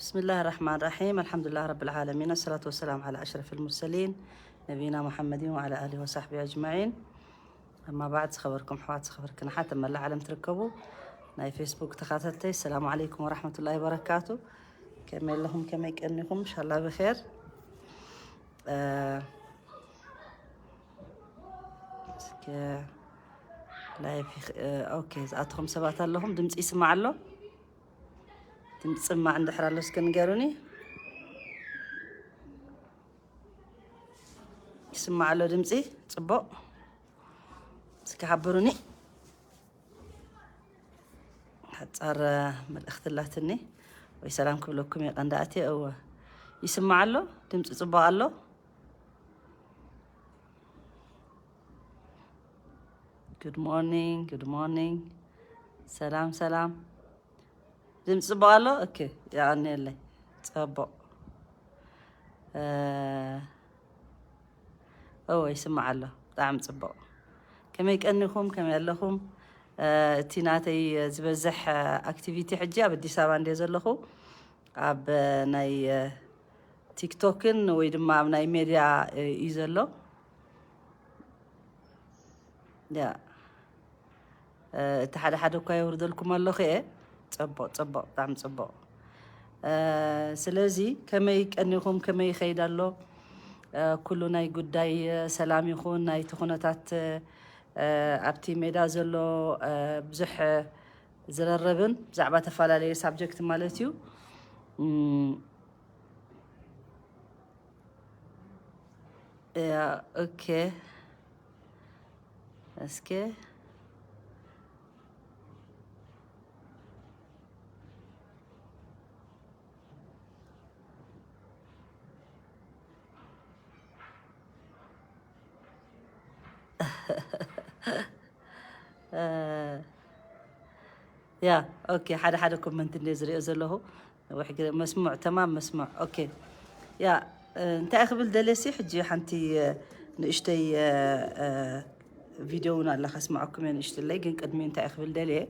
بسم الله الرحمن الرحيم. الحمد لله رب العالمين. الصلاة والسلام على أشرف المرسلين نبينا محمد وعلى آله وصحبه أجمعين. أما بعد، ዝኸበርኩም ኣሕዋት፣ ዝኸበርክን ኣሓት ኣብ መላእ ዓለም ትርከቡ ናይ ፌስቡክ ተኸታተልተይ፣ السلام عليكم ورحمة الله وبركاته. ከመይ ኣለኹም? ከመይ ቀኒኹም? إن شاء الله بخير. እ፣ እስከ ላይፍ ይኽ-፣ እ፣ ኦኬ፣ ዝኣተኹም ሰባት ኣለኹም? ድምፂ ይስማዕ ኣሎ? ድምፂ ይስማዕ እንድሕር ኣሎ እስከ ንገሩኒ። ይስማዕ ኣሎ ድምፂ? ፅቡቕ። እስኪ ሓብሩኒ። ሓፃር መልእኽቲ ኣላትኒ። ወይ ሰላም ክብለኩም እየ ቀንዲ ኣትየ። እወ፣ ይስማዕ ኣሎ ድምፂ? ፅቡቕ ኣሎ። Good morning, good morning. ሰላም ሰላም። ድምፂ ፅቡቕ ኣሎ? ኦኬ፣ የቐንየለይ። ፅቡቕ። እ፣ እወ፣ ይስማዕ ኣሎ። ብጣዕሚ ፅቡቕ። ከመይ ቀኒኹም? ከመይ ኣለኹም? እ፣ እቲ ናተይ ዝበዝሕ ኣክቲቪቲ ሕጂ ኣብ ኣዲስ ኣበባ እንድየ ዘለኹ። ኣብ ናይ ቲክቶክን ወይ ድማ ኣብ ናይ ሜድያ እዩ ዘሎ። ያ፣ እ፣ እቲ ሓደ ሓደ እኳ የውርደልኩም ኣለኹ እየ። ፅቡቕ፣ ፅቡቕ፣ ብጣዕሚ ፅቡቕ። እ፣ ስለዚ ከመይ ቀኒኹም? ከመይ ይኸይድ ኣሎ? እ፣ ኩሉ ናይ ጉዳይ፣ እ፣ ሰላም ይኹን ናይቲ ኩነታት፣ እ፣ ኣብቲ ሜዳ ዘሎ፣ እ፣ ብዙሕ ዝረረብን ብዛዕባ ተፈላለየ ሳብጀክት ማለት እዩ። እም፣ ያ፣ ኦኬ። እስከ ያ፣ ኦኬ፣ ሓደ ሓደ ኮመንት እንደ ዝሪኦ ዘለኹ። ወሕጊ መስሙዕ፣ ተማም መስሙዕ። ኦኬ። ያ፣ እ፣ እንታይ ክብል ደልየ ሲ፣ ሕጂ ሓንቲ፣ እ፣ ንእሽተይ፣ እ፣ እ፣ ቪድዮ እውን ኣላ ከስምዐኩም እየ፣ ንእሽትለይ። ግን ቅድሚ እንታይ ክብል ደልየ፣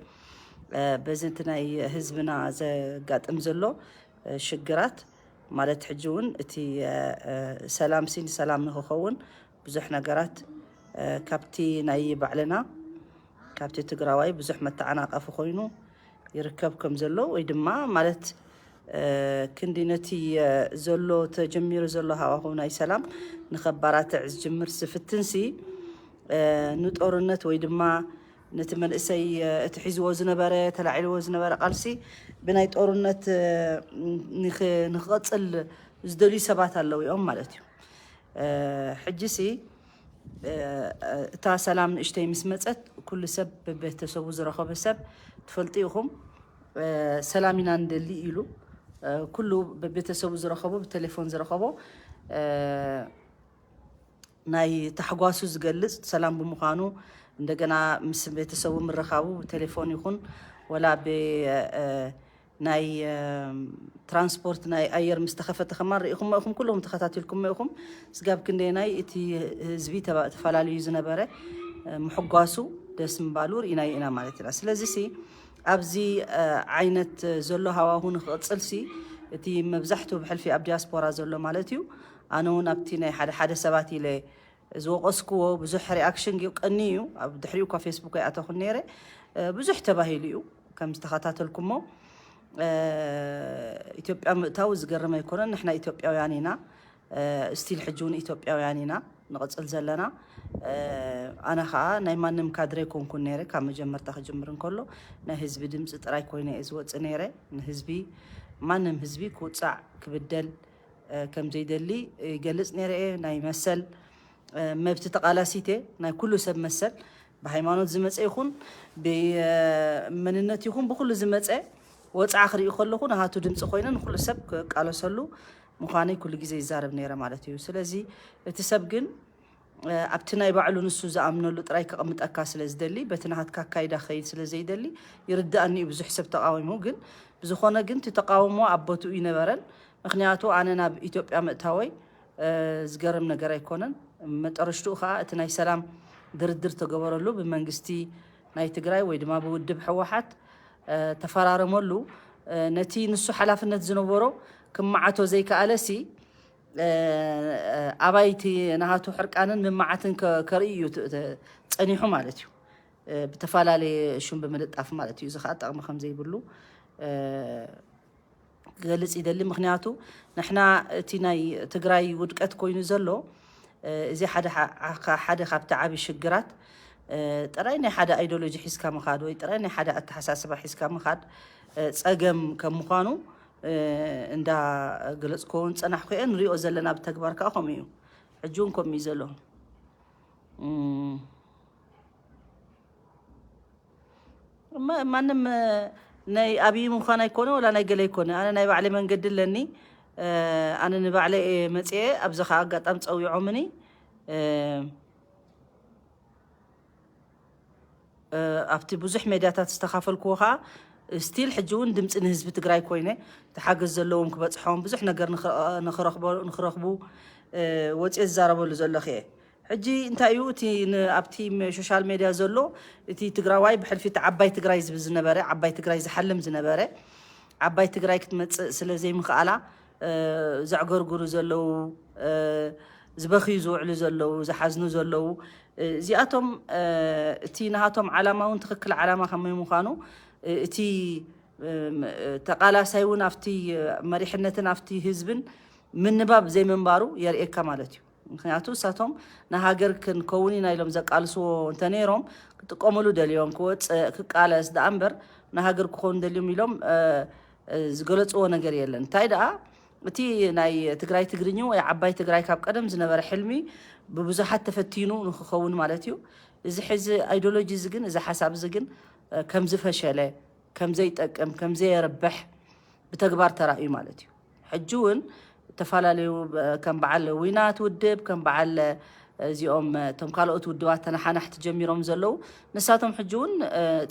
እ፣ በዚ እቲ ናይ ህዝብና ዘጋጥም ዘሎ፣ እ፣ ሽግራት፣ ማለት ሕጂ እውን እቲ፣ እ፣ እ፣ ሰላም ሲ ንሰላም ንክኸውን ብዙሕ ነገራት፣ እ፣ ካብቲ ናይ ባዕልና፣ ካብቲ ትግራዋይ ብዙሕ መተዓናቀፊ ኮይኑ ይርከብ ከም ዘሎ፣ ወይ ድማ ማለት፣ እ፣ ክንዲ ነቲ፣ እ፣ ዘሎ ተጀሚሩ ዘሎ ሃዋህው ናይ ሰላም ንኸባራትዕ ዝጅምር ዝፍትንሲ፣ እ፣ ንጦርነት ወይ ድማ ነቲ መንእሰይ፣ እ፣ እቲ ሒዝዎ ዝነበረ፣ ተላዒልዎ ዝነበረ ቃልሲ ብናይ ጦርነት፣ እ፣ ንኽ-፣ ንኽቐጽል ዝደልዩ ሰባት ኣለዉ እዮም ማለት እዩ። እ፣ ሕጂሲ፣ እ፣ እታ ሰላም ንእሽተይ ምስ መጸት፣ ኩሉ ሰብ ብቤተሰቡ ዝረኸበ ሰብ ትፈልጡ ኢኹም። እ፣ ሰላም ኢና ንደሊ ኢሉ፣ እ፣ ኩሉ ብቤተሰቡ ዝረኸቦ፣ ብቴሌፎን ዝረኸቦ፣ እ፣ ናይ ታሕጓሱ ዝገልጽ ሰላም ብምዃኑ፣ እንደገና ምስ ቤተሰቡ ምርኻቡ ብቴሌፎን ይኹን ወላ ብ፣ እ፣ ናይ፣ እ፣ ትራንስፖርት ናይ ኣየር ምስ ተኸፈተ ከማን ርኢኹሞ ኢኹም፣ ኩልኹም ተኸታቲልኩሞ ኢኹም። ስጋብ ክንደየናይ እቲ ህዝቢ ተባ-፣ ተፈላለዩ ዝነበረ፣ እ፣ ምሕጓሱ ደስ ምባሉ ርኢናዮ ኢና ማለት ኢና። ስለዚ ሲ ኣብዚ፣ እ፣ ዓይነት ዘሎ ሃዋሁ ንክቕጽል ሲ እቲ መብዛሕትኡ ብሕልፊ ኣብ ዲያስፖራ ዘሎ ማለት እዩ። ኣነ እውን ኣብቲ ናይ ሓደ ሓደ ሰባት ኢለ ዝወቐስክዎ ብዙሕ ሪኣክሽን ግን ቀኒ እዩ። ኣብ ድሕሪኡ እኳ ፌስቡክ ኣይኣተኹን ነይረ። እ፣ ብዙሕ ተባሂሉ እዩ ከም ዝተኸታተልኩሞ። እ፣ ኢትዮጵያ ምእታው ዝገርም ኣይኮነን። ንሕና ኢትዮጵያውያን ኢና። እ፣ ስቲል ሕጂ እውን ኢትዮጵያውያን ኢና ንቕጽል ዘለና። እ፣ ኣነ ኸኣ ናይ ማንም ካድረ ኣይኮንኩን ነይረ። ካብ መጀመርታ ክጅምር እንከሎ ናይ ህዝቢ ድምፂ ጥራይ ኮይነ እየ ዝወፅእ ነይረ። ንህዝቢ፣ ማንም ህዝቢ ክውፃዕ፣ ክብደል፣ እ፣ ከም ዘይደሊ ይገልጽ ነይረ እየ። ናይ መሰል፣ እ፣ መብት ተቓላሲት እየ። ናይ ኩሉ ሰብ መሰል፣ ብሃይማኖት ዝመጸ ይኹን፣ ብመንነት ይኹን፣ ብኹሉ ዝመጸ ወጽዓ ክርኢ ከለኹ፣ ናሃቱ ድምጺ ኮይነ ንኹሉ ሰብ ክቃለሰሉ ምዃነይ ኩሉ ግዜ ይዛረብ ነይረ ማለት እዩ። ስለዚ እቲ ሰብ ግን፣ እ፣ ኣብቲ ናይ ባዕሉ ንሱ ዝኣምነሉ ጥራይ ከቐምጠካ ስለ ዝደሊ፣ በቲ ናሃትካ ኣካይዳ ክኸይድ ስለ ዘይደሊ፣ ይርድኣኒ እዩ ብዙሕ ሰብ ተቓዊሙ። ግን ብዝኾነ ግን እቲ ተቓውሞ ኣብ ቦትኡ ይነበረን። ምኽንያቱ ኣነ ናብ ኢትዮጵያ ምእታወይ፣ እ፣ ዝገርም ነገር ኣይኮነን። መጠረሽትኡ ኸኣ እቲ ናይ ሰላም ድርድር ተገበረሉ ብመንግስቲ ናይ ትግራይ ወይ ድማ ብውድብ ህወሓት፣ እ፣ ተፈራረመሉ። ነቲ ንሱ ሓላፍነት ዝነበሮ ክመዓቶ ዘይከኣለሲ፣ ኣባይቲ ናሃቱ ሕርቃንን ምመዓትን ከርኢ እዩ ጸኒሑ ማለት እዩ። ብተፈላለየ ሹም ብምልጣፍ ማለት እዩ። እዚ ከዓ ጠቕሚ ከም ዘይብሉ ክገልጽ ይደሊ። ምክንያቱ ንሕና እቲ ናይ ትግራይ ውድቀት ኮይኑ ዘሎ፣ እዚ ሓደ ሓደ ካብቲ ዓብዪ ሽግራት፣ ጥራይ ናይ ሓደ ኣይዲዮሎጂ ሒዝካ ምኻድ ወይ ጥራይ ናይ ሓደ ኣተሓሳስባ ሒዝካ ምኻድ ጸገም ከም ምዃኑ እንዳገለጽኩዎ ዝጸናሕኩ እየ። ንሪኦ ዘለና ብተግባር ከዓ ከምኡ እዩ። ሕጂ እውን ከምኡ እዩ ዘሎ። ማንም ናይ ኣብይ ምዃን ኣይኮነ፣ ወላ ናይ ገለ ኣይኮነ። ኣነ ናይ ባዕለይ መንገዲ ኣለኒ። ኣነ ንባዕለይ እየ መፅኤ። ኣብዚ ከዓ ኣጋጣሚ ፀዊዖምኒ። ኣብቲ ብዙሕ ሜድያታት ዝተኻፈልክዎ ከዓ ስቲል ሕጂ እውን ድምፂ ንህዝቢ ትግራይ ኮይነ፣ እቲ ሓገዝ ዘለዎም ክበፅሖም፣ ብዙሕ ነገር ንክረኽቡ ወፅየ ዝዛረበሉ ዘለኹ እየ። ሕጂ እንታይ እዩ እቲ ኣብቲ ሶሻል ሜድያ ዘሎ? እቲ ትግራዋይ ብሕልፊ እቲ ዓባይ ትግራይ ዝብል ዝነበረ፣ ዓባይ ትግራይ ዝሓልም ዝነበረ፣ ዓባይ ትግራይ ክትመፅእ ስለ ዘይምኽኣላ ዘዕገርግሩ ዘለዉ፣ ዝበኽዩ ዝውዕሉ ዘለዉ፣ ዝሓዝኑ ዘለዉ፣ እዚኣቶም እቲ ናሃቶም ዓላማ እውን ትኽክል ዓላማ ከመይ ምዃኑ እቲ ተቓላሳይ እውን ኣብቲ መሪሕነትን ኣብቲ ህዝብን ምንባብ ዘይምንባሩ የርእየካ ማለት እዩ። ምክንያቱ እሳቶም ንሃገር ክንከውን ኢና ኢሎም ዘቃልስዎ እንተነይሮም ክጥቀምሉ ደልዮም፣ ክወፅእ ክቃለስ ደኣ እምበር ንሃገር ክኾኑ ደልዮም ኢሎም ዝገለፅዎ ነገር የለን። እንታይ ደኣ እቲ ናይ ትግራይ ትግርኝ ወይ ዓባይ ትግራይ ካብ ቀደም ዝነበረ ሕልሚ ብብዙሓት ተፈቲኑ ንክኸውን ማለት እዩ። እዚ ሕዚ ኣይዲዮሎጂ እዚ ግን፣ እዚ ሓሳብ እዚ ግን ከም ዝፈሸለ፣ ከም ዘይጠቅም፣ ከም ዘየርብሕ ብተግባር ተራእዩ ማለት እዩ። ሕጂ እውን ዝተፈላለዩ ከም በዓል ዊናት ውድብ፣ ከም በዓል እዚኦም እቶም ካልኦት ውድባት ተነሓናሕቲ ጀሚሮም ዘለዉ፣ ንሳቶም ሕጂ እውን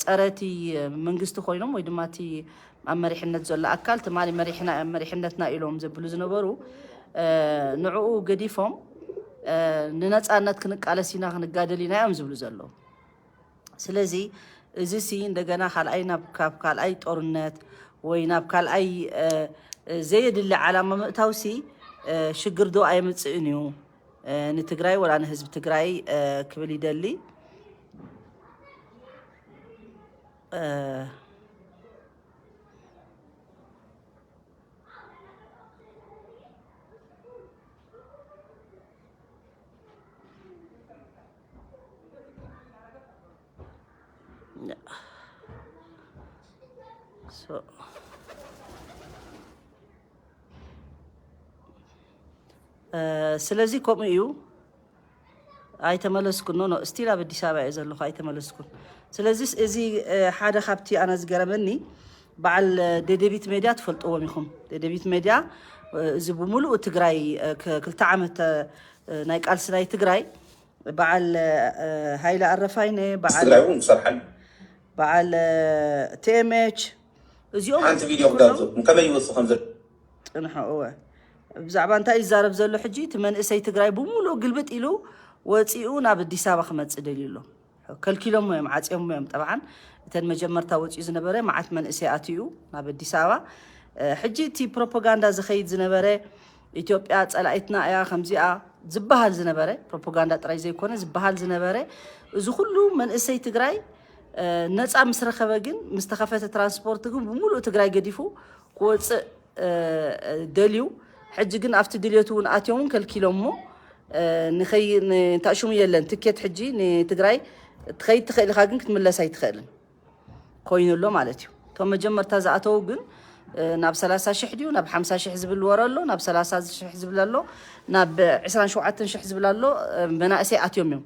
ጸረ እቲ መንግስቲ ኮይኖም ወይ ድማ እቲ ኣብ መሪሕነት ዘሎ ኣካል ትማሊ መሪሕነትና ኢሎም ዘብሉ ዝነበሩ፣ ንዕኡ ገዲፎም ንነጻነት ክንቃለስ ኢና ክንጋደል ኢና እዮም ዝብሉ ዘለዉ። ስለዚ እዚ ሲ እንደገና ካልኣይ ናብ ካብ ካልኣይ ጦርነት ወይ ናብ ካልኣይ ዘየድሊ ዓላማ ምእታው ሲ ሽግር ዶ ኣየምፅእን እዩ ንትግራይ ወላ ንህዝቢ ትግራይ ክብል ይደሊ። ስለዚ ከምኡ እዩ። ኣይተመለስኩን። ኖ ኖ፣ ስቲል ኣብ ኣዲስ ኣበባ እየ ዘለኹ፣ ኣይተመለስኩን። ስለዚ እዚ ሓደ ካብቲ ኣነ ዝገረመኒ፣ በዓል ደደቢት ሜድያ ትፈልጥዎም ኢኹም። ደደቢት ሜድያ እዚ ብምሉእ ትግራይ ክልተ ዓመት ናይ ቃልሲ ናይ ትግራይ በዓል ሃይለ ኣረፋይነ፣ በዓል ትግራይ እውን ይሰርሓሉ። በዓል ቲኤምኤች እዚኦም ሓንቲ ቪድዮ ክጋብዘኩም ከመይ ይወፁ ከም ዘለ። ፅንሑ። እወ፣ ብዛዕባ እንታይ ይዛረብ ዘሎ ሕጂ? እቲ መንእሰይ ትግራይ ብምሉእ ግልብጥ ኢሉ ወፂኡ ናብ ኣዲስ ኣበባ ክመፅእ ደልዩ ኣሎ። ከልኪሎሞ እዮም፣ ዓፅዮሞ እዮም። ጠብዓን እተን መጀመርታ ወፂኡ ዝነበረ መዓት መንእሰይ ኣትዩ ናብ ኣዲስ ኣበባ። ሕጂ እቲ ፕሮፓጋንዳ ዝኸይድ ዝነበረ ኢትዮጵያ ፀላኢትና እያ ከምዚኣ ዝበሃል ዝነበረ ፕሮፓጋንዳ ጥራይ ዘይኮነ ዝበሃል ዝነበረ፣ እዚ ኩሉ መንእሰይ ትግራይ ነፃ ምስ ረኸበ ግን፣ ምስ ተኸፈተ ትራንስፖርት ግን ብምሉእ ትግራይ ገዲፉ ክወፅእ ደልዩ። ሕጂ ግን ኣብቲ ድልየቱ እውን ኣትዮም እውን ከልኪሎሞ። ንኸይ ንታሽሙ የለን ትኬት ሕጂ ንትግራይ ትኸይድ ትኽእል ኢኻ፣ ግን ክትምለስ ኣይትኽእልን ኮይኑ ኣሎ ማለት እዩ። እቶም መጀመርታ ዝኣተዉ ግን ናብ ሰላሳ ሽሕ ድዩ ናብ ሓምሳ ሽሕ ዝብል ወረ ኣሎ፣ ናብ ሰላሳ ሽሕ ዝብል ኣሎ፣ ናብ ዕስራን ሸውዓተን ሽሕ ዝብል ኣሎ። መናእሰይ ኣትዮም እዮም።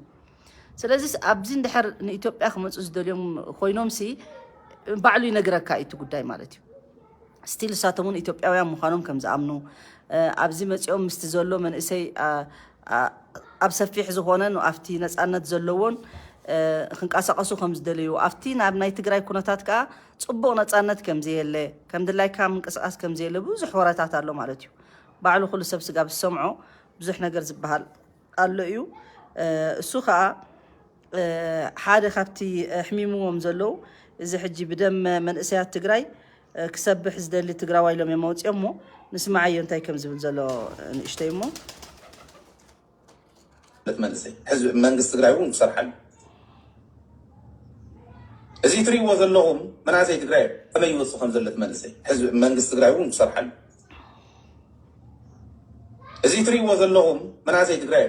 ስለዚ ኣብዚ እንድሕር ንኢትዮጵያ ክመፁ ዝደልዮም ኮይኖም ሲ ባዕሉ ይነግረካ እዩ እቲ ጉዳይ ማለት እዩ። ስቲል እሳቶም እውን ኢትዮጵያውያን ምዃኖም ከም ዝኣምኑ፣ ኣብዚ መፂኦም ምስቲ ዘሎ መንእሰይ ኣብ ሰፊሕ ዝኾነን ኣብቲ ነፃነት ዘለዎን ክንቀሳቀሱ ከም ዝደለዩ፣ ኣብቲ ናብ ናይ ትግራይ ኩነታት ከዓ ፅቡቅ ነፃነት ከም ዘየለ፣ ከም ድላይካ ምንቅስቃስ ከም ዘየለ ብዙሕ ወረታት ኣሎ ማለት እዩ። ባዕሉ ኩሉ ሰብ ስጋብ ዝሰምዖ ብዙሕ ነገር ዝበሃል ኣሎ እዩ። እሱ ከዓ ሓደ ካብቲ ኣሕሚምዎም ዘለዉ እዚ ሕጂ ብደም መንእሰያት ትግራይ ክሰብሕ ዝደሊ ትግራዋይ ኢሎም እዮም ኣውፅኦሞ። ንስማዓዮ እንታይ ከም ዝብል ዘሎ ንእሽተይ እሞ። መንእሰይ ህዝቢ መንግስቲ ትግራይ እውን ክሰርሓሉ። እዚ ትሪእዎ ዘለኹም መናእሰይ ትግራይ ከመይ ይወፅእ ከም ዘሎ እቲ መንእሰይ ህዝቢ መንግስቲ ትግራይ እውን ክሰርሓሉ። እዚ ትሪእዎ ዘለኹም መናእሰይ ትግራይ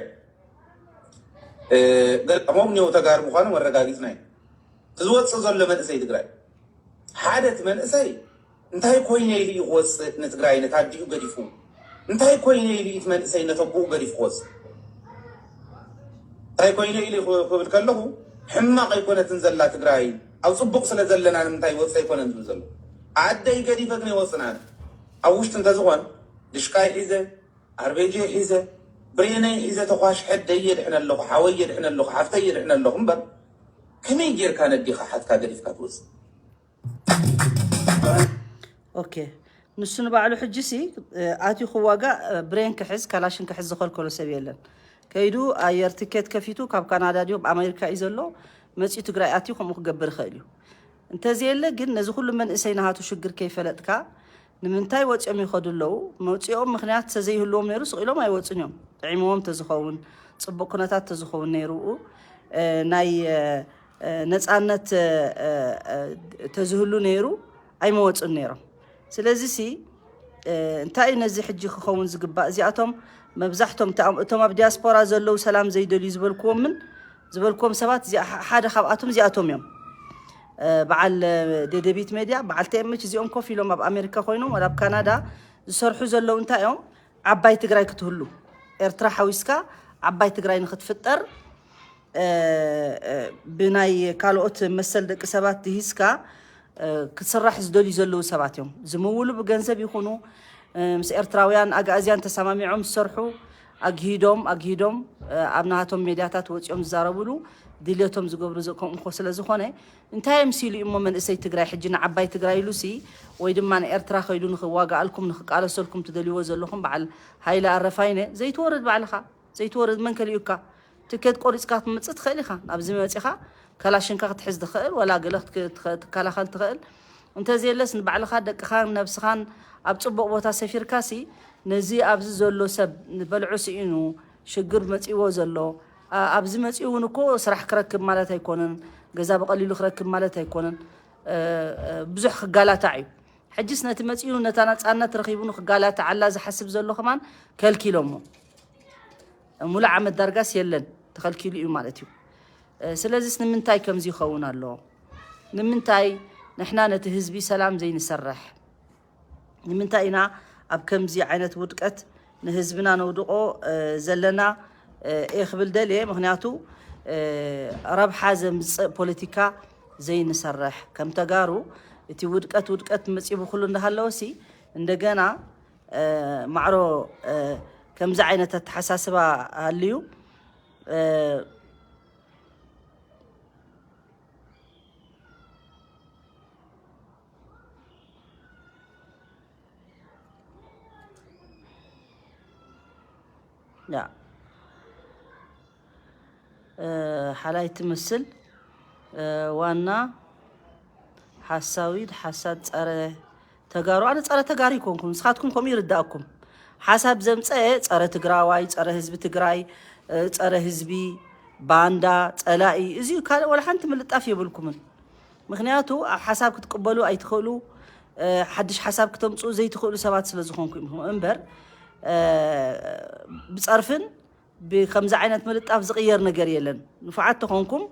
ገለሞም ኒው ተጋሩ ምዃኑ መረጋጊፅና እዩ። ዝወፅእ ዘሎ መንእሰይ ትግራይ ሓደ እቲ መንእሰይ እንታይ ኮይነ ኢሉ እዩ ክወፅእ ንትግራይ ነታዲኡ ገዲፉ እንታይ ኮይነ ኢሉ እቲ መንእሰይ ነተቦኡ ገዲፉ ክወፅእ እንታይ ኮይነ ኢሉ ክብል ከለኹ ሕማቕ ኣይኮነትን ዘላ ትግራይ ኣብ ፅቡቕ ስለ ዘለና ንምንታይ ይወፅእ ኣይኮነን ዝብል ዘሎ ኣደይ ገዲፈ ግን ይወፅና ኣብ ውሽጢ እንተዝኾን ድሽቃይ ሒዘ ኣርቤጅ ሒዘ ብሬነይ ሒዘ ተኳሽ ሕደይ የድሕነ ኣለኹ ሓወይ የድሕነ ኣለኹ ሓፍተይ የድሕነ ኣለኹ እምበር ከመይ ጌርካ ነዲኻ ሓትካ ገዲፍካ ትወፅእ ኦኬ ንሱ ንባዕሉ ሕጂ ሲ ኣትዩ ክዋጋእ ብሬን ክሕዝ ካላሽን ክሕዝ ዝኸልከሎ ሰብ የለን። ከይዱ ኣየር ትኬት ከፊቱ ካብ ካናዳ ድዩ ኣብ ኣሜሪካ እዩ ዘሎ መፂኡ ትግራይ ኣትዩ ከምኡ ክገብር ይኽእል እዩ። እንተዘየለ ግን ነዚ ኩሉ መንእሰይ ናሃቱ ሽግር ከይፈለጥካ ንምንታይ ወፂኦም ይኸዱ ኣለዉ? መፂኦም ምክንያት ተዘይህልዎም ነይሩ ስቕ ኢሎም ኣይወፁን እዮም። ጥዒምዎም ተዝኸውን ፅቡቕ ኩነታት ተዝኸውን ነይሩ ናይ ነፃነት ተዝህሉ ነይሩ ኣይመወፁን ነይሮም። ስለዚ ሲ እንታይ እዩ ነዚ ሕጂ ክኸውን ዝግባእ? እዚኣቶም መብዛሕቶም እቶም ኣብ ዲያስፖራ ዘለዉ ሰላም ዘይደልዩ ዝበልክዎምን ዝበልክዎም ሰባት ሓደ ካብኣቶም እዚኣቶም እዮም። በዓል ደደቢት ሜድያ በዓል ቴምች እዚኦም ኮፍ ኢሎም ኣብ ኣሜሪካ ኮይኖም ወላ ኣብ ካናዳ ዝሰርሑ ዘለዉ እንታይ እዮም? ዓባይ ትግራይ ክትህሉ ኤርትራ ሓዊስካ ዓባይ ትግራይ ንክትፍጠር ብናይ ካልኦት መሰል ደቂ ሰባት ድሂዝካ ክስራሕ ዝደልዩ ዘለዉ ሰባት እዮም ዝምውሉ ብገንዘብ ይኹኑ ምስ ኤርትራውያን ኣግኣዝያን ተሰማሚዖም ዝሰርሑ ኣግሂዶም ኣግሂዶም ኣብ ናሃቶም ሜድያታት ወፂኦም ዝዛረብሉ ድልየቶም ዝገብሩ ከምኡ ስለ ዝኾነ እንታይ እዮም ሲሉ እሞ መንእሰይ ትግራይ ሕጂ ንዓባይ ትግራይ ኢሉሲ ወይ ድማ ንኤርትራ ከይዱ ንክዋጋኣልኩም ንክቃለሰልኩም ትደልይዎ ዘለኹም በዓል ሃይለ ኣረፋይነ ዘይትወርድ ባዕልኻ ዘይትወርድ መን ከሊኡካ ትኬት ቆሪፅካ ክትመፅእ ትኽእል ኢኻ ናብዚ መፂኻ ከላሽንካ ክትሕዝ ትኽእል ወላ ገለ ክትከላኸል ትኽእል እንተዘየለስ ንባዕልኻ ደቅኻን ነብስኻን ኣብ ፅቡቕ ቦታ ሰፊርካሲ ነዚ ኣብዚ ዘሎ ሰብ ንበልዑ ስኢኑ ሽግር መፂዎ ዘሎ ኣብዚ መፂኡ እውን እኮ ስራሕ ክረክብ ማለት ኣይኮነን ገዛ ብቐሊሉ ክረክብ ማለት ኣይኮነን ብዙሕ ክጋላታዕ እዩ ሕጅስ ነቲ መፂኡ ነታ ነፃነት ረኺቡ ንክጋላታዓላ ዝሓስብ ዘሎ ከማን ከልኪሎሞ ሙሉእ ዓመት ዳርጋስ የለን ተኸልኪሉ እዩ ማለት እዩ ስለዚስ ንምንታይ ከምዚ ይኸውን ኣሎ ንምንታይ ንሕና ነቲ ህዝቢ ሰላም ዘይንሰርሕ ንምንታይ ኢና ኣብ ከምዚ ዓይነት ውድቀት ንህዝብና ነውድቆ ዘለና እየ ክብል ደልየ ምክንያቱ ረብሓ ዘምፅእ ፖለቲካ ዘይንሰርሕ ከም ተጋሩ እቲ ውድቀት ውድቀት መፂቡ ኩሉ እንዳሃለወሲ እንደገና ማዕሮ ከምዚ ዓይነት ኣተሓሳስባ ኣልዩ ሓላይ ትምስል ዋና ሓሳዊድ ሓሳድ ፀረ ተጋሩ ኣነ ፀረ ተጋሩ ይኮንኩም ንስኻትኩም ከምኡ ይርዳእኩም ሓሳብ ዘምፀአ ፀረ ትግራዋይ ፀረ ህዝቢ ትግራይ ፀረ ህዝቢ ባንዳ ፀላኢ እዚ ካልእ ወላ ሓንቲ ምልጣፍ የብልኩምን ምክንያቱ ኣብ ሓሳብ ክትቅበሉ ኣይትኽእሉ ሓድሽ ሓሳብ ክተምፅኡ ዘይትኽእሉ ሰባት ስለ ዝኾንኩ ኢኹም እምበር ብፀርፍን ብከምዚ ዓይነት ምልጣፍ ዝቕየር ነገር የለን ንፉዓት ተኾንኩም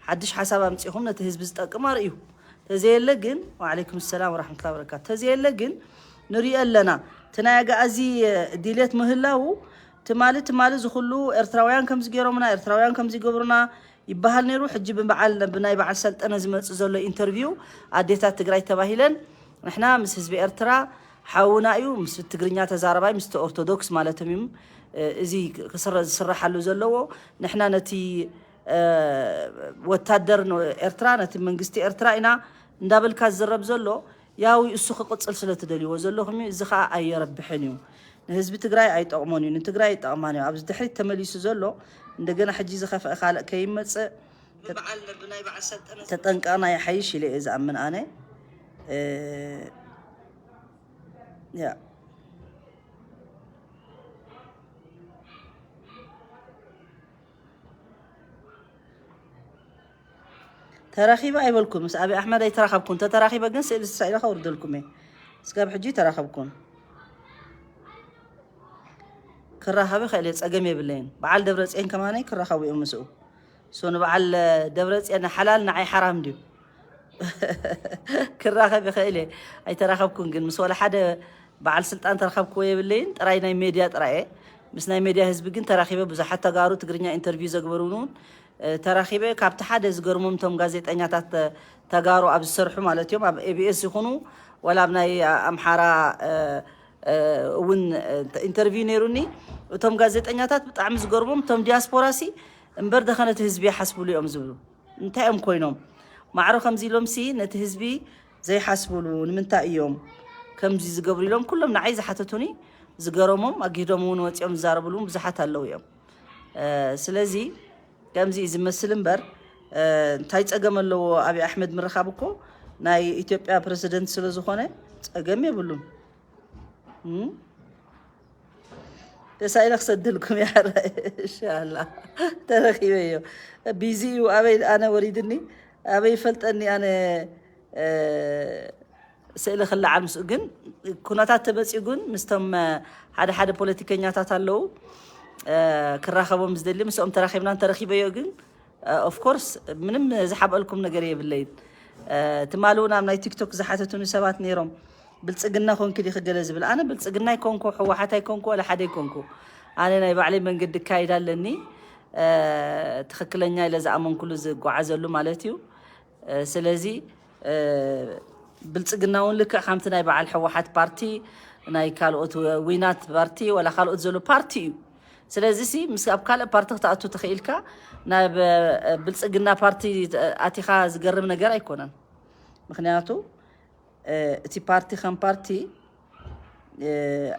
ሓድሽ ሓሳብ ኣምፂኹም ነቲ ህዝቢ ዝጠቅም ኣርእዩ ተዘየለ ግን ወዓለይኩም ሰላም ወራሕመቱላ በረካቱ ተዘየለ ግን ንሪኦ ኣለና እቲ ናይ ኣጋኣዚ ድሌት ምህላው ትማሊ ትማሊ ዝኩሉ ኤርትራውያን ከምዚ ገይሮምና ኤርትራውያን ከምዚ ይገብሩና ይበሃል ነይሩ ሕጂ ብበዓል ብናይ በዓል ሰልጠነ ዝመፅእ ዘሎ ኢንተርቪው ኣዴታት ትግራይ ተባሂለን ንሕና ምስ ህዝቢ ኤርትራ ሓውና እዩ ምስ ትግርኛ ተዛረባይ ምስቲ ኦርቶዶክስ ማለትም እዩ እዚ ዝስረሓሉ ዘለዎ ንሕና ነቲ ወታደር ኤርትራ ነቲ መንግስቲ ኤርትራ ኢና እንዳበልካ ዝዝረብ ዘሎ ያው እሱ ክቅፅል ስለ ትደልይዎ ዘለኹም እዩ እዚ ከዓ ኣየረብሕን እዩ ንህዝቢ ትግራይ ኣይጠቕሞን እዩ ንትግራይ ይጠቕማን እዩ ኣብዚ ድሕሪት ተመሊሱ ዘሎ እንደገና ሕጂ ዝኸፍአ ካልእ ከይመፅእ ተጠንቀቕና ይሓይሽ ኢለ እየ ዝኣምን ኣነ ያ። ተራኺበ ኣይበልኩም፣ ምስ ኣብይ ኣሕመድ ኣይተራኸብኩን። ተተራኺበ ግን ስእሊ ተሳኢለ ከውርደልኩም እየ። እስካብ ሕጂ ተራኸብኩን። ክራኸብ ይኽእል እየ፣ ጸገም የብለይን። በዓል ደብረጽዮን ከማነይ ክራኸቡ እዮም ምስኡ። ሶ ንበዓል ደብረጽዮን ሓላል ንዓይ ሓራም ድዩ? ክራኸብ ይኽእል እየ። ኣይተራኸብኩን ግን ምስ ወላ ሓደ በዓል ስልጣን ተራኸብክዎ የብለይን። ጥራይ ናይ ሜድያ ጥራይ እየ። ምስ ናይ ሜድያ ህዝቢ ግን ተራኺበ። ብዙሓት ተጋሩ ትግርኛ ኢንተርቪው ዘግበሩን እውን፣ እ፣ ተራኺበ። ካብቲ ሓደ ዝገርሞም እቶም ጋዜጠኛታት፣ ተ-፣ ተጋሩ ኣብ ዝሰርሑ ማለት እዮም፣ ኣብ ኤ ቢ ኤስ ይኹኑ ወላ ኣብ ናይ ኣምሓራ፣ እ፣ እ፣ እውን፣ እ፣ ኢንተርቪው ነይሩኒ። እቶም ጋዜጠኛታት ብጣዕሚ ዝገርሞም እቶም ዲያስፖራ ሲ እምበር ደኸ ነቲ ህዝቢ ይሓስብሉ እዮም ዝብሉ። እንታይ እዮም ኮይኖም? ማዕሮ ከምዚ ኢሎም ሲ ነቲ ህዝቢ ዘይሓስብሉ ንምንታይ እዮም ከምዚ ዝገብሩ ኢሎም ኩሎም ንዓይ ዝሓተቱኒ፣ ዝገረሞም፣ ኣግሂዶም እውን ወፂኦም ዝዛረብሉ እውን ብዙሓት ኣለዉ እዮም። እ፣ ስለዚ ከምዚ እዩ ዝመስል እምበር፣ እ፣ እንታይ ጸገም ኣለዎ ኣብይ ኣሕመድ ምርኻብ? እኮ ናይ ኢትዮጵያ ፕረሲደንት ስለ ዝኾነ ጸገም የብሉን። እም? ተሳኢለ ክሰደልኩም እየ፣ ሕራይ። ኢንሻላህ። ተረኺበዮ። ቢዚ እዩ። ኣበይ ኣነ ወሪድኒ? ኣበይ ይፈልጠኒ ኣነ? እ፣ ስእሊ ክለዓል ምስኡ ግን ኩነታት ተበፂኡ ግን ምስቶም፣ እ፣ ሓደ ሓደ ፖለቲከኛታት ኣለዉ፣ እ፣ ክራኸቦም ዝደሊ ምስኦም ተራኺብና እንተረኺበዮ ግን ኦፍ ኮርስ ምንም ዝሓብአልኩም ነገር የብለይን። እ፣ ትማሊ እውን ኣብ ናይ ቲክቶክ ዝሓተቱኒ ሰባት ነይሮም፣ "ብልጽግና ኮንኪ ዲኺ?" ገለ ዝብል። ኣነ ብልጽግና ኣይኮንኩ፣ ህወሓት ኣይኮንኩ፣ ወላ ሓደ ኣይኮንኩ። ኣነ ናይ ባዕለይ መንገዲ እካይድ ኣለኒ፣ እ፣ ትኽክለኛ ኢለ ዝኣመንኩሉ ዝጓዓዘሉ ማለት እዩ። እ፣ ስለዚ፣ እ፣ ብልጽግና እውን ልክዕ ከምቲ ናይ በዓል ህወሓት ፓርቲ፣ ናይ ካልኦት ዊናት ፓርቲ፣ ወላ ካልኦት ዘሎ ፓርቲ እዩ። ስለዚ ሲ ምስ ኣብ ካልእ ፓርቲ ክትኣቱ ተኽኢልካ፣ ናብ፣ እ፣ ብልጽግና ፓርቲ ኣቲኻ ዝገርም ነገር ኣይኮነን። ምኽንያቱ፣ እ፣ እቲ ፓርቲ ከም ፓርቲ፣ እ፣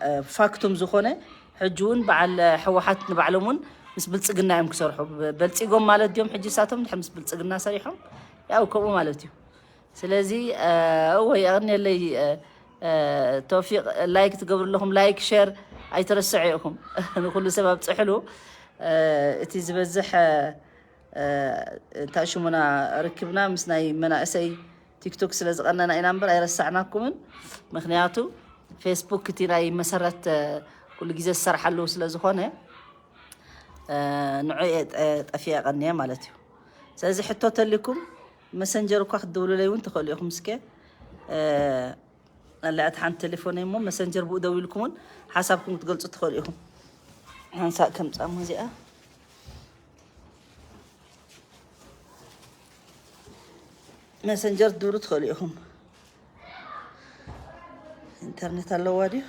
እ፣ ፋክቱም ዝኾነ፣ ሕጂ እውን በዓል ህወሓት ንባዕሎም እውን ምስ ብልጽግና እዮም ክሰርሑ። በ-፣ በልጺጎም ማለት ድዮም ሕጂ እሳቶም ድሕር ምስ ብልጽግና ሰሪሖም? ያው ከምኡ ማለት እዩ። ስለዚ፣ እ፣ እወ፣ የቐንየለይ፣ እ፣ እ፣ ተውፊቕ፣ ላይክ ትገብሩ ኣለኹም፣ ላይክ፣ ሼር ኣይትረስዑ ኢኹም። ንኹሉ ሰብ ኣብጽሕሉ። እ፣ እቲ ዝበዝሕ፣ እ፣ እ፣ እንታይ ሽሙና ርክብና ምስ ናይ መናእሰይ ቲክቶክ ስለ ዝቐነና ኢና እምበር ኣይረሳዕናኩምን። ምኽንያቱ ፌስቡክ እቲ ናይ መሰረት፣ እ፣ ኩሉ ግዜ ዝሰርሓሉ ስለ ዝኾነ፣ እ፣ ንዑ እየ ጠ-፣ ጠፊአ ቀንየ ማለት እዩ። ስለዚ ሕቶ ተሊኩም መሰንጀር እኳ ክትድውሉለይ እውን ትኽእሉ ኢኹም። እስከ፣ እ፣ ኣላ እታ ሓንቲ ቴሌፎነይ እሞ መሰንጀር ብኡ ደዊልኩም እውን ሓሳብኩም ክትገልጹ ትኽእሉ ኢኹም። ሓንሳእ ከምጻ እሞ እዚኣ መሰንጀር ክትድውሉ ትኽእሉ ኢኹም። ኢንተርኔት ኣለዋ ድዩ?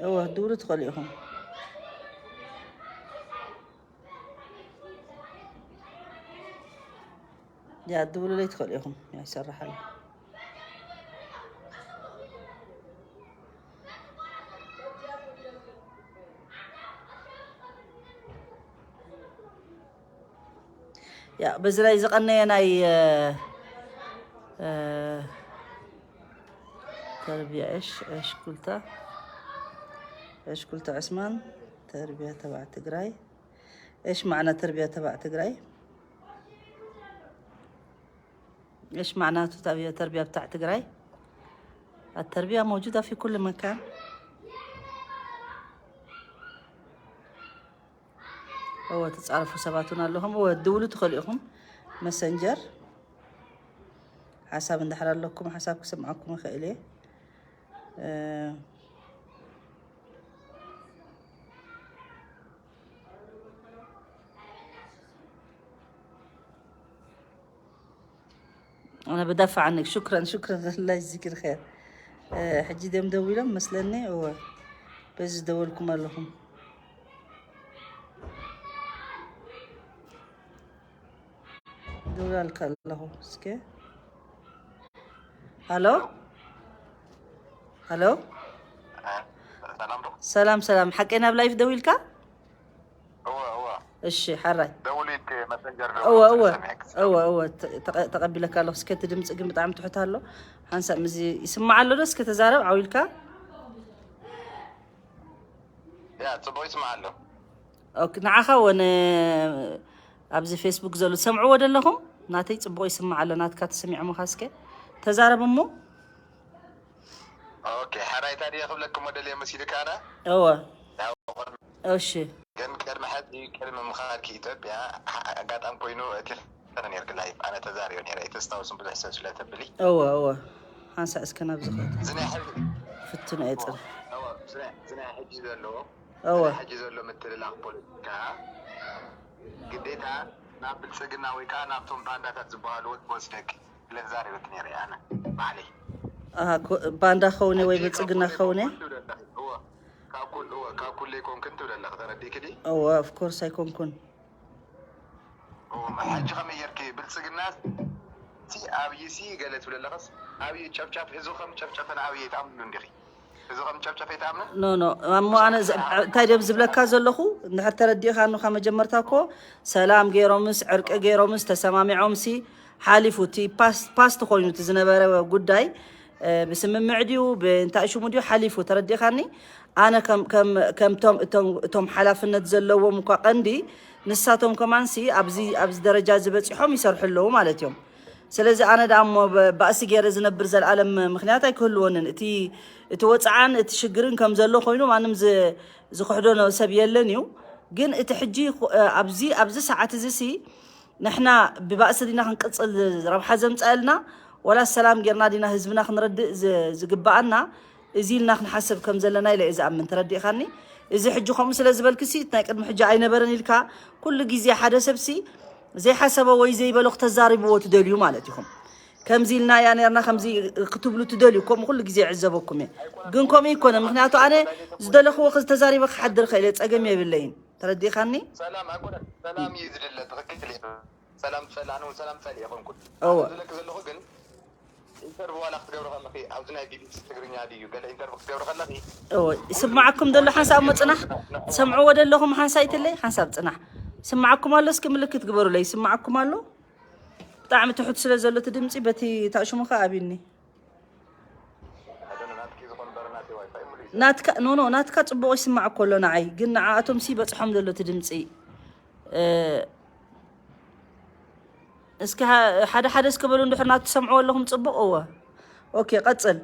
እወ፣ ክትድውሉ ትኽእሉ ኢኹም። ያ፣ ክትድውሉለይ ትኽእሉ ኢኹም። ያ፣ ይሰርሕ ኣሎ። ያ፣ በዚ ላይ ዝቐነየ ናይ፣ እ፣ እ፣ ተርቢያ እሽ፣ እሽ ኩልታ፣ እሽ ኩልታ ዕስማን፣ ተርቢያ ተባዕ ትግራይ። እሽ ማዕና ተርቢያ ተባዕ ትግራይ። እሽ ማዕናቱ ተርቢያ፣ ተርቢያ ብታዕ ትግራይ። التربية موجودة في كل مكان. እወ፣ ትጻረፉ ሰባት እውን ኣለኹም። እወ፣ ድውሉ ትኽእሉ ኢኹም። መሰንጀር ሓሳብ እንድሕር ኣለኩም፣ ሓሳብ ክሰምዓኩም ይኽእል እየ። እ፣ ኣነ ብደፋዕ عنك። ሹክረን፣ ሹክረን፣ الله يجزيك الخير። እ፣ ሕጂ ድዮም ደዊሎም መስለኒ። እወ፣ በዚ ዝደወልኩም ኣለኹም። ደውላልካ ኣለኹ። እስከ። ሃሎ? ሃሎ? ሰላም ዶ? ሰላም፣ ሰላም። ሓቀይ ናብ ላይፍ ደዊልካ? እወ፣ እወ። እሺ፣ ሓራይ። ደውሊ፣ እወ እወ እወ እወ ተቐቢለካ ኣለኹ። እስከ እቲ ድምፂ ግን ብጣዕሚ ትሑት ኣሎ። ሓንሳብ ምዚ ይስማዕ ኣሎ ዶ? እስከ ተዛረብ ዓው ኢልካ። ያ ጽቡቕ ይስማዕ ኣሎ። ኦኬ፣ ንዓኻ ወነ ኣብዚ ፌስቡክ ዘሎ ትሰምዕዎ ደለኹም? ናተይ ጽቡቕ ይስማዕ ኣሎ። ናትካ ተሰሚዖምኻ እስከ ተዛረብ እሞ። ኦኬ፣ ሓራይታ ድየ ክብለኩም ወደልየ መሲልካ ኣነ? እወ ያው ቅድሚ እሺ ግን ቅድሚ ሕዚ ቅድሚ ምኻድኪ ኢትዮጵያ ሓ- ኣጋጣሚ ኮይኑ እቲ ኸነ ነርክ ላይፍ ኣነ ተዛሪዮ ነረ ኣይተስታውስን ብዙሕ ሰብ ስለ ተብሊ እወ እወ ሓንሳእ እስከ ናብ ዝኸት እዚ ናይ ሕዚ ፍትን እየ ጽን እወ፣ እዚ ናይ- እዚ ናይ ሕጂ ዘሎ እወ ሕጂ ዘሎ ምትልላኽ ፖለቲካ ግዴታ ናብ ብልፅግና ወይ ከዓ ናብቶም ባንዳታት ዝበሃሉ ወስደክ ስለ ተዛሪበት ነረ ኣነ ባዕለይ ኣሃ፣ ኮ- ባንዳ ኸውነ ወይ ብልጽግና ኸውነ እወ፣ ካብ ኩል እወ፣ ካብ ኩለይ ኮንክን ትብለላ ተረዲክኒ እወ ኦፍኮርስ ኣይኮንኩን እወ፣ ሕጂ ከመይ ጌርኪ ብልፅግና ሲ ኣብይ ሲ ገለ ትብለ ኣለኸስ ኣብይ ጨፍጫፍ ህዝቢ ከም ጨፍጨፈን ኣብይ ኣይትኣምኑ እንዲኺ ህዝቢ ከም ጨፍጨፈ ኣይትኣምኑ ኖ ኖ እሞ ኣነ ዝ- እንታይ ደብ ዝብለካ ዘለኹ እንድሕር ተረዲእኻ ኖኻ መጀመርታ እኮ ሰላም ገይሮምስ ዕርቂ ገይሮምስ ተሰማሚዖምሲ ሓሊፉ እቲ ፓስት ፓስት ኮይኑ እቲ ዝነበረ ጉዳይ እ፣ ብስምምዕ ድዩ ብእንታይ ሽሙ ድዩ ሓሊፉ ተረዲእኻኒ ኣነ ከም- ከም- ከምቶም እቶም- እቶም ሓላፍነት ዘለዎም እኳ ቀንዲ ንሳቶም ከማንሲ ኣብዚ ኣብዚ ደረጃ እዚ በፂሖም ይሰርሑ ኣለዉ ማለት እዮም ስለዚ ኣነ ደኣ እሞ ብ- ባእሲ ገይረ ዝነብር ዘለኣለም ምክንያት ኣይክህልወንን እቲ እቲ ወፅዓን እቲ ሽግርን ከም ዘሎ ኮይኑ ማንም ዝ- ዝክሕዶ ነ- ሰብ የለን እዩ ግን እቲ ሕጂ እ፣ ኣብዚ ኣብዚ ሰዓት እዚ ሲ ንሕና ብባእሲ ዲና ክንቅፅል ረብሓ ዘምፀአልና ወላ ሰላም ጌርና ዲና ህዝብና ክንረድእ ዝ- ዝግበኣና እዚ ኢልና ክንሓስብ ከም ዘለና ኢለ እየ ዝኣምን ተረዲእኻኒ እዚ ሕጂ ከምኡ ስለ ዝበልክሲ ናይ ቅድሚ ሕጂ ኣይነበረን ኢልካ ኩሉ ግዜ ሓደ ሰብሲ ዘይሓሰቦ ወይ ዘይበሎ ክተዛርብዎ ትደልዩ ማለት ኢኹም ከምዚ ኢልና እያ ነርና ከምዚ ክትብሉ ትደልዩ ከምኡ ኩሉ ግዜ ይዕዘበኩም እየ ግን ከምኡ ይኮነ ምክንያቱ ኣነ ዝደለኽዎ ተዛሪበ ክሓድር ከኢለ ፀገም የብለይን ተረዲእኻኒ ሰላም ኣይኮነ ሰላም እዩ ዝድለ ትኽክል እዩ ሰላም ትጸልእ ኣነ እውን ሰላም ጸልእ የኮንኩን እወ ዝለክ ዘለኹ ግን ኢንተርቪው ዋላ ክትገብሪ ከለኺ ኣብዚ ናይ ቢቢሲ ትግርኛ ድዩ ገለ ኢንተርቪው ክትገብሪ ከለኺ እወ ይስማዓኩም ደሎ ሓንሳብ እሞ ፅናሕ ትሰምዕዎ ደለኹም ሓንሳይ ትለይ ሓንሳብ ፅናሕ ይስማዓኩም ኣሎ እስኪ ምልክት ግበሩለይ ይስማዓኩም ኣሎ ብጣዕሚ ትሑት ስለ ዘሎ እቲ ድምፂ በቲ ታሽሙ ከዓ ኣብዩኒ ኣይደነ ናትኪ ዝኾን በረ ናተይ ዋይፋይ ሙሉ እዩ ናትካ ኖ ኖ ናትካ ፅቡቕ ይስማዕ እኮ ኣሎ ንዓይ ግን ንዓኣቶም ሲ በፅሖም ዘሎ እቲ ድምፂ እ፣ እስኪ ሃ- ሓደ ሓደ እስኪ በሉ እንድሕር ናቱ ትሰምዕዎ ኣለኹም ፅቡቕ እወ ኦኬ ቀፅል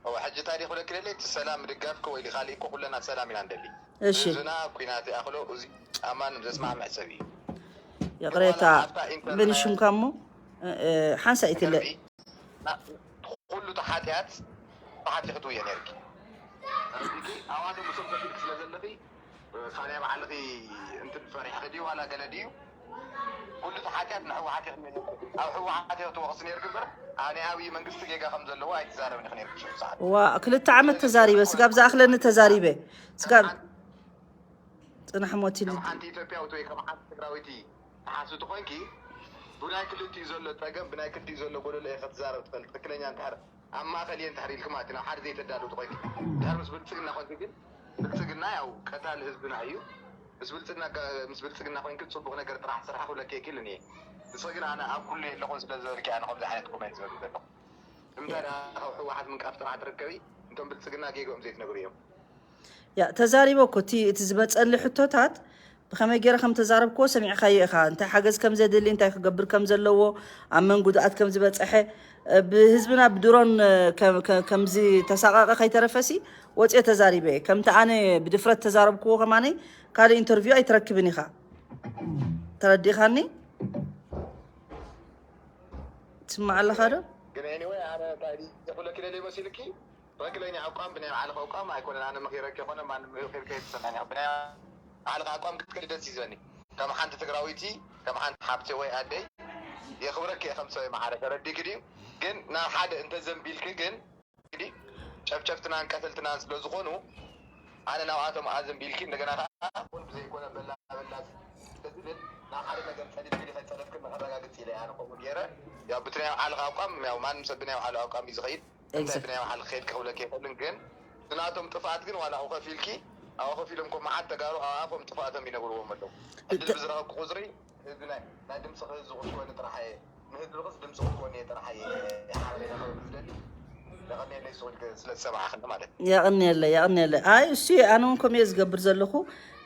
እወ ሕጂ እንታይ ዲኹ ለክለለ እቲ ሰላም ድጋፍኪ ወይ ካሊእ እኮ ኩለና ሰላም ኢና ንደሊ እሺ ህዝብና ኩናት ይኣኽሎ እዚ ጫማን ዘስማዕምዕ ሰብ እዩ ይቕሬታ ኣብታ ኢንተርነት ብንሽምካ እሞ እ፣ እ፣ ሓንሳእ ኢትለ ና- ኩሉ ተሓጢኣት ብሓጢ ክትውየ ነርኪ ኣብኣቶም ብሶም ከፊልክ ስለ ዘለኺ ካሊያ ባዕልኺ እንትን ፈሪሕኺ ድዩ ዋላ ገለ ድዩ ኩሉ ተሓጢኣት ንሕወሓት ኢኽኒ ኣብ ሕወሓት ኢኽ ትወቕስ ነርኪ እምበር ኣነ ኣብይ መንግስቲ ጌጋ ከም ዘለዎ ኣይትዛረብን ኢኽ ነርኪ ሽዑ ሰዓት ዋ ክልተ ዓመት ተዛሪበ ስጋብ ዝኣኽለኒ ተዛሪበ ስጋብ ፅናሕ ሞት ኢሉ ከም ሓንቲ ኢትዮጵያዊት ወይ ከም ሓንቲ ትግራዊቲ ትሓስቢ ተኾይንኪ ብናይ ክልቲኡ ዘሎ ፀገም ብናይ ክልቲኡ ዘሎ ጎደሎ እየ ክትዛረብ ትኽእል ትኽክለኛ እንድሕር ኣብ ማእኸል እየ እንድሕር ኢልኪ ማለት እዩ ናብ ሓደ ዘይተዳሉ ተኾይንኪ እንድሕር ምስ ብልፅግና ኮንኪ ግን ብልፅግና ያው ቀታሊ ህዝብና እዩ ምስ ብልፅግና ጋ- ምስ ብልፅግና ኮንኪ ፅቡቕ ነገር ጥራሕ ስራሕ ክብለኪ የክእልን እየ ንስኺ ግን ኣነ ኣብ ኩሉ የለኹን ስለ ዝበልኪ ኣነ ከምዚ ዓይነት ኮሜንት ዝብል ዘለኹ እንታይ ደኣ ካብ ህወሓት ምንቃፍ ጥራሕ ትርከቢ እንቶም ብልፅግና ጌግኦም ዘይትነግሩ እዮም ያ ተዛሪበ እኮ እቲ እቲ ዝመፀሊ ሕቶታት ብኸመይ ገይረ ከም ተዛረብክዎ ሰሚዕካዮ ኢኻ እንታይ ሓገዝ ከም ዘድሊ እንታይ ክገብር ከም ዘለዎ ኣብ መን ጉድኣት ከም ዝበፀሐ እ፣ ብህዝብና ብድሮን እ፣ ከ- ከ- ከም ዝተሳቐቐ ከይተረፈሲ ወፅየ ተዛሪበ እየ ከምቲ ኣነ ብድፍረት ተዛረብክዎ ከማነይ ካልእ ኢንተርቪው ኣይትረክብን ኢኻ ተረዲእኻኒ ትስማዕ ኣለኻ ዶ ግን anyway ኣነ እንታይ ድየ ክብለኪ ደልየ መሲልኪ ትኽክለኛ ኣቋም ብናይ ባዕልኺ ኣቋም ኣይኮነን ኣነ መኺረኪ ኮነ ማንም መኺርኪ ኣይትሰምዕን ኢኺ ብናይ ባዕልኺ ኣቋም ክትከዲ ደስ እዩ ዝብለኒ ከም ሓንቲ ትግራወይቲ ከም ሓንቲ ሓብቲ ወይ ኣደይ የኽብረኪ እየ ከም ሰብ ማዕረ ተረዲእኪ ድዩ ግን ናብ ሓደ እንተዘንቢልኪ ግን እንግዲህ ጨፍጨፍትናን ቀተልትናን ስለ ዝኾኑ ኣነ ናብኣቶም ኣዘንቢልኪ እንደገና ከዓ ኹን ብዘይኮነ በላ በላ ስለ ዝብል ናብ ሓደ ነገር ፀሊልኪ ድኸ ፀለፍክን ንኸረጋግፅ ኢለ ኣነ ከምኡ ገይረ ያው ብቲ ናይ ባዕልኻ ኣቋም ያው ማንም ሰብ ብናይ ባዕሉ ኣቋም እዩ ዝኸይድ እንታይ ብናይ ባዕልኺ ከይድ ክኽብለኪ ይኽእልን ግን እቲ ናቶም ጥፍኣት ግን ዋላ ከፊልኪ ኣብኡ ኮፍ ኢሎም እኮ መዓት ተጋሩ ኣብ ኣፎም ጥፍኣቶም ይነግርዎም ኣለዉ። ዕድል ብዝረኸብኩ ቁፅሪ ህዝቢ ናይ ናይ ድምፂ ክህዝ ዝቁስወኒ ጥራሕ እየ፣ ንህዝቢ ክስ ድምፂ ክኮን እየ ጥራሕ እየ ሓበሬታ ክህብ ዝደሊ። የቐንየለይ ስቕ ኢልክ ስለ ዝሰማዕኽኒ ማለት እዩ። የቐንየለይ፣ የቐንየለይ። ኣይ፣ እሱ እየ፣ ኣነ እውን ከምኡ እየ ዝገብር ዘለኹ።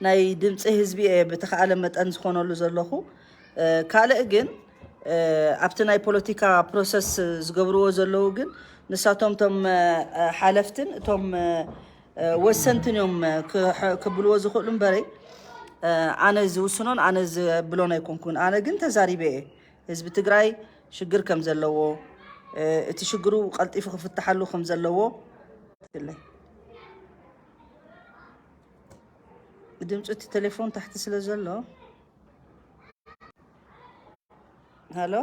ናይ ድምፂ ህዝቢ እየ ብተኻእለ መጠን ዝኾነሉ ዘለኹ። እ፣ ካልእ ግን፣ እ፣ ኣብቲ ናይ ፖለቲካ ፕሮሰስ ዝገብርዎ ዘለዉ ግን ንሳቶም እቶም፣ እ፣ ሓለፍትን እቶም፣ እ፣ ወሰንትን እዮም፣ እ፣ ክሕ-፣ ክብልዎ ዝኽእሉ እምበረይ፣ እ፣ ኣነ ዝውስኖን ኣነ ዝብሎን ኣይኮንኩን። ኣነ ግን ተዛሪበ እየ። ህዝቢ ትግራይ ሽግር ከም ዘለዎ፣ እ፣ እቲ ሽግሩ ቀልጢፉ ክፍትሓሉ ከም ዘለዎ። ድምፂ እቲ ቴሌፎን ታሕቲ ስለ ዘሎ። ሃሎ?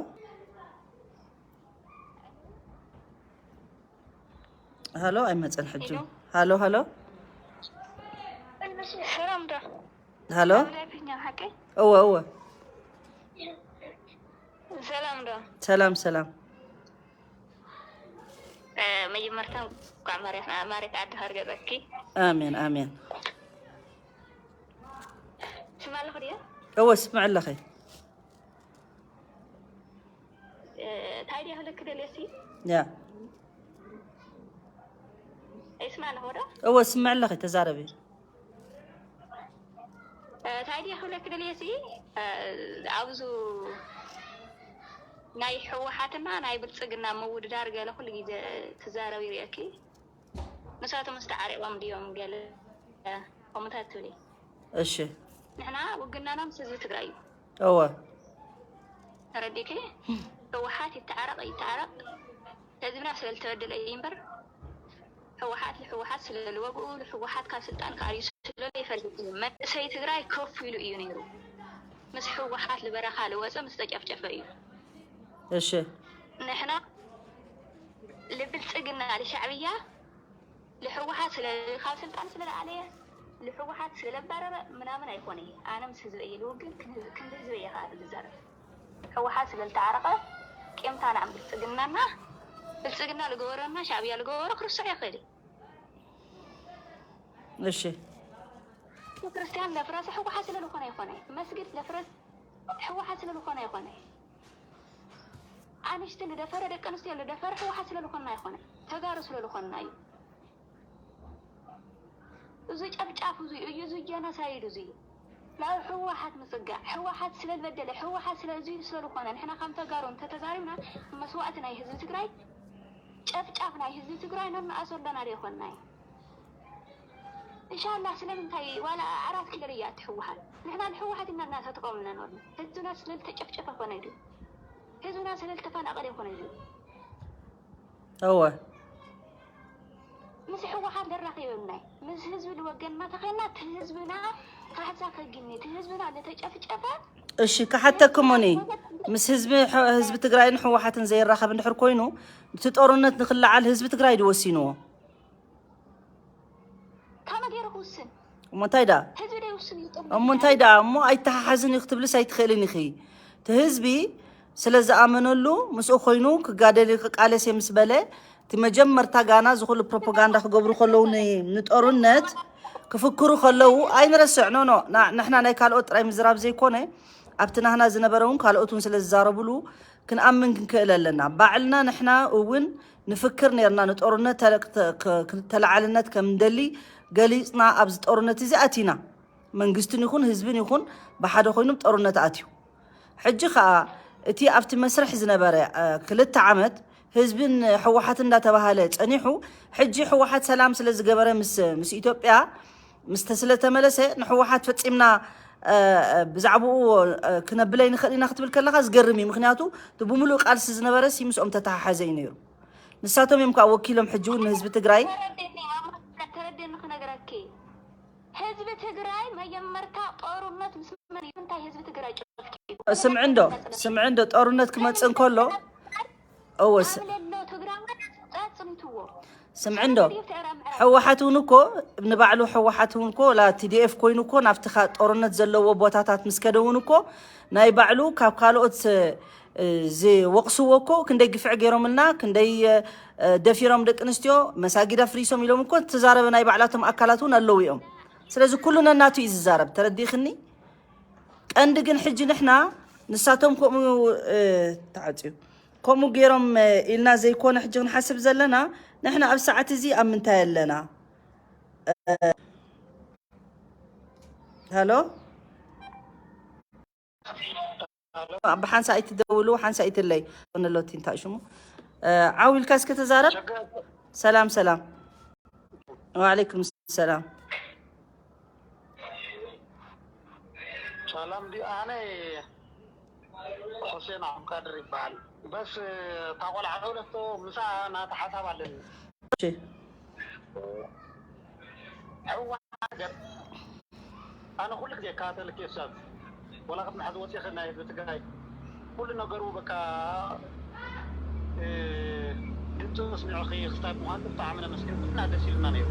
ሃሎ? ኣይመፀን ሕጂ። ሄሎ? ሃሎ፣ ሃሎ? ሰላም ዶ? ሃሎ? ኣብ ላይፍ እኛ ሓቀይ? እወ፣ እወ። ሰላም ዶ? ሰላም፣ ሰላም። እ፣ መጀመርታ እንኳዕ ማርያም፣ ማርያም ዓዲ ሃርገጸኪ። ኣሜን፣ ኣሜን። ስማ ኣለኹ ድየ? እወ፣ ስምዕ ኣለኺ። እ፣ እንታይ ድየ ክብለኪ ደልየ ሲ? ያ። ይስማ ኣለኹ ዶ? እወ፣ ስምዕ ኣለኺ፣ ተዛረቢ። እ፣ እንታይ ድየ ክብለኪ ደልየ ሲ፣ እ፣ ኣብዚ ናይ ህወሓትና ናይ ብልጽግና ምውድዳር ገለ ኩሉ ግዜ ትዛረቢ ይርእየኪ። ንሳቶም ዝተዓሪቖም ድዮም ገለ ከምኡታት ትብሊ? እሺ። ንሕና ውግናና ምስ ህዝቢ ትግራይ እዩ። እወ። ተረዲእኪ? ህወሓት ይተዓረቕ ይተዓረቕ ህዝብና ስለ ዝተበደለ እዩ እምበር ህወሓት ንህወሓት ስለ ዝወግኡ ንህወሓት ካብ ስልጣን ክኣልዩ ስለ ዘይፈልጥ እዩ። መንእሰይ ትግራይ ኮፍ ኢሉ እዩ ነይሩ። ምስ ህወሓት ልበረኻ ልወፀ ምስ ተጨፍጨፈ እዩ። እሺ። ንሕና ልብልፅግና ልሻዕብያ ልሕወሓት ስለ ካብ ስልጣን ስለ ዝኣለየ ልሕወሓት ስለ ለባረረ ምናምን ኣይኮነ። ኣነ ምስ ህዝበይ እየ ልውግን፣ ክን- ክንዲ ህዝበይ እየ ከዓ ዝዛረብ። ሕወሓት ስለ ዝተዓረቐ ቂምታና ብልፅግናና ብልፅግና ልገበረና ሻዕብያ ልገበሮ ክርስዖ ይኽእል እዩ። እሺ። ክርስቲያን ለፍረሰ ሕወሓት ስለ ዝኾነ ኣይኮነ። መስጊድ ለፍረስ ሕወሓት ስለ ዝኾነ ኣይኮነ። ኣንሽቲ ልደፈረ ደቂ ኣንስትዮ ልደፈረ ሕወሓት ስለ ዝኾነ ኣይኮነ። ተጋሩ ስለ ዝኾንና እዩ። እዚ ጨፍጫፍ እዚ እዩ፣ እዚ ጀኖሳይድ እዚ ናብ ህወሓት ምፅጋዕ፣ ህወሓት ስለ ዝበደለ፣ ህወሓት ስለ እዚ ስለ ዝኾነ ንሕና ከም ተጋሩ እንተተዛሪብና መስዋእቲ ናይ ህዝቢ ትግራይ ጨፍጫፍ ናይ ህዝቢ ትግራይ ነንኣሶ ኣለና ዶ ይኾንና እዩ? እንሻላ ስለምንታይ ዋላ ኣራት ኪሎ እያ እቲ ህወሓት? ንሕና ንህወሓት ኢና እናተጠቐምና ኖርና። ህዝብና ስለ ዝተጨፍጨፈ ኮነ ድዩ? ህዝብና ስለ ዝተፈናቐለ ኮነ ድዩ? እወ። ምስ ህወሓት ደራኺበናይ ምስ ህዝቢ ልወገንና ተኸና እቲ ህዝብና ካሕሳ ከግኒ እቲ ህዝብና ለተጨፍጨፈ እሺ፣ ክሓተክሙኒ። ምስ ህዝቢ፣ ህዝቢ ትግራይን ህወሓትን ዘይራኸብ እንድሕር ኮይኑ፣ እቲ ጦርነት ንክለዓል ህዝቢ ትግራይ ድዩ ወሲንዎ? ካመ ገይሩ ክውስን? እሞ እንታይ ደኣ? ህዝቢ ዶ ይውስን እዩ ጦርነት? እሞ እንታይ ደኣ? እሞ ኣይተሓሓዝን እዩ ክትብልስ ኣይትኽእልን ኢኺ። እቲ ህዝቢ ስለ ዝኣመነሉ ምስኡ ኮይኑ ክጋደል ክቃለስ እየ ምስ በለ፣ እቲ መጀመርታ ጋና ዝኹሉ ፕሮፓጋንዳ ክገብሩ ከለዉ ን-፣ ንጦርነት ክፍክሩ ከለዉ ኣይንረስዕ። ኖ፣ ኖ፣ ና-፣ ንሕና ናይ ካልኦት ጥራይ ምዝራብ ዘይኮነ፣ ኣብቲ ናህና ዝነበረ እውን ካልኦት እውን ስለ ዝዛረቡሉ ክንኣምን ክንክእል ኣለና። ባዕልና ንሕና እውን ንፍክር ነርና፣ ንጦርነት ተለ-፣ ተ-፣ ከ-፣ ተለዓልነት ከም እንደሊ ገሊጽና ኣብዚ ጦርነት እዚ ኣቲና። መንግስትን ይኹን ህዝብን ይኹን ብሓደ ኮይኑ ጦርነት ኣትዩ። ሕጂ ኸኣ እቲ ኣብቲ መስርሕ ዝነበረ፣ እ፣ ክልተ ዓመት ህዝብን ህወሓት እንዳተባሃለ ጸኒሑ፣ ሕጂ ህወሓት ሰላም ስለ ዝገበረ ምስ፣ ምስ ኢትዮጵያ ምስ ተ-፣ ስለ ተመለሰ ንህወሓት ፈጺምና፣ እ፣ እ፣ ብዛዕባኡ፣ እ፣ ክነብለ ኣይንኽእል ኢና ክትብል ከለኻ ዝገርም እዩ። ምኽንያቱ እቲ ብምሉእ ቃልሲ ዝነበረ ሲ ምስኦም ተተሓሓዘ እዩ ነይሩ። ንሳቶም እዮም ከኣ ወኪሎም ሕጂ እውን ንህዝቢ ትግራይ ተረደኒ፣ ኣማ-፣ ተረደኒ ክነግረኪ። ህዝቢ ትግራይ መጀመርታ ጦርነት ምስ መን እዩ? እንታይ ህዝቢ ትግራይ ጨፍጭፉ? ስምዒ እንዶ፣ ስምዒ እንዶ፣ ጦርነት ክመጽእ እንከሎ፣ እወ፣ ስ-፣ ኣብ ለሎ ትግራዋይ ኣጽኒትዎ። ስምዒ እንዶ፣ ሕወሓት እውን እኮ፣ ንባዕሉ ሕወሓት እውን እኮ፣ ላ ቲ ዲ ኤፍ ኮይኑ እኮ፣ ናብቲ ኻ-፣ ጦርነት ዘለዎ ቦታታት ምስ ከደ እውን እኮ፣ ናይ ባዕሉ ካብ ካልኦት፣ እ፣ ዝወቕስዎ እኮ፣ ክንደይ ግፍዒ ገይሮምልና፣ ክንደይ፣ እ፣ ደፊሮም ደቂ ኣንስትዮ፣ መሳጊድ ኣፍሪሶም ኢሎም እኮ፣ ዝተዛረበ ናይ ባዕላቶም ኣካላት እውን ኣለዉ እዮም። ስለዚ ኩሉ ነናቱ እዩ ዝዛረብ፣ ተረዲኽኒ? ቀንዲ ግን ሕጂ ንሕና ንሳቶም ከምኡ፣ እ፣ ተዓፅዩ ከምኡ ገይሮም፣ እ፣ ኢልና ዘይኮነ ሕጂ ክንሓስብ ዘለና፣ ንሕና ኣብ ሰዓት እዚ ኣብ ምንታይ ኣለና? እ፣ ሃሎ? ብሓንሳእ ኣይትደውሉ፣ ሓንሳእ ኣይትለይ። ንሎቲ እንታይ ሽሙ? እ፣ ዓው ኢልካ እስኪ ተዛረብ። ሰላም፣ ሰላም። ወዓለይኩም ሰላም። ሰላም፣ ዲ-፣ ኣነ ሑሴን ዓብዱቃድር ይበሃል። በስ እታ ቆልዓ ተወለቶ ምሳ ናተ ሓሳብ ኣለኒ። እሺ። ሕዋ ነገር ኣነ ኩሉ ግዜ እከታተለኪ እየ፣ ሰብ ወላ ቅድሚ ሕዚ ወፂኺ ናይ ህዝቢ ትግራይ ኩሉ ነገሩ በቃ፣ እ፣ ድምፂ መስሚዕኺ ክስታይ ምዃን ብጣዕሚ ነመስግን። ኩልና ደስ ኢሉና ነይሩ።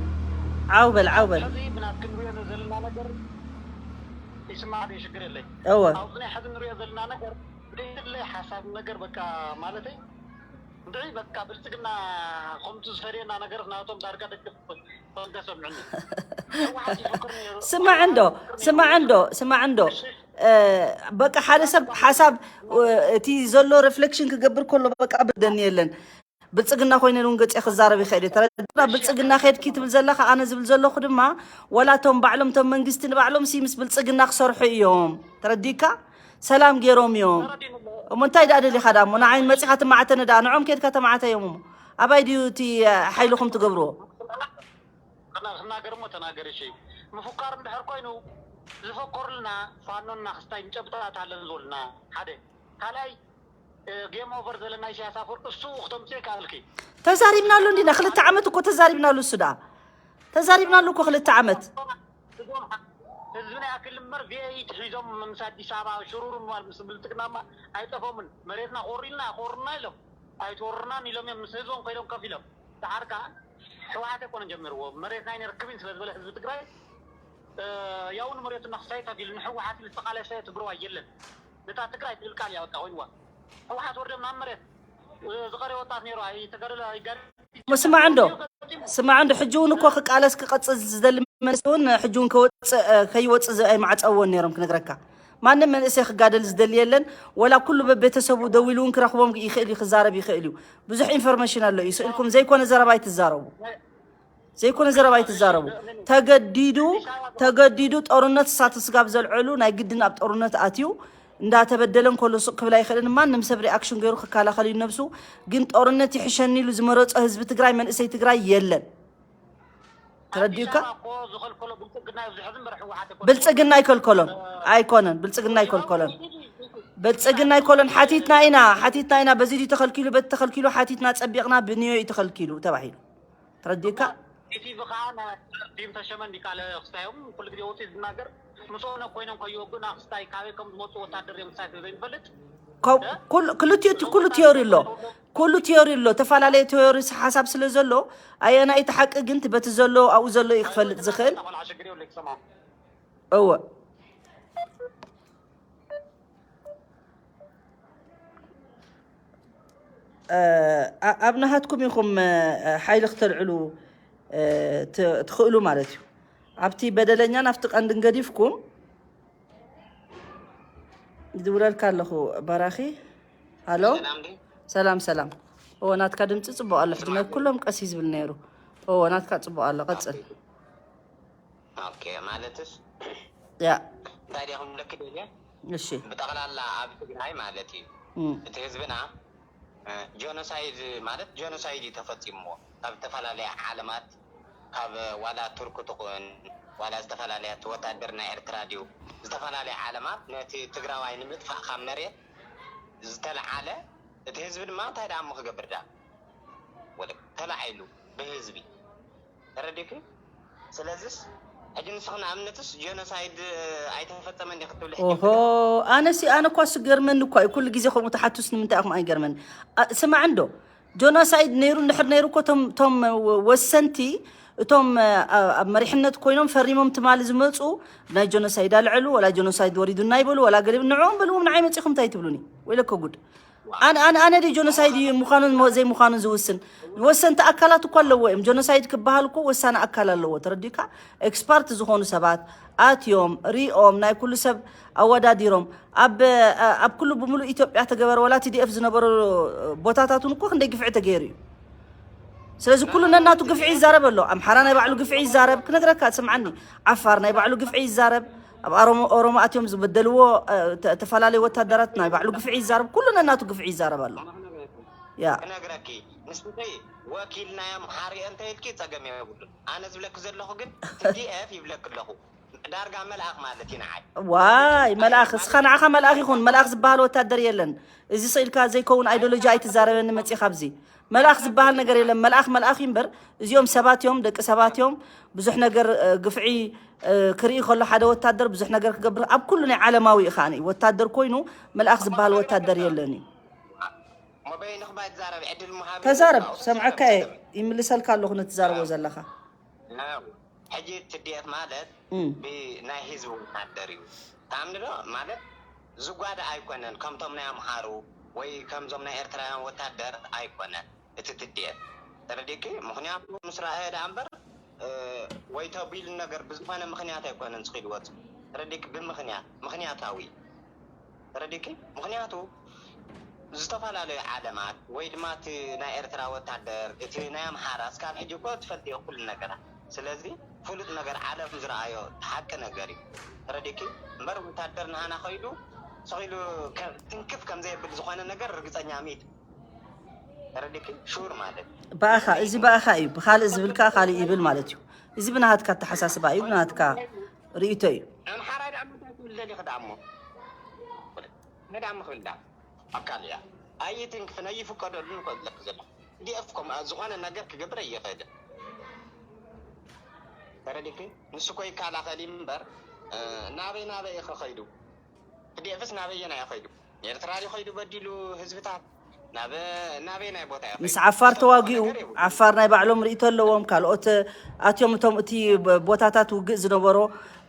ዓው በል፣ ዓው በል። ሕዚ ብናትኪ ንሪኦ ዘለና ነገር ይስማዕ ዶ? ሽግር የለይ። እወ። ኣብዚ ናይ ሕዚ ንሪኦ ዘለና ነገር ዘይድለይ ሓሳብ ነገር በቃ ማለተይ እንድዒ በቃ ብልጽግና ከምቲ ዝፈርየና ነገር ናቶም ዳርጋ ደገፍ ተሰምዕኒ። ህወሓት ይፍክር ነይሩ። ስማዕ እንዶ፣ ስማዕ እንዶ፣ ስማዕ እንዶ። እ፣ በቃ ሓደ ሰብ ሓሳብ፣ እ፣ እቲ ዘሎ ሪፍሌክሽን ክገብር ከሎ በቃ ብደኒ የለን። ብልጽግና ኮይነ እውን ገጽ ክዛረብ ይኽእል እዩ። ተረድና? ብልጽግና ከድኪ ትብል ዘለኻ፣ ኣነ ዝብል ዘለኹ ድማ ወላ እቶም ባዕሎም እቶም መንግስቲ ንባዕሎም ሲ ምስ ብልጽግና ክሰርሑ እዮም። ተረዲካ? ሰላም ገይሮም እዮም። እሞ እንታይ ደኣ ደሊኻ ደኣ እሞ ንዓይ መጺኻ ትማዕተኒ ደኣ ንዖም ከድካ ተማዕተ እዮም እሞ ኣባይ ድዩ እቲ ሓይልኹም ትገብርዎ? ክና-፣ ክናገር እሞ ተናገር። እሺ፣ ምፉካር እንድሕር ኮይኑ ዝፈከሩልና ፋኖና ክስታይ ንጨብጣት ኣለን ዝበሉና ሓደ። ካልኣይ፣ እ፣ ጌም ኦቨር ዘለና ኢሳያስ ኣፈወርቂ እሱ ክተምፅእ ይከኣልኪ። ተዛሪብናሉ እንዲና፣ ክልተ ዓመት እኮ ተዛሪብናሉ። እሱ ደኣ ተዛሪብናሉ እኮ ክልተ ዓመት። ህዝብና ይኣክል እምበር ቪኤይት ሒዞም ምስ ኣዲስ ኣበባ ሽሩሩ ምባል ምስ ብልፅግናማ ኣይጠፈሙን። መሬትና ክወሩ ኢልና ክወሩና ኢሎም ኣይትወሩናን ኢሎም እዮም ምስ ህዝቦም ከይዶም ከፊሎም። ደሓር ከዓ ህወሓት ኣይኮነን ጀሚርዎ። መሬትና ኣይንረክብን ስለ ዝበለ ህዝቢ ትግራይ፣ እ፣ ያውን መሬቱና ክሳይ ከፊሉ ንህወሓት ዝተቃለሰ ትግራዋይ የለን። ነታ ትግራይ ትብል ቃል እያ በቃ ኮይንዋ። ህወሓት ወርዶም ናብ መሬት፣ እ፣ ዝቐረየ ወጣት ነይሩ ኣይተጋደለ ኣይጋደል ስማዕ እንዶ፣ ስማዕ እንዶ፣ ሕጂ እውን እኮ ክቃለስ ክቐጽል ዝደሊ መንእሰይ እውን ሕጂ እውን ከወጽእ፣ እ፣ ከይወጽእ ዝ-፣ ኣይማዕጸውዎን ነይሮም ክነግረካ። ማንም መንእሰይ ክጋደል ዝደሊ የለን። ወላ ኩሉ በቤተሰቡ ደዊሉ እውን ክረኽቦም ይኽእል እዩ፣ ክዛረብ ይኽእል እዩ። ብዙሕ ኢንፎርሜሽን ኣሎ እዩ። ስእልኩም ዘይኮነ ዘረባ ኣይትዛረቡ። ዘይኮነ ዘረባ ኣይትዛረቡ። ተገዲዱ፣ ተገዲዱ ጦርነት እሳተ ስጋብ ዘልዐሉ ናይ ግድን ኣብ ጦርነት ኣትዩ እንዳተበደለ እንከሎ ሱቕ ክብል ኣይኽእልን። ማንም ሰብ ሪኣክሽን ገይሩ ክከላኸል እዩ ነብሱ። ግን ጦርነት ይሕሸኒ ኢሉ ዝመረጾ ህዝቢ ትግራይ፣ መንእሰይ ትግራይ የለን። ተረዲኡካ? ኣዲስ ኣበባ እኮ ዝኸልከሎ ብልፅግና እዩ። ዝሕዝ እምበር ህወሓት ኣይኮነን። ብልፅግና ኣይከልከሎን። ኣይኮነን፣ ብልፅግና ኣይከልከሎን። ብልፅግና ኣይኮነን። ሓቲትና ኢና፣ ሓቲትና ኢና። በዚ ድዩ ተኸልኪሉ፣ በቲ ተኸልኪሉ ሓቲትና ጸቢቕና፣ ብንዮ እዩ ተኸልኪሉ ተባሂሉ። ተረዲኡካ? እቲ ብኻ ዲም ተሸመ እንዲ ካለ ክስታዮም ኩሉ ግዜ ወፂኡ ዝናገር ምስ ኦነግ ኮይኖም ከይወግኡና ክስታይ ካበይ ከም ዝመፁ ወታደር እዮም ክስታይ ዘይንፈልጥ። ኮ-፣ ኩሉ፣ ክልቲኡ እቲ ኩሉ ቲዮሪ ኣሎ። ኩሉ ቲዮሪ ኣሎ። ተፈላለየ ቲዮሪ ሓሳብ ስለ ዘሎ ኣየናይ እቲ ሓቂ ግን እቲ በቲ ዘሎ ኣብኡ ዘሎ እዩ ክፈልጥ ዝኽእል። ቆልዓ ሽግር የብለይ ክሰማ። እወ። እ፣ ኣ-፣ ኣብ ናሃትኩም ኢኹም፣ እ፣ ሓይሊ ክተልዕሉ፣ እ፣ ት-፣ ትኽእሉ ማለት እዩ። ኣብቲ በደለኛን ኣብቲ ቀንድን ገዲፍኩም ይድውለልካ ኣለኹ ባራኺ። ሃሎ። ሰላም ድዩ? ሰላም፣ ሰላም። እወ፣ ናትካ ድምፂ ፅቡቅ ኣሎ። ሕጂ ናይ ኩሎም ቀስ እዩ ዝብል ነይሩ። እወ፣ ናትካ ፅቡቅ ኣሎ። ቀፅል። ኦኬ፣ ማለትስ ያ፣ እንታይ ድየ ክብለኪ ደልየ? እሺ። ብጠቕላላ ኣብ ትግራይ ማለት እዩ እም፣ እቲ ህዝብና፣ እ፣ ጆኖሳይድ ማለት ጆኖሳይድ እዩ ተፈፂምዎ። ካብ ዝተፈላለያ ዓለማት፣ ካብ ዋላ ቱርክ ትኹን ዋላ ዝተፈላለያ፣ እቲ ወታደር ናይ ኤርትራ ድዩ፣ ዝተፈላለያ ዓለማት ነቲ ትግራዋይ ንምጥፋእ ካብ መሬት ዝተልዓለ፣ እቲ ህዝቢ ድማ እንታይ ደኣ እሞ ክገብር ደኣ? ወለ ተላዒሉ ብህዝቢ። ተረዲእኪ? ስለዚስ ሕጂ ንስኺ ንኣብነትስ ጀኖሳይድ ኣይተፈጸመን ዲኺ ክትብሊ ሕጂ ኦሆ፣ ኣነሲ፣ ኣነ እኳ ዝገርመኒ እኳ እዩ። ኩሉ ግዜ ከምኡ ትሓቱስ ንምንታይ ኢኹም ኣይገርመኒ? ኣ፣ ስማዕ እንዶ፣ ጆኖሳይድ ነይሩ እንድሕር ነይሩ እኮ፣ እቶም፣ እቶም ወሰንቲ፣ እቶም፣ ኣ፣ ኣብ መሪሕነት ኮይኖም ፈሪሞም ትማሊ ዝመፁ፣ ናይ ጆኖሳይድ ኣልዐሉ፣ ወላ ጆኖሳይድ ወሪዱና ይበሉ፣ ወላ ገለ ንዕኦም በልዎም፣ ንዓይ መፂኹም እንታይ ትብሉኒ? ወይለኮ ጉድ። ኣነ ኣነ ኣነ ድዩ ጆኖሳይድ እዩ ምዃኑን ሞ- ዘይምዃኑን ዝውስን? ወሰንቲ ኣካላት እኮ ኣለዎ እዮም። ጆኖሳይድ ክበሃል እኮ ወሳኒ ኣካል ኣለዎ። ተረዲካ? ኤክስፐርት ዝኾኑ ሰባት ኣትዮም ሪኦም ናይ ኩሉ ሰብ ኣወዳዲሮም ኣብ ኣብ ኩሉ ብምሉእ ኢትዮጵያ ተገበረ ወላ ቲዲኤፍ ዝነበሩ ቦታታት እውን እኮ ክንደይ ግፍዒ ተገይሩ እዩ። ስለዚ ኩሉ ነናቱ ግፍዒ ይዛረብ ኣሎ። ኣምሓራ ናይ ባዕሉ ግፍዒ ይዛረብ፣ ክነግረካ ትሰምዓኒ። ዓፋር ናይ ባዕሉ ግፍዒ ይዛረብ። ኣብ ኣሮሞ ኦሮሞ ኣትዮም ዝበደልዎ እ፣ ተ- ተፈላለዩ ወታደራት ናይ ባዕሉ ግፍዒ ይዛረብ። ኩሉ ነናቱ ግፍዒ ይዛረብ ኣሎ። ያ ክነግረኪ ንስኺ ወኪል ናይ ኣምሓሪ እንተ ኢልኪ ጸገም የብሉን። ኣነ ዝብለኪ ዘለኹ ግን ቲዲኤፍ ይብለኪ ኣለኹ። ዳርጋ መልኣኽ ማለት እዩ ንዓይ። ዋይ መልኣኽ እስኻ ንዓኻ መልኣኽ ይኹን። መልኣኽ ዝበሃል ወታደር የለን። እዚ ስኢልካ ዘይከውን ኣይዲዮሎጂ ኣይትዛረበኒ መፂኻ ኣብዚ። መልኣኽ ዝበሃል ነገር የለን። መልኣኽ መልኣኽ እዩ እምበር እዚኦም ሰባት እዮም፣ ደቂ ሰባት እዮም። ብዙሕ ነገር እ፣ ግፍዒ እ፣ ክርኢ ከሎ ሓደ ወታደር ብዙሕ ነገር ክገብር ኣብ ኩሉ ናይ ዓለማዊ እዩ። ከዓኒ ወታደር ኮይኑ መልኣኽ ዝበሃል ወታደር የለን እዩ። እሞ በይንኺ ባይ ትዛረብ ዕድል ምሃብ ተዛረብ፣ ሰምዓካ እየ። ይምልሰልካ ኣለኹ ነትዛረቦ ዘለኻ። ሕጂ ትድየት ማለት እም። ብናይ ህዝቢ ወታደር እዩ። ታምኒ ዶ ማለት ዝጓዳ ኣይኮነን፣ ከምቶም ናይ ኣምሓሩ ወይ ከምዞም ናይ ኤርትራውያን ወታደር ኣይኮነን እቲ ትድየት። ተረዲእኪ? ምኽንያቱ ምስ ረኣየ ደኣ እምበር እ፣ ወይ ተቢሉ ነገር ብዝኾነ ምኽንያት ኣይኮነን ዝኽእል ወፁ። ተረዲእኪ? ብምኽንያት ምኽንያታዊ ተረዲእኪ? ምኽንያቱ ዝተፈላለዩ ዓለማት ወይ ድማ እቲ ናይ ኤርትራ ወታደር እቲ ናይ ኣምሓራ እስካብ ሕጂ እኮ ትፈልጥዮ ኩሉ ነገራት። ስለዚ ፍሉጥ ነገር ዓለም ዝረኣዮ ሓቂ ነገር እዩ። ተረዲእኪ? እምበር ወታደር ንሃና ከይዱ ስኺሉ ከ- ትንክፍ ከም ዘየብል ዝኾነ ነገር ርግፀኛ ሚት ተረዲእኪ? ሹር ማለት ብኣኻ እዚ ብኣኻ እዩ። ብኻልእ ዝብል ከዓ ካልእ ይብል ማለት እዩ። እዚ ብናሃትካ ኣተሓሳስባ እዩ፣ ብናሃትካ ርእይቶ እዩ። ኣምሓራይ ደኣ ምንታይ ክብል ደሊኺ ደኣ እሞ? መዳም ክብል ደኣ ኣካል እያ። ኣይትንክፍን ኣይፍቀደሉን እኮ ዝብለኪ ዘለኹ። ዲኤፍ እኮ ዝኾነ ነገር ክገብር ኣይኽእልን። ተረዲእኪ? ንሱ እኮ ይከላኸል እዩ እምበር፣ እ፣ ናበይ ናበይ ኢኸ ኸይዱ? ዲኤፍስ ናበየናይ እዩ ኸይዱ? ኤርትራ ድዩ ኸይዱ በዲሉ ህዝብታት? ናብ ናበየናይ ቦታ እዩ ምስ ኸይዱ? ዓፋር ዝፈልጦ ተዋጊኡ ነገር የብሉን። ዓፋር ናይ ባዕሎም ርእይቶ ኣለዎም። ካልኦት ኣትዮም እቶም እቲ ብ- ቦታታት ውግእ ዝነበሮ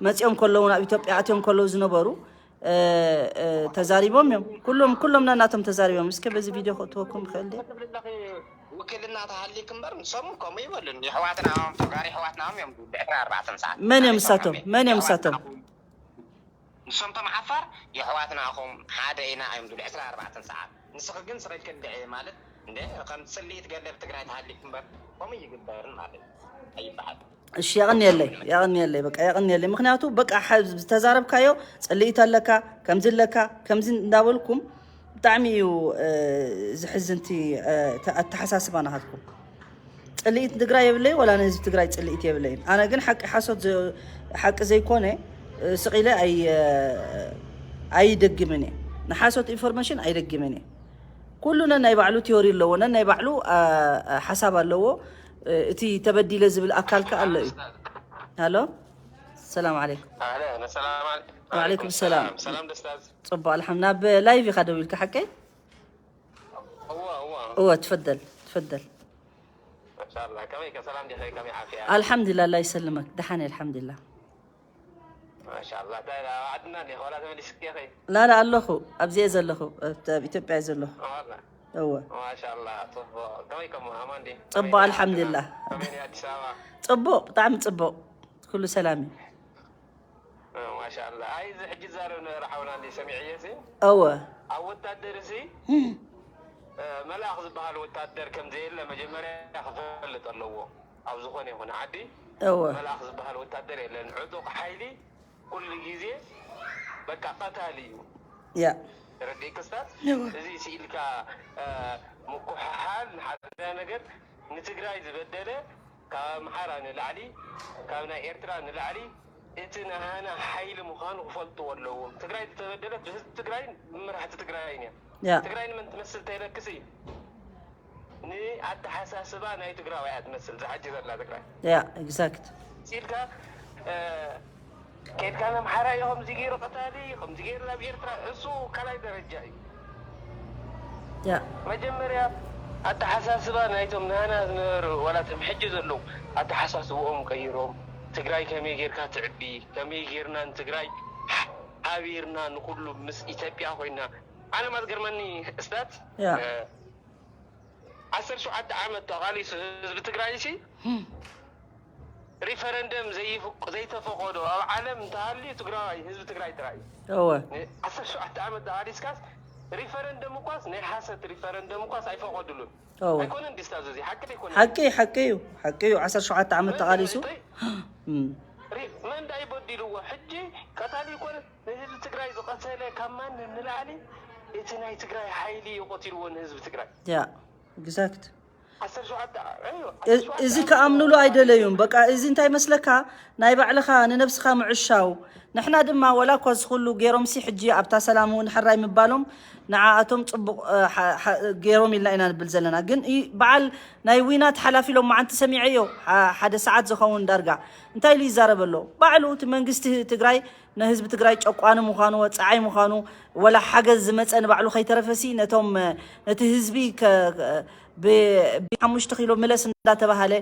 መፂኦም ከለዉ ናብ ኢትዮጵያ ኣትዮም ከለዉ ዝነበሩ እ፣ እ፣ ተዛሪቦም እዮም። ኩሎም ኩሎም ነናቶም ተዛሪቦም። እስከ በዚ ቪድዮ ክእትወኩም ይኽእል ድየ? ውክልና ተሃሊክ እምበር ንሶም ከምኡ ይበሉን። የሕዋትና እዮም፣ ተጋሩ የሕዋትና እዮም እዮም ዝብሉ ዕስራን ኣርባዕተን ሰዓት። መን እዮም ኣበይ እሳቶም? ሰዓት? መን እዮም እሳቶም? የሕዋትና ንሶም ቶም ዓፋር የሕዋትና ኢኹም ሓደ ኢና እዮም ዝብሉ ዕስራን ኣርባዕተን ሰዓት። ንስኺ ግን ስቕ ኢልኪ እንድዒ ማለት እንደ ከም ጽልኢት ገለ ኣብ ትግራይ ተሃሊክ እምበር ከምኡ ይግበርን ማለት ኣይበሃል። እሺ የቕንየለይ የቕንየለይ በቃ የቕንየለይ። ምክንያቱ በቃ ሓ- ዝተዛረብካዮ ጽልኢት ኣለካ ከምዚ ኣለካ ከምዚ እንዳበልኩም ብጣዕሚ እዩ እ፣ ዝሕዝንቲ እ፣ ተ- ኣተሓሳስባ ናሃትኩም። ጽልኢት ትግራይ የብለይ ወላ ንህዝቢ ትግራይ ጽልኢት የብለይን። ኣነ ግን ሓቂ ሓሶት ዘ- ሓቂ ዘይኮነ እ፣ ስቕ ኢለ ኣይ- እ፣ ኣይደግምን እየ። ንሓሶት ኢንፎርሜሽን ኣይደግምን እየ። ኩሉ ነናይ ባዕሉ ቲዮሪ ኣለዎ፣ ነናይ ባዕሉ አ፣ አ፣ ሓሳብ ኣለዎ። እ፣ እቲ ተበዲለ ዝብል ኣካል ከ ኣሎ እዩ። ሃሎ ሰላም ዓለይኩም። ኣህለን ሰላም ዓለይኩም። ወዓለይኩም ሰላም። ሰላም ደስታዝ። ፅቡቅ ኣልሓም። ናብ ላይቭ ኢኻ ደው ኢልካ ሓቀይ? እዋ እዋ። እወ ትፈደል ትፈደል። ማሻላ ከመይ ከ ሰላም ዲኺ ከመይ ዓፍያ? ኣልሓምዱሊላ ኣላ ይሰልመክ። ደሓን እየ ኣልሓምዱሊላ። ማሻላ እንታይ ኢላ ዓድና እንዲኻ ዋላ ተመሊስኪ ኢኺ? ላላ ኣለኹ ኣብዚ እየ ዘለኹ። ኣብ ኣብ ኢትዮጵያ እየ ዘለኹ። ዋላ እወ ማሻላ ጽቡቕ። ከመይ ከም ኣማን ዲ? ጽቡቕ ኣልሓምዱሊላ። ከመይ ኣዲስ ኣበባ? ጽቡቕ ብጣዕሚ ጽቡቕ። ኩሉ ሰላም እዩ። ማሻላ ኣይ እዚ ሕጂ ዛረብ ነበረ ሓውና እንዲ ሰሚዕየ ሲ እወ ኣብ ወታደር ሲ መልኣኽ ዝበሃል ወታደር ከም ዘየለ መጀመርያ ክፈልጥ ኣለዎ። ኣብ ዝኾነ ይኹን ዓዲ እወ መልኣኽ ዝበሃል ወታደር የለን። ዕጡቕ ሓይሊ ኩሉ ግዜ በቃ ቀታሊ እዩ። ያ ተረዲእ ክስታት እወ እዚ ስኢልካ ምኩሕሓል ንሓደ ነገር ንትግራይ ዝበደለ ካብ ኣምሓራ ንላዕሊ ካብ ናይ ኤርትራ ንላዕሊ እቲ ናሃና ሓይሊ ምዃኑ ክፈልጥዎ ኣለዎም። ትግራይ ዝተበደለት ብህዝቢ ትግራይን ብመራሕቲ ትግራይን እያ። ያ ትግራይ ንመን ትመስል ተይለክስ እዩ ንኣተሓሳስባ ናይ ትግራዋይ እያ ትመስል ዝሓጂ ዘላ ትግራይ ያ ኤግዛክት ሲልካ እ፣ ኬድካ ነምሓራ እዩ ከምዚ ገይሩ ቀታሊ ከምዚ ገይሩ ናብ ኤርትራ እሱ ካልኣይ ደረጃ እዩ ያ መጀመርያ ኣተሓሳስባ ናይቶም ናና ዝነበሩ ዋላ ቶም ሕጂ ዘለዉ ኣተሓሳስብኦም ቀይሮም ትግራይ ከመይ ጌርካ ትዕቢ ከመይ ጌርና ንትግራይ ሓቢርና ንኩሉ ምስ ኢትዮጵያ ኮይና ዓለም ኣዝገርመኒ እስታት ያ ዓሰርተ ሸውዓተ ዓመት ተቓሊሱ ህዝቢ ትግራይ ሲ ሪፈረንደም ዘይፍቅ- ዘይተፈቀዶ ኣብ ዓለም እንተሃልዩ ትግራዋይ ህዝቢ ትግራይ ጥራይ እዩ። እወ ዓሰርተ ሸውዓተ ዓመት ተቓሊስካስ ሪፈረንደም እኳስ ናይ ሓሰት ሪፈረንደም እኳስ ኣይፈቀዱሉን። እወ ኣይኮነን ዲስታዝ እዚ ሓቂ ኣይኮነ ሓቂ ሓቂ እዩ ሓቂ እዩ ዓሰርተ ሸውዓተ ዓመት ተቓሊሱ እም። መን ዳይ በዲልዎ ሕጂ ቀታሊ ይኮነ ንህዝቢ ትግራይ ዝቀተለ ካብ ማንም ንላዕሊ እቲ ናይ ትግራይ ሓይሊ እዩ ቀቲልዎ ንህዝቢ ትግራይ ያ exact ዓሰርተ ሸውዓተ እዚ ክኣምኑሉ ኣይደለዩን። በቃ እዚ እንታይ መስለካ፣ ናይ ባዕልኻ ንነብስኻ ምዕሻው። ንሕና ድማ ወላ እኳ ዝኽሉ ገይሮም ሲ ሕጂ ኣብታ ሰላም እውን ሕራይ ምባሎም ንዓኣቶም ፅቡቕ እ፣ ሓ- ሓ- ገይሮም ኢልና ኢና ንብል ዘለና። ግን ይ- በዓል ናይ ዊናት ሓላፊ ኢሎም መዓንቲ ሰሚዐዮ። ሓ- ሓደ ሰዓት ዝኸውን ዳርጋ እንታይ ኢሉ ይዛረብ ኣሎ? ባዕሉ እቲ መንግስቲ ትግራይ ንህዝቢ ትግራይ ጨቋኒ ምዃኑ፣ ወፃዓይ ምዃኑ፣ ወላ ሓገዝ ዝመፀ ንባዕሉ ከይተረፈሲ ነቶም ነቲ ህዝቢ ከ- ብ- ብሓሙሽተ ኪሎ ምለስ እንዳተባሃለ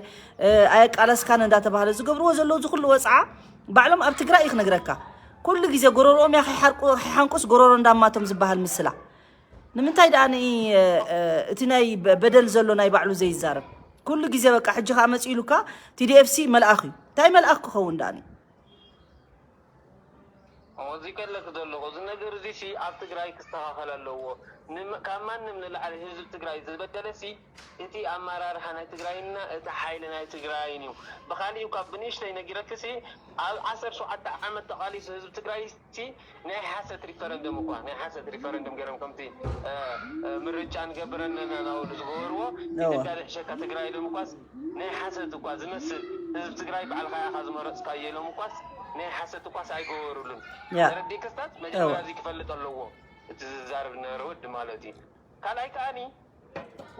ኣየቃለስካን እንዳተባሃለ ዝገብርዎ ዘለዉ ዝኩሉ ወፅዓ ባዕሎም ኣብ ትግራይ እዩ ክነግረካ። ኩሉ ግዜ ጎረሮኦም እያ ከይሓርቁ- ከይሓንቁስ ጎረሮ እንዳማቶም ዝበሃል ምስላ። ንምንታይ ደኣ ን እቲ ናይ በ- በደል ዘሎ ናይ ባዕሉ ዘይዛረብ? ኩሉ ግዜ በቃ ሕጂ ከዓ መፂኡ ኢሉካ ቲዲኤፍሲ መልኣኽ እዩ። እንታይ መልኣኽ ክኸውን ደኣ? እዚ ከለክ ዘለኹ እዚ ነገር እዚ ሲ ኣብ ትግራይ ክስተኻኸል ኣለዎ። ንመ- ካብ ማንም ንላዕሊ ህዝቢ ትግራይ ዝበደለ ሲ እቲ ኣመራርሓ ናይ ትግራይና እቲ ሓይሊ ናይ ትግራይን እዩ። ብካሊእ ካብ ብንእሽተይ ነጊረክ ሲ ኣብ ዓሰርተ ሸውዓተ ዓመት ተቓሊሱ ህዝቢ ትግራይ ሲ ናይ ሓሰት ሪፈረንደም እኳ ናይ ሓሰት ሪፈረንደም ገይሮም ከምቲ እ፣ እ፣ ምርጫ ንገብር ኣለና ናበሉ ዝገበርዎ እወ። ኢትዮጵያ ዝሕሸካ ትግራይ ኢሎም እኳስ ናይ ሓሰት እኳ ዝመስል ህዝቢ ትግራይ ባዕልካ ኢኻ ዝመረፅካዮ ኢሎም እኳስ ናይ ሓሰት እኳስ ኣይገበሩሉን። ያ። ተረዲእ ክስታት መጀመርያ እዚ ክፈልጥ ኣለዎ እቲ ዝዛረብ ዝነበረ ወዲ ማለት እዩ። ካልኣይ ከዓኒ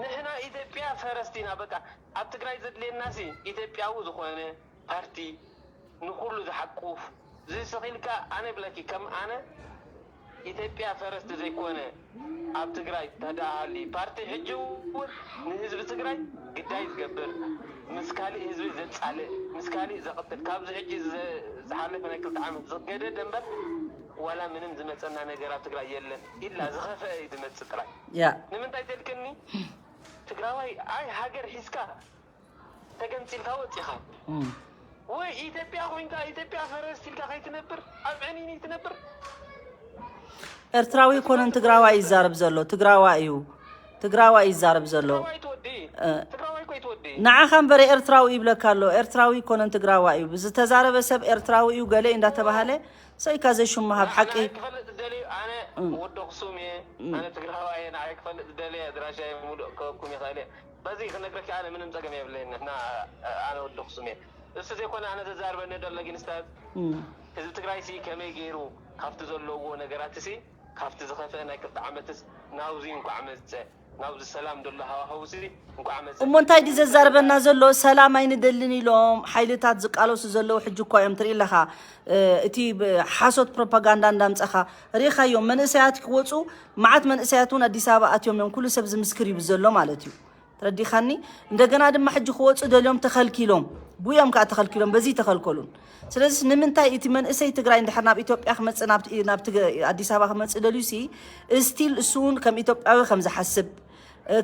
ንሕና ኢትዮጵያ ፈረስቲ ኢና። በቃ ኣብ ትግራይ ዘድልየና ሲ ኢትዮጵያዊ ዝኾነ ፓርቲ ንኩሉ ዝሓቁፍ ዝስኺልካ ኣነ ብለኪ ከም ኣነ ኢትዮጵያ ፈረስቲ ዘይኮነ ኣብ ትግራይ ተደኣሃሊ ፓርቲ ሕጂ እውን ንህዝቢ ትግራይ ግዳይ ዝገብር ምስ ካሊእ ህዝቢ ዘፃልእ ምስ ካሊእ ዘቕትል ካብዚ ሕጂ ዝሓለፈ ናይ ክልተ ዓመት ዝገደደ እምበር ዋላ ምንም ዝመፀና ነገር ኣብ ትግራይ የለን ኢላ ዝኸፈአ እዩ ዝመፅእ ጥራይ ያ ንምንታይ ተልክኒ ትግራዋይ ኣይ ሃገር ሒዝካ ተገንፂልካ ወፂኻ ወይ ኢትዮጵያ ኮይንካ ኢትዮጵያ ፈረስ ኢልካ ከይትነብር ኣብ ዕኒኒ ትነብር ኤርትራዊ ኮነን ትግራዋይ ይዛረብ ዘሎ ትግራዋይ እዩ ትግራዋይ ይዛረብ ዘሎ ትግራዋይ ትወዲ ትግራዋይ ኮይ ትወዲ ንዓኻ እምበረ ኤርትራዊ ይብለካ ኣሎ ኤርትራዊ ኮነን ትግራዋይ እዩ ብዝተዛረበ ሰብ ኤርትራዊ እዩ ገለ እንዳተባሃለ ሰይካ ዘይሹም ምሃብ ሓቂ ክፈልጥ ደልዩ ኣነ ወዲ ኣክሱም እየ ኣነ ትግራዋይ እየ ንዓይ ክፈልጥ ደልየ ኣድራሻ ሙሉእ ከኩም ይኽእል እየ በዚ ክነግረካ ኣነ ምንም ፀገም የብለይን ንሕና ኣነ ወዲ ኣክሱም እየ እሱ ዘይኮነ ኣነ ዘዛርበኒ ደሎ ግን ስታት ህዝቢ ትግራይ ሲ ከመይ ገይሩ ካብቲ ዘለዎ ነገራት ሲ ካብቲ ዝኸፍአ ናይ ክልተ ዓመትስ ናብዚ እንኳዕ መፀ ናብዚ ሰላም ደሎ ሃዋህው ሲ እንኳዕ መፀ እሞ እንታይ ድዩ ዘዛርበና ዘሎ ሰላም ኣይንደልን ኢሎም ሓይልታት ዝቃለሱ ዘለዉ ሕጂ እኳ እዮም ትርኢ ኣለኻ እቲ ሓሶት ፕሮፓጋንዳ እንዳምፀኻ ርኢኻዮም መንእሰያት ክወፁ መዓት መንእሰያት እውን ኣዲስ ኣበባ ኣትዮም እዮም ኩሉ ሰብ ዝምስክር እዩ ዘሎ ማለት እዩ ተረዲኻኒ እንደገና ድማ ሕጂ ክወፁ ደልዮም ተኸልኪሎም ብዮም ከዓ ተኸልኪሎም በዚ ተኸልከሉን ስለዚ ንምንታይ እቲ መንእሰይ ትግራይ እንድሕር ናብ ኢትዮጵያ ክመፅእ ናብ ኣዲስ ኣበባ ክመፅእ ደልዩ ሲ እስቲል እሱ እውን ከም ኢትዮጵያዊ ከም ዝሓስብ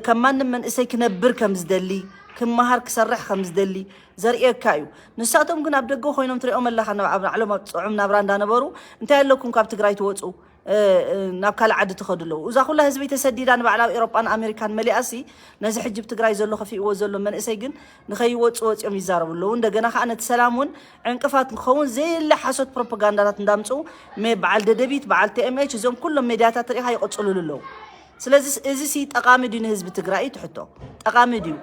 ከም ማንም መንእሰይ ክነብር ከም ዝደሊ ክመሃር ክሰርሕ ከም ዝደሊ ዘርእየካ እዩ ንሳቶም ግን ኣብ ደገ ኮይኖም ትሪኦም ኣለካ ኣብ ዓሎም ኣብ ፅዑም ናብራ እንዳነበሩ እንታይ ኣለኩም ካብ ትግራይ ትወፁ ናብ ካልእ ዓዲ ትኸዱ ኣለዉ እዛ ኩላ ህዝቢ ተሰዲዳ ንባዕላ ኣብ ኤሮጳን ኣሜሪካን መሊኣሲ ነዚ ሕጂ ብትግራይ ዘሎ ከፊእዎ ዘሎ መንእሰይ ግን ንኸይወፁ ወፂኦም ይዛረቡ ኣለዉ እንደገና ከዓ ነቲ ሰላም እውን ዕንቅፋት ንክኸውን ዘየለ ሓሶት ፕሮፓጋንዳታት እንዳምፅኡ በዓል ደደቢት በዓል tmh እዞም ኩሎም ሜድያታት ርኢኻ ይቕፅሉሉ ኣለዉ ስለዚ እዚ ሲ ጠቓሚ ድዩ ንህዝቢ ትግራይ እዩ ትሕቶ ጠቓሚ ድዩ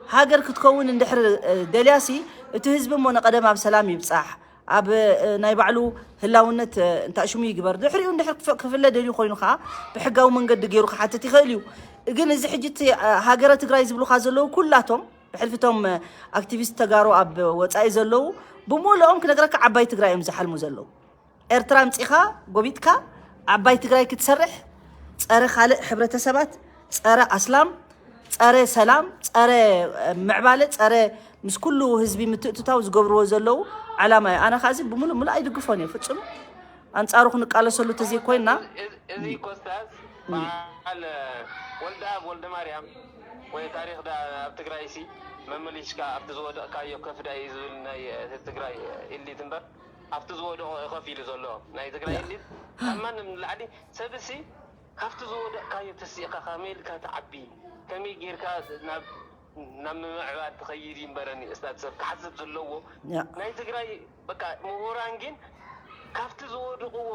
ሃገር ክትከውን እንድሕር ደልያሲ እቲ ህዝቢ እሞ ንቐደም ኣብ ሰላም ይብፃሕ ኣብ ናይ ባዕሉ ህላውነት እንታይ ሽሙ ይግበር ድሕሪኡ እንድሕር ክፍለ ደልዩ ኮይኑ ከዓ ብሕጋዊ መንገዲ ገይሩ ክሓትት ይኽእል እዩ ግን እዚ ሕጂ ሃገረ ትግራይ ዝብሉካ ዘለዉ ኩላቶም ብሕልፊቶም ኣክቲቪስት ተጋሩ ኣብ ወፃኢ ዘለዉ ብሙሉኦም ክነግረካ ዓባይ ትግራይ እዮም ዝሓልሙ ዘለዉ ኤርትራ ኣምፂኻ ጎቢጥካ ዓባይ ትግራይ ክትሰርሕ ፀረ ካልእ ሕብረተሰባት ፀረ ኣስላም ፀረ ሰላም ፀረ ምዕባለ ፀረ ምስ ኩሉ ህዝቢ ምትእትታው ዝገብርዎ ዘለዉ ዓላማ እዩ ኣነ ካዚ ብምሉእ ምሉእ ኣይድግፎን እየ ፍፁም ኣንፃሩ ክንቃለሰሉ ተዘይኮይና እዚ ኮስታስ በዓል ወልደኣብ ወልደማርያም ወይ ታሪኽ ዳ ኣብ ትግራይ ሲ መመሊስካ ኣብቲ ዝወደቕካዮ ከፍዳ እዩ ዝብል ናይ ትግራይ ኢሊት እምበር ኣብቲ ዝወደቑ ከፍ ኢሉ ዘሎ ናይ ትግራይ ኢሊት ካብ ማንም ንላዕሊ ሰብ ሲ ካብቲ ዝወደቕካዮ ተሲእካ ከመይ ኢልካ ትዓቢ ከመይ ጌርካ ናብ ናብ ምምዕባል ትኸይድ እዩ እምበረኒ እስታት ሰብ ክሓስብ ዘለዎ ናይ ትግራይ በቃ ምሁራን ግን ካብቲ ዝወድቕዎ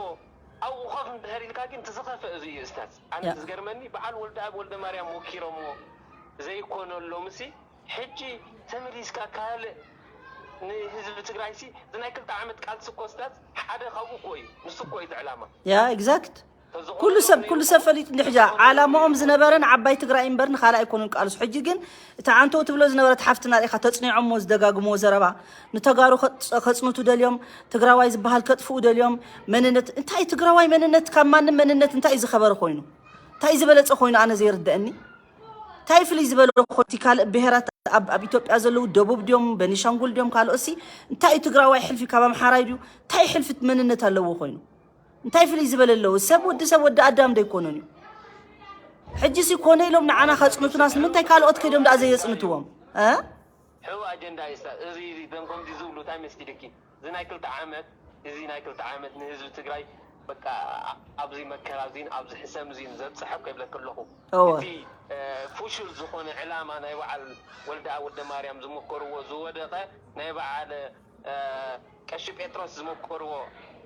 ኣብኡ ኮፍ እንድሕር ኢልካ ግን እቲ ዝኸፍአ እዚ እዩ እስታት ኣነ ዝገርመኒ በዓል ወልደኣብ ወልደማርያም ሞኪሮምዎ ዘይኮነሎም ሲ ሕጂ ተመሊስካ ካልእ ንህዝቢ ትግራይ ሲ እዚ ናይ ክልተ ዓመት ቃልሲ እኮ እስታት ሓደ ካብኡ እኮ እዩ ንሱ እኮ እዩ እቲ ዕላማ ያ exact ኩሉ ሰብ ኩሉ ሰብ ፈሊጡ እንዲ ሕጃ ዓላማኦም ዝነበረ ንዓባይ ትግራይ እምበር ንካልእ ኣይኮኑን ቃልሱ ሕጂ ግን እቲ ዓንተው ትብሎ ዝነበረት ሓፍትና ሪኢኻ ተፅኒዖሞ ዝደጋግምዎ ዘረባ ንተጋሩ ከፅንቱ ደልዮም ትግራዋይ ዝበሃል ከጥፍኡ ደልዮም መንነት እንታይ ትግራዋይ መንነት ካብ ማንም መንነት እንታይ እዩ ዝኸበረ ኮይኑ እንታይ ዝበለፀ ኮይኑ ኣነ ዘይርደአኒ እንታይ ፍልይ ዝበለ ኮቲ ካልእ ብሄራት ኣብ ኢትዮጵያ ዘለዉ ደቡብ ድዮም በኒሻንጉል ድዮም ካልኦት ሲ እንታይ እዩ ትግራዋይ ሕልፊ ካብ ኣምሓራይ ድዩ እንታይ ሕልፊ መንነት ኣለዎ ኮይኑ እንታይ ፍልይ ዝበለ ኣለዎ ሰብ ወዲ ሰብ ወዲ ኣዳም ዶ ኣይኮነን እዩ ሕጂ ሲ ኮነ ኢሎም ንዓና ከፅንቱናስ ንምንታይ ካልኦት ከይዶም ደኣ ዘየፅንትዎም እ ሕው ኣጀንዳ ይስታ እዚ እዚ ደም ከምዚ ዝብሉ እንታይ መስኪልኪ እዚ ናይ ክልተ ዓመት እዚ ናይ ክልተ ዓመት ንህዝቢ ትግራይ በቃ ኣብዚ መከራ እዚን ኣብዚ ሕሰም እዚን ዘብፅሐ እኮ ይብለክ ኣለኹ እወ እቲ ፉሹል ዝኾነ ዕላማ ናይ በዓል ወልደኣ ወልደ ማርያም ዝመከርዎ ዝወደቐ ናይ በዓል ቀሺ ጴጥሮስ ዝመከርዎ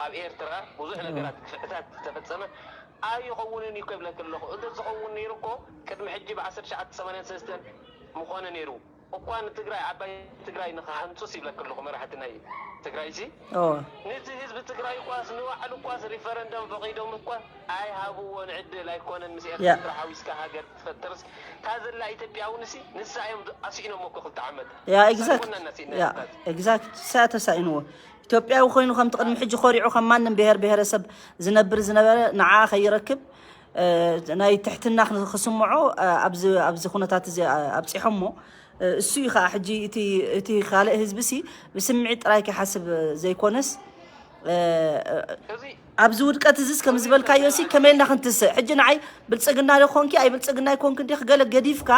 ኣብ ኤርትራ ብዙሕ ነገራት ግፍዕታት ዝተፈፀመ ኣይኸውንን እዩ ከብለክ ኣለኹ እንተ ዝኸውን ነይሩ እኮ ቅድሚ ሕጂ ብ1983 ምኾነ ነይሩ እኳ ንትግራይ ዓባይ ትግራይ ንክሃንፁስ ይብለክ ኣለኹ መራሕቲ ናይ ትግራይ ሲ ነዚ ህዝቢ ትግራይ እኳስ ንባዕሉ እኳስ ሪፈረንደም ፈቂዶም እኳ ኣይሃብዎን ዕድል ኣይኮነን ምስ ኤርትራ ሓዊስካ ሃገር ትፈጥርስ እታ ዘላ ኢትዮጵያ እውን ሲ ንሳ እዮም ኣስኢኖሞ እኮ ክልተ ዓመት ያ exact ያ exact ንሳ ተሳኢንዎ ኢትዮጵያዊ ኮይኑ ከምቲ ቅድሚ ሕጂ ኮሪዑ ከም ማንም ብሄር ብሄረሰብ ዝነብር ዝነበረ ንዓ ከይረክብ ናይ ትሕትና ክስምዖ ኣብዚ ኩነታት እዚ ኣብፂሖሞ እሱ እዩ ከዓ ሕጂ እቲ ካልእ ህዝቢ ሲ ብስምዒት ጥራይ ከይሓስብ ዘይኮነስ ኣብዚ ውድቀት እዚስ ከም ዝበልካዮ ሲ ከመይ ኢልና ክንትስእ ሕጂ ንዓይ ብልፅግና ዶ ኮንኪ ኣይ ብልፅግና ይኮንክ እንዲክ ገለ ገዲፍካ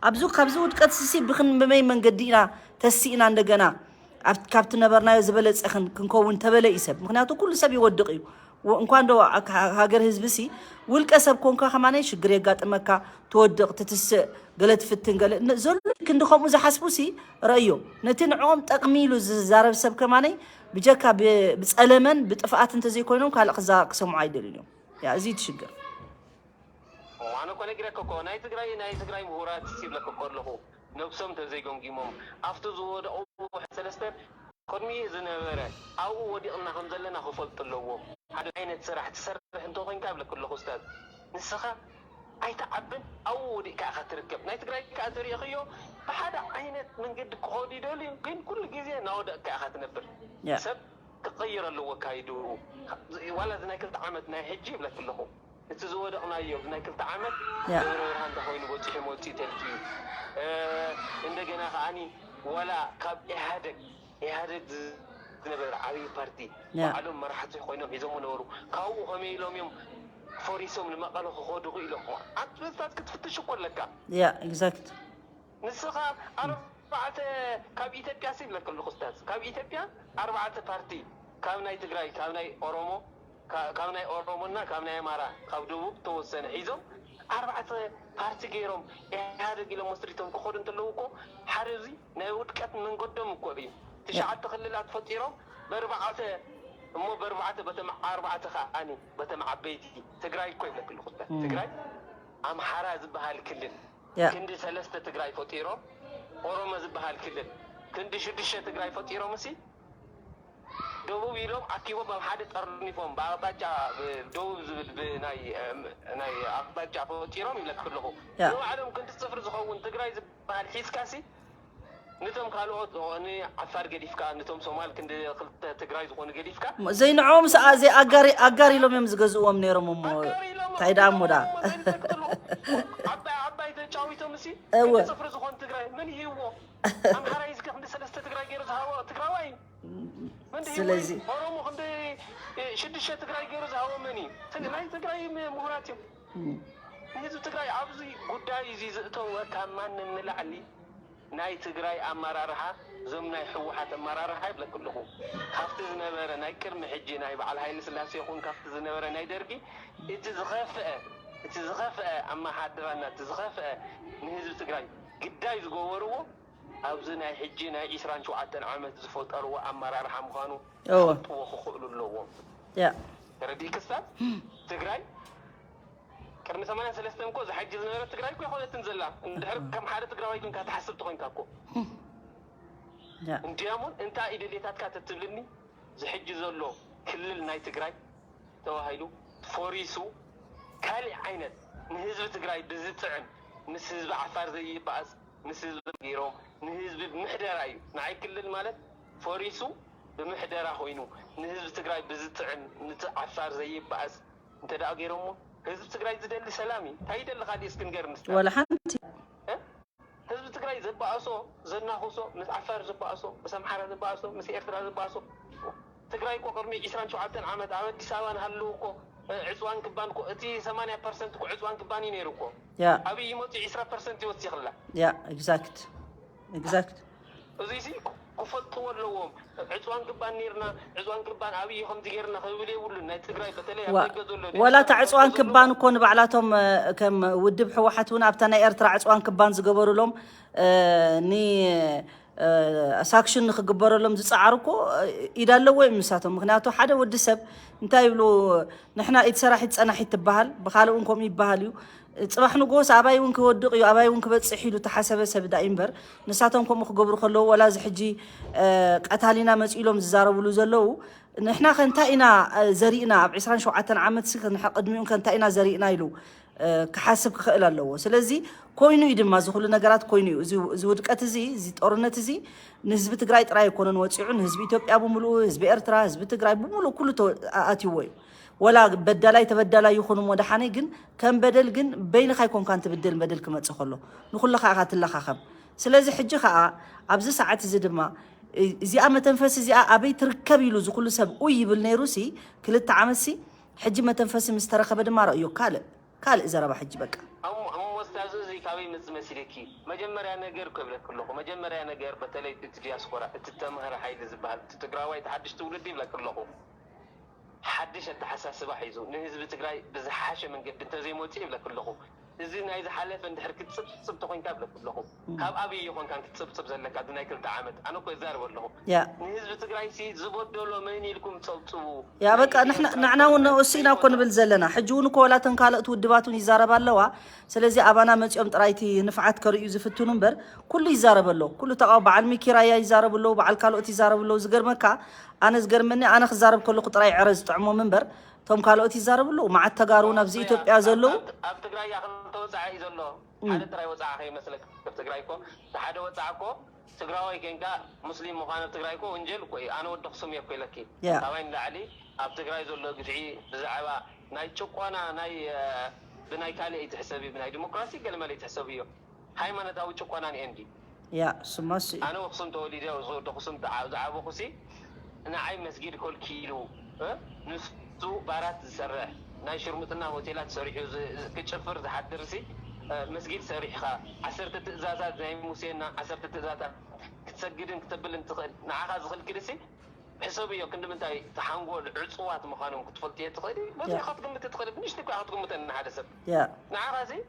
ኣብዚ ካብዚ ውድቀት ሲ ብክን ብመይ መንገዲ ኢና ተሲእና እንደገና ካብቲ ነበርናዮ ዝበለፀ ክንከውን ተበለ እዩ ሰብ ምክንያቱ ኩሉ ሰብ ይወድቅ እዩ እንኳን ዶ ሃገር ህዝቢ ሲ ውልቀ ሰብ ኮንካ ከማነይ ሽግር የጋጥመካ ትወድቅ ትትስእ ገለ ትፍትን ገለ ዘሎ ክንዲ ከምኡ ዝሓስቡ ሲ ረእዮ ነቲ ንዕኦም ጠቅሚ ኢሉ ዝዛረብ ሰብ ከማነይ ብጀካ ብፀለመን ብጥፍኣት እንተዘይኮይኖም ካልእ ክሰምዑ ኣይደልን እዮም ያ እዚ ትሽግር ኣነ እኮ ነጊረካ እኮ ናይ ትግራይ ናይ ትግራይ ምሁራት ይብለካ እኮ ኣለኹ ነብሶም ተዘይገምጊሞም ኣብቲ ዝወደቑ ሰለስተ ቅድሚ ዝነበረ ኣብኡ ወዲቕና ከም ዘለና ክፈልጡ ኣለዎም ሓደ ዓይነት ስራሕ ትሰርሕ እንተኮይንካ ይብለካ ኣለኹ ስታዝ ንስኻ ኣይትዓብን ኣብኡ ወዲቕካ ኢኻ ትርከብ ናይ ትግራይ ከዓ ተሪእኽዮ ብሓደ ዓይነት መንገዲ ክኸዱ ይደልዩ ግን ኩሉ ግዜ እናወደቕካ ኢኻ ትነብር ሰብ ክቐይር ኣለዎ ካይዱ ዋላ እዚ ናይ ክልተ ዓመት ናይ ሕጂ ይብለካ ኣለኹ እቲ ዝወደቕናዮ ናይ ክልተ ዓመት ደብረ ብርሃን እንተኮይኑ በፂሑ መፂኡ ተልኪ እዩ እንደገና ከዓኒ ዋላ ካብ ኢህደግ ኢህደግ ዝነበረ ዓብዪ ፓርቲ ባዕሎም መራሕቲ ኮይኖም ሒዞሞ ነበሩ ካብኡ ከመይ ኢሎም እዮም ፈሪሶም ንመቐለ ክኸዱ ክኢሎም ኣትበታት ክትፍትሽ እኮ ኣለካ ያ exact ንስኻ ኣርባዕተ ካብ ኢትዮጵያ ሲ ይብለካ ኣለኹ ስታዝ ካብ ኢትዮጵያ ኣርባዕተ ፓርቲ ካብ ናይ ትግራይ ካብ ናይ ኦሮሞ ካብ ናይ ኦሮሞና ካብ ናይ ኣማራ ካብ ደቡብ ተወሰነ ሒዞም ኣርባዕተ ፓርቲ ገይሮም ኢህኣደግ ኢሎም መስሪቶም ክኸዱ እንተለዉ እኮ ሓደ እዚ ናይ ውድቀት መንገዶም እኮ እዩ ትሽዓተ ክልላት ፈጢሮም በርባዕተ እሞ በርባዕተ በተም ኣርባዕተ ከዓኒ በተም ዓበይቲ ትግራይ እኮ ይብለክ ኣለኹ ትግራይ ኣምሓራ ዝበሃል ክልል ክንዲ ሰለስተ ትግራይ ፈጢሮም ኦሮሞ ዝበሃል ክልል ክንዲ ሽዱሽተ ትግራይ ፈጢሮም እሲ ደቡብ ኢሎም ኣኪቦም ኣብ ሓደ ጠርኒፎም ብኣቅጣጫ ደቡብ ዝብል ብናይ ኣቅጣጫ ፈጢሮም ይብለክ ኣለኹ ንባዕሎም ክንዲ ፅፍሪ ዝኸውን ትግራይ ዝበሃል ሒዝካሲ ንቶም ካልኦት ንዓፋር ገዲፍካ ንቶም ሶማል ክንዲ ክልተ ትግራይ ዝኾኑ ገዲፍካ ዘይንዕኦም ሰኣ ዘይ ኣጋሪ ኣጋር ኢሎም እዮም ዝገዝእዎም ነይሮም እሞ እንታይ ደኣ እሞ ደኣ ዓባይ ዓባይ ተጫዊቶም እሲ እወ ክንዲ ፅፍሪ ዝኾኑ ትግራይ መን ይህዎ ኣምሓራይ እስከ ክንዲ ሰለስተ ትግራይ ገይሩ ዝሃቦ ትግራዋይ መን ስለዚ ኦሮሞ ክንዲ ሽዱሽተ ትግራይ ገይሩ ዝሃቦ መን እዩ ናይ ትግራይ ምሁራት እዮም ንህዝቢ ትግራይ ኣብዚ ጉዳይ እዚ ዝእተወ ካብ ማንም ንላዕሊ ናይ ትግራይ ኣመራርሓ፣ እዞም ናይ ህወሓት ኣመራርሓ ይብለኩ ኣለኹ፣ ካብቲ ዝነበረ ናይ ቅድሚ ሕጂ ናይ በዓል ሃይለ ስላሴ ይኹን ካብቲ ዝነበረ ናይ ደርጊ እቲ ዝኸፍአ እቲ ዝኸፍአ ኣመሓድራና እቲ ዝኸፍአ ንህዝቢ ትግራይ ግዳይ ዝገበርዎ ኣብዚ ናይ ሕጂ ናይ ዒስራን ሸውዓተን ዓመት ዝፈጠርዎ ኣመራርሓ ምዃኑ እወ ክፈልጥዎ ክኽእሉ ኣለዎም። ያ ተረዲእ ክስታት ትግራይ ቅድሚ ሰማንያን ሰለስተን እኮ ዝሓጂ ዝነበረ ትግራይ እኮ ይኮነትን ዘላ እንድሕር ከም ሓደ ትግራዋይ ግን ካትሓስብ ተኮይንካ እኮ ያ እንዲያሙን እንታይ እዩ ድሌታትካ ተትብልኒ ዝሕጂ ዘሎ ክልል ናይ ትግራይ ተባሂሉ ፈሪሱ ካልእ ዓይነት ንህዝቢ ትግራይ ብዝጥዕም ምስ ህዝቢ ዓፋር ዘይበኣስ ምስ ህዝቢ ገይሮም ንህዝቢ ብምሕደራ እዩ ንዓይ ክልል ማለት ፈሪሱ ብምሕደራ ኮይኑ ንህዝቢ ትግራይ ብዝጥዕም ንቲ ዓፋር ዘይበኣስ እንተ ደኣ ገይሮሞ ህዝቢ ትግራይ ዝደሊ ሰላም እዩ እንታይ ይደሊ ካሊእ እስክንገር ንስታ ወላ ሓንቲ ህዝቢ ትግራይ ዘባእሶ ዘናኽሶ ምስ ዓፋር ዘባእሶ ምስ ኣምሓራ ዘባእሶ ምስ ኤርትራ ዘባእሶ ትግራይ እኮ ቅድሚ ዒስራን ሸውዓተን ዓመት ኣብ ኣዲስ ኣበባ ንሃለዉ እኮ ዕፅዋን ክባን እኮ እቲ ሰማንያ ፐርሰንት እኮ ዕፅዋን ክባን እዩ ነይሩ እኮ ያ ኣብይ ይመፁ ዒስራ ፐርሰንት ይወስኽላ ያ exact exact እዙይ ሲ ክፈልጥዎ ኣለዎም ዕፅዋን ክባን ነርና ዕፅዋን ክባን ኣብይ ከምዚ ገርና ክብል የብሉን ናይ ትግራይ በተለይ ኣብ ዋ- ደገ ዘሎ ወላ እታ ዲያስፖራ ዕፅዋን ዘሎ ክባን እኮ ንባዕላቶም እ፣ ከም ውድብ ህወሓት እውን ኣብታ ናይ ኤርትራ ዕፅዋን ክባን ዝገበሩሎም እ፣ ኒ እ፣ ሳክሽን ንክግበረሎም ዝፀዓሩ እኮ እ፣ ኢድ ኣለዎ እዮም ንሳቶም ምክንያቱ ሓደ ወዲ ሰብ እንታይ ይብሉ ንሕና ኢድ ሰራሒት ፀናሒት ትበሃል ብካልእ እውን ከምኡ ይበሃል እዩ ፅባሕ ንጎስ ኣባይ እውን ክወድቕ እዩ ኣባይ እውን ክበፅሕ ኢሉ ተሓሰበ ሰብ ዳ እምበር ንሳቶም ከምኡ ክገብሩ ከለዉ ወላ እዚ ሕጂ እ፣ ቀታሊና መፂኡ ኢሎም ዝዛረብሉ ዘለዉ ንሕና ከ እንታይ ኢና እ፣ ዘሪእና ኣብ ዕስራን ሸውዓተን ዓመት ሲ ንሕ- ቅድሚኡ ከ እንታይ ኢና ዘሪእና ኢሉ እ፣ ክሓስብ ክኽእል ኣለዎ ስለዚ ኮይኑ እዩ ድማ እዚ ኩሉ ነገራት ኮይኑ እዩ እዚ እዚ ውድቀት እዚ እዚ ጦርነት እዚ ንህዝቢ ትግራይ ጥራይ ኣይኮነን ወፂዑ ንህዝቢ ኢትዮጵያ ብምሉኡ ህዝቢ ኤርትራ ህዝቢ ትግራይ ብምሉኡ ኩሉ ተወ- ኣትይዎ እዩ ወላ በዳላይ ተበዳላይ ይኹኑ እሞ ደሓነይ ግን ከም በደል ግን በይንኻ ኣይኮንካን ትብደል በደል ክመፅእ ከሎ ንኩልኻ ኢኻ ትለኻኸም ስለዚ ሕጂ ከዓ ኣብዚ ሰዓት እዚ ድማ እ- እዚኣ መተንፈሲ እዚኣ ኣበይ ትርከብ ኢሉ እዚ ኩሉ ሰብ ኡይ ይብል ነይሩ ሲ ክልተ ዓመት ሲ ሕጂ መተንፈሲ ምስ ተረኸበ ድማ ረእዮ ካልእ ካልእ ዘረባ ሕጂ በቃ እሞ ኡስታዝ እዚ ካበይ መጽእ መሲልኪ መጀመርያ ነገር እኮ ይብለኪ ኣለኹ መጀመርያ ነገር በተለይ እቲ ዲያስፖራ እቲ ተማሃሪ ሓይሊ ዝበሃል እቲ ትግራዋይ እቲ ሓድሽ ትውልዲ ይብለኪ ኣለኹ ሓድሽ ኣተሓሳስባ ሒዙ ንህዝቢ ትግራይ ብዝሓሸ መንገዲ እንተዘይመፅእ ይብለኪ ኣለኹ እዚ ናይ ዝሓለፈ እንድሕር ክትፅብፅብ ተኮይንካ ይብለኪ ኣለኹ ካብ ኣብይ ይኾንካን ክትፅብፅብ ዘለካ እዚ ናይ ክልተ ዓመት ኣነ እኮ ይዛረብ ኣለኹ ያ ንህዝቢ ትግራይ ሲ ዝበደሎ መን ኢልኩም ፀብፅቡ ያ በቃ ንሕና ንዕና እውን ንእሱ ኢና እኮ ንብል ዘለና ሕጂ እውን እኮ ወላተን ካልኦት ውድባት እውን ይዛረባ ኣለዋ ስለዚ ኣባና መፂኦም ጥራይቲ ንፍዓት ከርእዩ ዝፍትኑ እምበር ኩሉ ይዛረብ ኣሎ ኩሉ ተቃ በዓል ሚኪራያ ይዛረቡ ኣለዉ በዓል ካልኦት ይዛረቡ ኣለዉ ዝገርመካ ኣነ ዝገርመኒ ኣነ ክዛረብ ከለኩ ጥራይ ዕረ ዝጥዕሞም እምበር እቶም ካልኦት ይዛረቡ ኣለዉ መዓት ተጋሩ እውን ኣብዚ ኢትዮጵያ ዘለዉ ኣብ ትግራይ እያ ክልተ ወፃዓ እዩ ዘሎ ሓደ ጥራይ ወፃዓ ከይመስለክ ኣብ ትግራይ እኮ ሓደ ወፃዓ እኮ ትግራዋይ ኮንካ ሙስሊም ምዃን ኣብ ትግራይ እኮ ወንጀል እኮ እዩ ኣነ ወዲ ኣክሱም እየ እኮ ኢለኪ ያ ካባይ ንላዕሊ ኣብ ትግራይ ዘሎ ግፍዒ ብዛዕባ ናይ ጭቆና ናይ እ፣ ብናይ ካልእ ኣይትሕሰብ እዩ ብናይ ዲሞክራሲ ገለመለ ኣይትሕሰብ እዩ ሃይማኖታዊ ጭቆና ንኤንዲ ያ ስማሲ ኣነ ኣክሱም ተወሊደ ዝወደ ኣክሱም ዝዓበኹ ሲ ንዓይ መስጊድ ከልኪሉ እ? ንሱ ባራት ዝሰርሕ ናይ ሽርሙጥና ሆቴላት ሰሪሑ ዝ- ዝ- ክጭፍር ዝሓድር ሲ እ፣ መስጊድ ሰሪሕኻ ዓሰርተ ትእዛዛት ናይ ሙሴና ዓሰርተ ትእዛዛት ክትሰግድን ክተብልን ትኽእል ንዓኻ ዝኽልክል ሲ ሕሰብዮ ክንዲ ምንታይ ተሓንጎል ዕፅዋት ምዃኖም ክትፈልጥዮ ትኽእል በዚ ያ። ክትግምት ትኽእል ብንሽቲ እኳ ክትግምተን ንሓደ ሰብ ያ ንዓኻ ሲ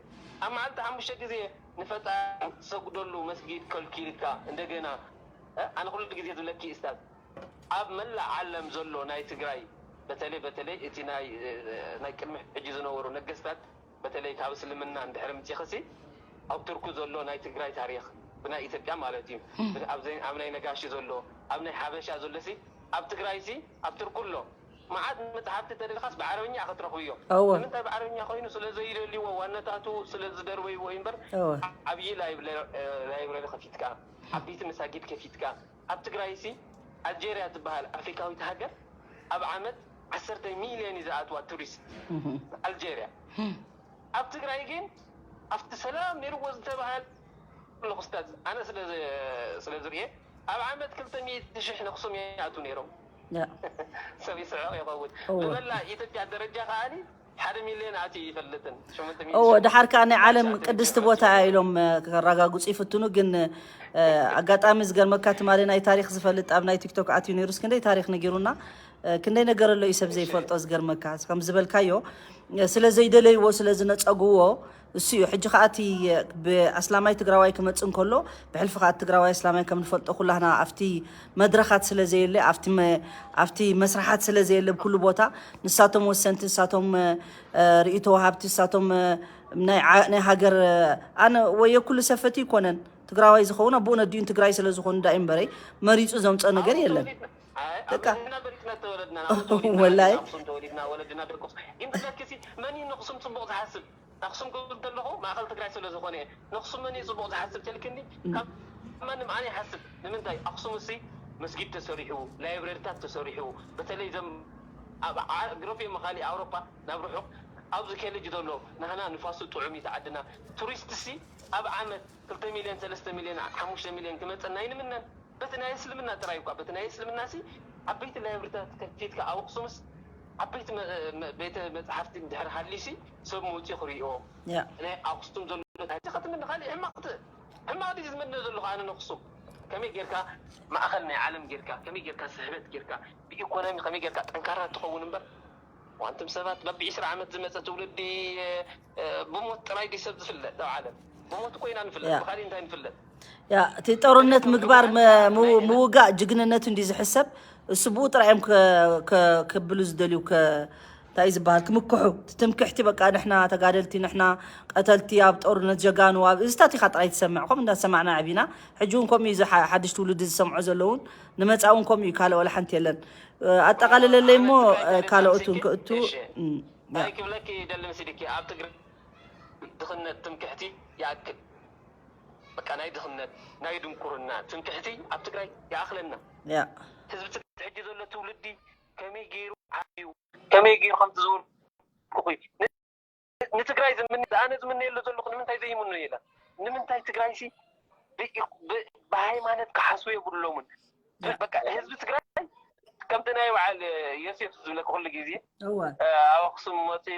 ኣብ መዓልቲ ሓሙሽተ ግዜ ንፈጣሪ ትሰግደሉ መስጊድ ከልኪልካ እንደገና እ፣ ኣነ ኩሉ ግዜ ዝብለኪ እስታዝ ኣብ መላእ ዓለም ዘሎ ናይ ትግራይ በተለይ በተለይ እቲ ናይ እ፣ ናይ ቅድሚ ሕጂ ዝነበሩ ነገስታት በተለይ ካብ እስልምና እንድሕር ምፂኽሲ ኣብ ቱርኩ ዘሎ ናይ ትግራይ ታሪክ ብናይ ኢትዮጵያ ማለት እዩ ኣብ ዘይ- ኣብ ናይ ነጋሺ ዘሎ ኣብ ናይ ሓበሻ ዘሎ ሲ ኣብ ትግራይ ሲ ኣብ ቱርኩ ኣሎ መዓት መፅሓፍቲ ተደልኻስ ብዓረብኛ ክትረኽብዮ እወ ንምንታይ ብዓረብኛ ኮይኑ ስለ ዘይደልይዎ ዋነታቱ ስለ ዝደርበይዎ እዩ እምበር እወ ዓብዪ ላይብረ- ላይብረሪ ከፊትካ ዓበይቲ መሳጊድ ከፊትካ ኣብ ትግራይ ሲ ኣልጄርያ ትበሃል ኣፍሪካዊት ሃገር ኣብ ዓመት ዓሰርተ ሚልዮን እዩ ዝኣትዋ ቱሪስት እህ። ኣልጄርያ ኣብ ትግራይ ግን ኣብቲ ሰላም ነይርዎ ዝተባሃል ኣለኹ ስታት ኣነ ስለ ዝ- ስለ ዝርኤ ኣብ ዓመት ክልተ ሚእቲ ሽሕ ነክሶም ይኣትዉ ነይሮም ያ ሰብ ይስዕቕ ይኸውን እወ። ብመላ ኢትዮጵያ ደረጃ ከዓኒ ሓደ ሚልዮን ኣትዩ ይፈልጥን እዎ። ድሓር ከዓ ናይ ዓለም ቅድስቲ ቦታ እያ ኢሎም ከረጋግፁ ይፍትኑ። ግን ኣጋጣሚ ዝገርመካ ትማሊ ናይ ታሪክ ዝፈልጥ ኣብ ናይ ቲክቶክ ኣትዩ ነይሩስ ክንደይ ታሪክ ነጊሩና። ክንደይ ነገር ኣሎ እዩ ሰብ ዘይፈልጦ ዝገርመካ ከም ዝበልካዮ። ስለ ዘይደለይዎ ስለ ዝነፀግዎ እሱ እዩ። ሕጂ ከዓ እቲ ብኣስላማይ ትግራዋይ ክመፅእ እንከሎ ብሕልፊ ከዓ ትግራዋይ ኣስላማይ ከም ንፈልጦ ኩላህና ኣብቲ መድረኻት ስለ ዘየለ ኣብቲ መስራሓት ስለ ዘየለ ብኩሉ ቦታ ንሳቶም ወሰንቲ ንሳቶም ርእይቶ ወሃብቲ ንሳቶም ናይ ሃገር ኣነ ወየ ኩሉ ሰፈቲ ይኮነን ትግራዋይ ዝኸውን ኣቦኡ ነዲኡን ትግራይ ስለ ዝኾኑ ዳ እምበረይ መሪፁ ዘምፀ ነገር የለን። በቃ ወላይ ኣክሱም ተወሊድና ወለድና ደቁስ ግን ትለክሲ መን እዩ ንክሱም ፅቡቅ ዝሓስብ ኣክሱም ክብል ከለኹ ማእኸል ትግራይ ስለ ዝኾነ እየ። ንክሱም መን እዩ ፅቡቅ ዝሓስብ ተልክኒ ካብ ማንም ኣነ ይሓስብ። ንምንታይ ኣክሱም እሲ መስጊድ ተሰሪሑ ላይብረሪታት ተሰሪሑ በተለይ ዘም ኣብ ግረፍ መኻሊ ኣውሮፓ ናብ ርሑቅ ኣብዚ ከልጅ ዘሎ ናህና ንፋሱ ጥዑም እዩ ተዓድና ቱሪስት ሲ ኣብ ዓመት ክልተ ሚልዮን ሰለስተ ሚልዮን ሓሙሽተ ሚልዮን ክመፀና ይንምነን። በቲ ናይ እስልምና ጥራይ እኳ በቲ ናይ እስልምና ሲ ዓበይቲ ላይብሪታት ከፊትካ ኣብ ኣክሱምስ ዓበይቲ ቤተ መፅሓፍቲ እንድሕር ሃልዩሲ ሰብ መውፅኡ ክርእይዎ ናይ ኣክሱም ዘሎ ታሪክ ከትምኒ ካሊእ ሕማቅ ሕማቅ ድዩ ዝመነ ዘለኹ ኣነ ነክሱም ከመይ ጌርካ ማእኸል ናይ ዓለም ጌርካ ከመይ ጌርካ ስሕበት ጌርካ ብኢኮኖሚ ከመይ ጌርካ ጠንካራ ትኸውን እምበር ዋንትም ሰባት በቢ ዕስራ ዓመት ዝመፀ ትውልዲ ብሞት ጥራይ ድዩ ሰብ ዝፍለጥ ኣብ ዓለም ብሞት እኮ ኢና ንፍለጥ ብካሊእ እንታይ ንፍለጥ ያ እቲ ጦርነት ምግባር ምውጋእ ጅግንነት እንዲ ዝሕሰብ እሱ ብኡ ጥራይ እዮም ክብሉ ዝደልዩ እንታይ ዝበሃል ክምክሑ ትምክሕቲ በቃ ንሕና ተጋደልቲ ንሕና ቀተልቲ ኣብ ጦርነት ጀጋኑ ኣብ እዝታት ኢኻ ጥራይ ትሰምዕ ከም እንዳሰማዕና ዓቢና ሕጂ እውን ከምኡ እዩ ሓድሽ ትውልዲ ዝሰምዖ ዘለውን ንመፃ እውን ከምኡ እዩ ካልእ ወላ ሓንቲ የለን ኣጠቃልለለይ እሞ ካልኦቱ እንክእቱ ክብለኪ ደሊ ምስልኪ ኣብ ትግራይ ድኽነት ትምክሕቲ ይኣክል በቃ ናይ ድኽነት ናይ ድንቁርና ትምክሕቲ ኣብ ትግራይ ይኣኽለና ህዝቢ ትግራይ ሕጂ ዘሎ ትውልዲ ከመይ ገይሩ ዓብዩ ከመይ ገይሩ ከም ትዝውር ንትግራይ ዝምነ ኣነ ዝምነየሉ ዘለኹ ንምንታይ ዘይምኑ ኢለ ንምንታይ ትግራይ ሲ ብሃይማኖት ክሓስቡ የብሎምን በቃ ህዝቢ ትግራይ ከምቲ ናይ በዓል ዮሴፍ ዝብለካ ኩሉ ግዜ ኣብ ኣክሱም መፅኡ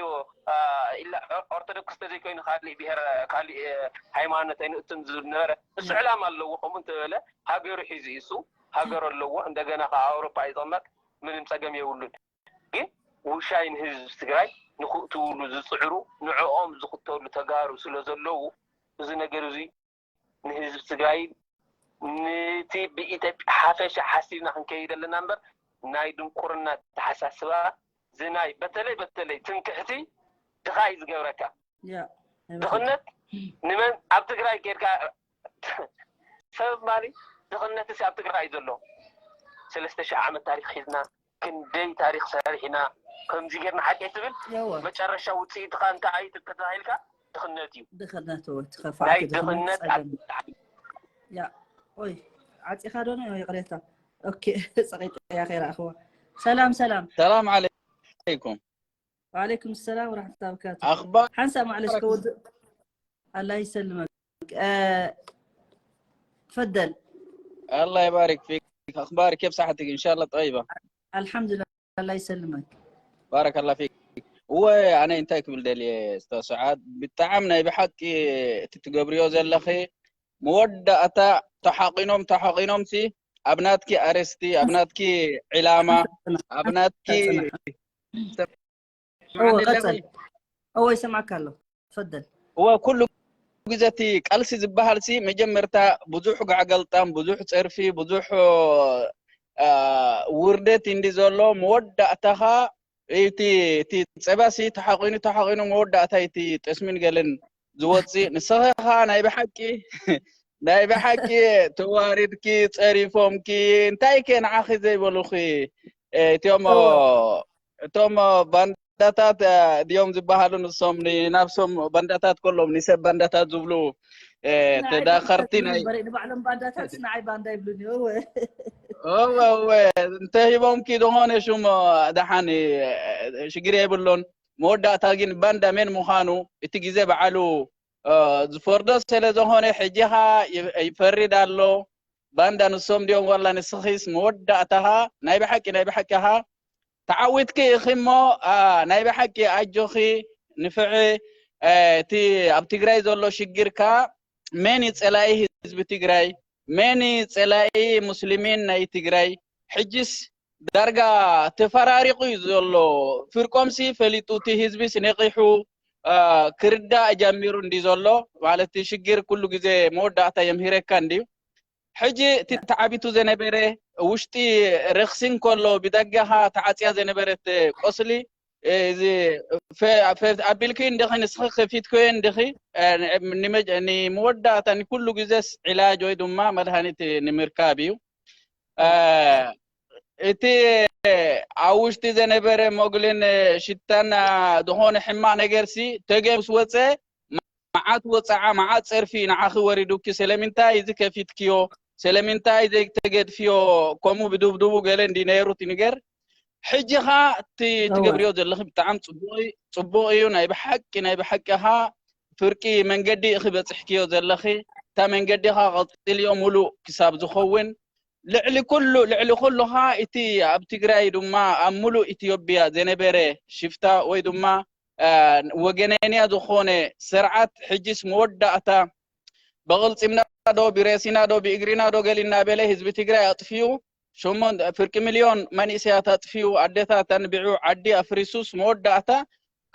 ኦርቶዶክስ ተዘይኮይኑ ካሊእ ብሄር ካሊእ ሃይማኖት ኣይንእቱን ዝብል ነበረ እሱ ዕላማ ኣለዎ ከምኡ እንተበለ ሃገሩ ሒዙ እሱ ሃገር ኣለዎ እንደገና ከዓ ኣውሮፓ ይጠመቅ ምንም ፀገም የብሉን ግን ውሻይ ንህዝቢ ትግራይ ንክእትውሉ ዝፅዕሩ ንዕኦም ዝክተሉ ተጋሩ ስለ ዘለዉ እዚ ነገር እዚ ንህዝቢ ትግራይ ንቲ ብኢትዮጵያ ሓፈሻ ሓሲብና ክንከይድ ኣለና እምበር ናይ ድንቁርና ተሓሳስባ ዝናይ በተለይ በተለይ ትምክሕቲ ድኻ እዩ ዝገብረካ ድኽነት ንመን ኣብ ትግራይ ጌርካ ሰብ ማሊ ድኽነት ሲ ኣብ ትግራይ እዩ ዘሎ ሰለስተ ሺህ ዓመት ታሪክ ሒዝና ክንደይ ታሪክ ሰሪሕና ከምዚ ጌርና ሓቂ ትብል መጨረሻ ውፅኢትካ እንታይ እዩ ተተባሂልካ ድኽነት እዩ ድኽነት ወይ ትኸፋ ናይ ድኽነት ያ ኦይ ዓፂኻ ዶ ነው ይቕሬታ ኦኬ ፀቂጠ ያ ከይረኣኽዋ ሰላም ሰላም ሰላም ዓለይኩም وعليكم السلام ورحمة الله وبركاته أخبار حنسى معلش كود الله يسلمك تفضل الله يبارك فيك اخبارك كيف صحتك ان شاء الله طيبه الحمد لله الله يسلمك بارك الله فيك هو انا انت كبل دلي استاذ سعاد بالطعام ناي بحق تتقبريو زلخي مودة اتا تحقينهم تحقينهم سي ابناتك ارستي ابناتك علامة ابناتك እወ ይሰማዕካ ኣሎ ትፈደል እወ ኩሉ ግዜ እቲ ቃልሲ ዝበሃል ሲ መጀመርታ ብዙሕ ጋዕገልጣም ብዙሕ ፀርፊ ብዙሕ ውርደት እንዲ ዘሎ መወዳእታኻ እቲ እቲ ፀባ ሲ ተሓቂኑ ተሓቂኑ መወዳእታ እቲ ጠስሚን ገልን ዝወፅእ ንስኻ ኸዓ ናይ ብሓቂ ናይ ብሓቂ ተዋሪድኪ ፀሪፎምኪ እንታይ ከ ንዓኺ ዘይበሉኺ እቲኦም እቶም ባንዳታት ድዮም ዝበሃሉ ንሶም ናብሶም ባንዳታት ከሎም ንሰብ ባንዳታት ዝብሉ ተዳኸርቲ ናይ ንባዕሎም ባንዳታት ንዓይ ባንዳ ይብሉኒ እወ እወ እንተሂቦምኪ ዝኾነ ሹም ደሓን ሽግር የብሉን መወዳእታ ግን ባንዳ መን ምዃኑ እቲ ግዜ በዓሉ ዝፈርዶ ስለ ዝኾነ ሕጂ ኸዓ ይፈርድ ኣሎ ባንዳ ንሶም ድዮም ዋላ ንስኺስ መወዳእታኻ ናይ ብሓቂ ናይ ብሓቂ ኸዓ ተዓዊትኪ ኢኺ እሞ፣ ኣ፣ ናይ ብሓቂ ኣጆኺ፣ ንፍዒ። እ፣ እቲ ኣብ ትግራይ ዘሎ ሽግር ከኣ መን እዩ ጸላኢ ህዝቢ ትግራይ? መን እዩ ጸላኢ ሙስሊሚን ናይ ትግራይ? ሕጅስ ዳርጋ ተፈራሪቑ እዩ ዘሎ። ፍርቆምሲ ፈሊጡ፣ እቲ ህዝቢስ ነቒሑ፣ እ፣ ክርዳእ ጀሚሩ እንዲ ዘሎ። ማለት ሽግር ኩሉ ግዜ መወዳእታ የምህረካ እንድዩ። ሕጂ እቲ ተዓቢቱ ዘነበረ ውሽጢ ረኽሲ እንከሎ ብደገኻ ተዓጽያ ዘነበረት ቆስሊ፣ እ፣ እዚ ፈ-፣ ፈ-፣ ኣቢልኪ እንዲኺ ንስኺ ከፊትክዮ እንዲኺ፣ እ፣ ንመ-፣ ንመወዳእታ ንኩሉ ግዜስ ዒላጅ ወይ ድማ መድሃኒት ንምርካብ እዩ። እ፣ እቲ ኣብ ውሽጢ ዘነበረ ሞግልን ሽታን ዝኾነ ሕማቕ ነገርሲ ተገ ምስ ወፀ መዓት ወፃዓ፣ መዓት ፀርፊ ንዓኺ ወሪዱኪ። ስለምንታይ እዚ ከፊትክዮ? ስለምንታይ ዘይተገድፍዮ? ከምኡ ብድብድቡ ገለ እንዲ ነይሩ እቲ ነገር። ሕጂ ኸ እቲ እወ። ትገብርዮ ዘለኺ ብጣዕሚ ፅቡቕ እዩ፣ ፅቡቕ እዩ። ናይ ብሓቂ፣ ናይ ብሓቂ ኸ ፍርቂ መንገዲ ኢኺ በፂሕክዮ ዘለኺ። እታ መንገዲ ኸ ቀፅልዮ ሙሉእ ክሳብ ዝኸውን። ልዕሊ ኩሉ፣ ልዕሊ ኩሉ ኸ እቲ ኣብ ትግራይ ድማ ኣብ ሙሉእ ኢትዮጵያ ዘነበረ ሽፍታ ወይ ድማ፣ እ፣ ወገነንያ ዝኾነ ስርዓት ሕጂስ መወዳእታ ብቕልፂምና ዶ ብሬሲና ዶ ብእግሪና ዶ ገል እናበለ ህዝቢ ትግራይ ኣጥፊኡ፣ ሸሞን-፣ ፍርቂ ሚልዮን መንእሰያት ኣጥፊኡ፣ ኣደታት ኣንቢዑ፣ ዓዲ ኣፍሪሱስ መወዳእታ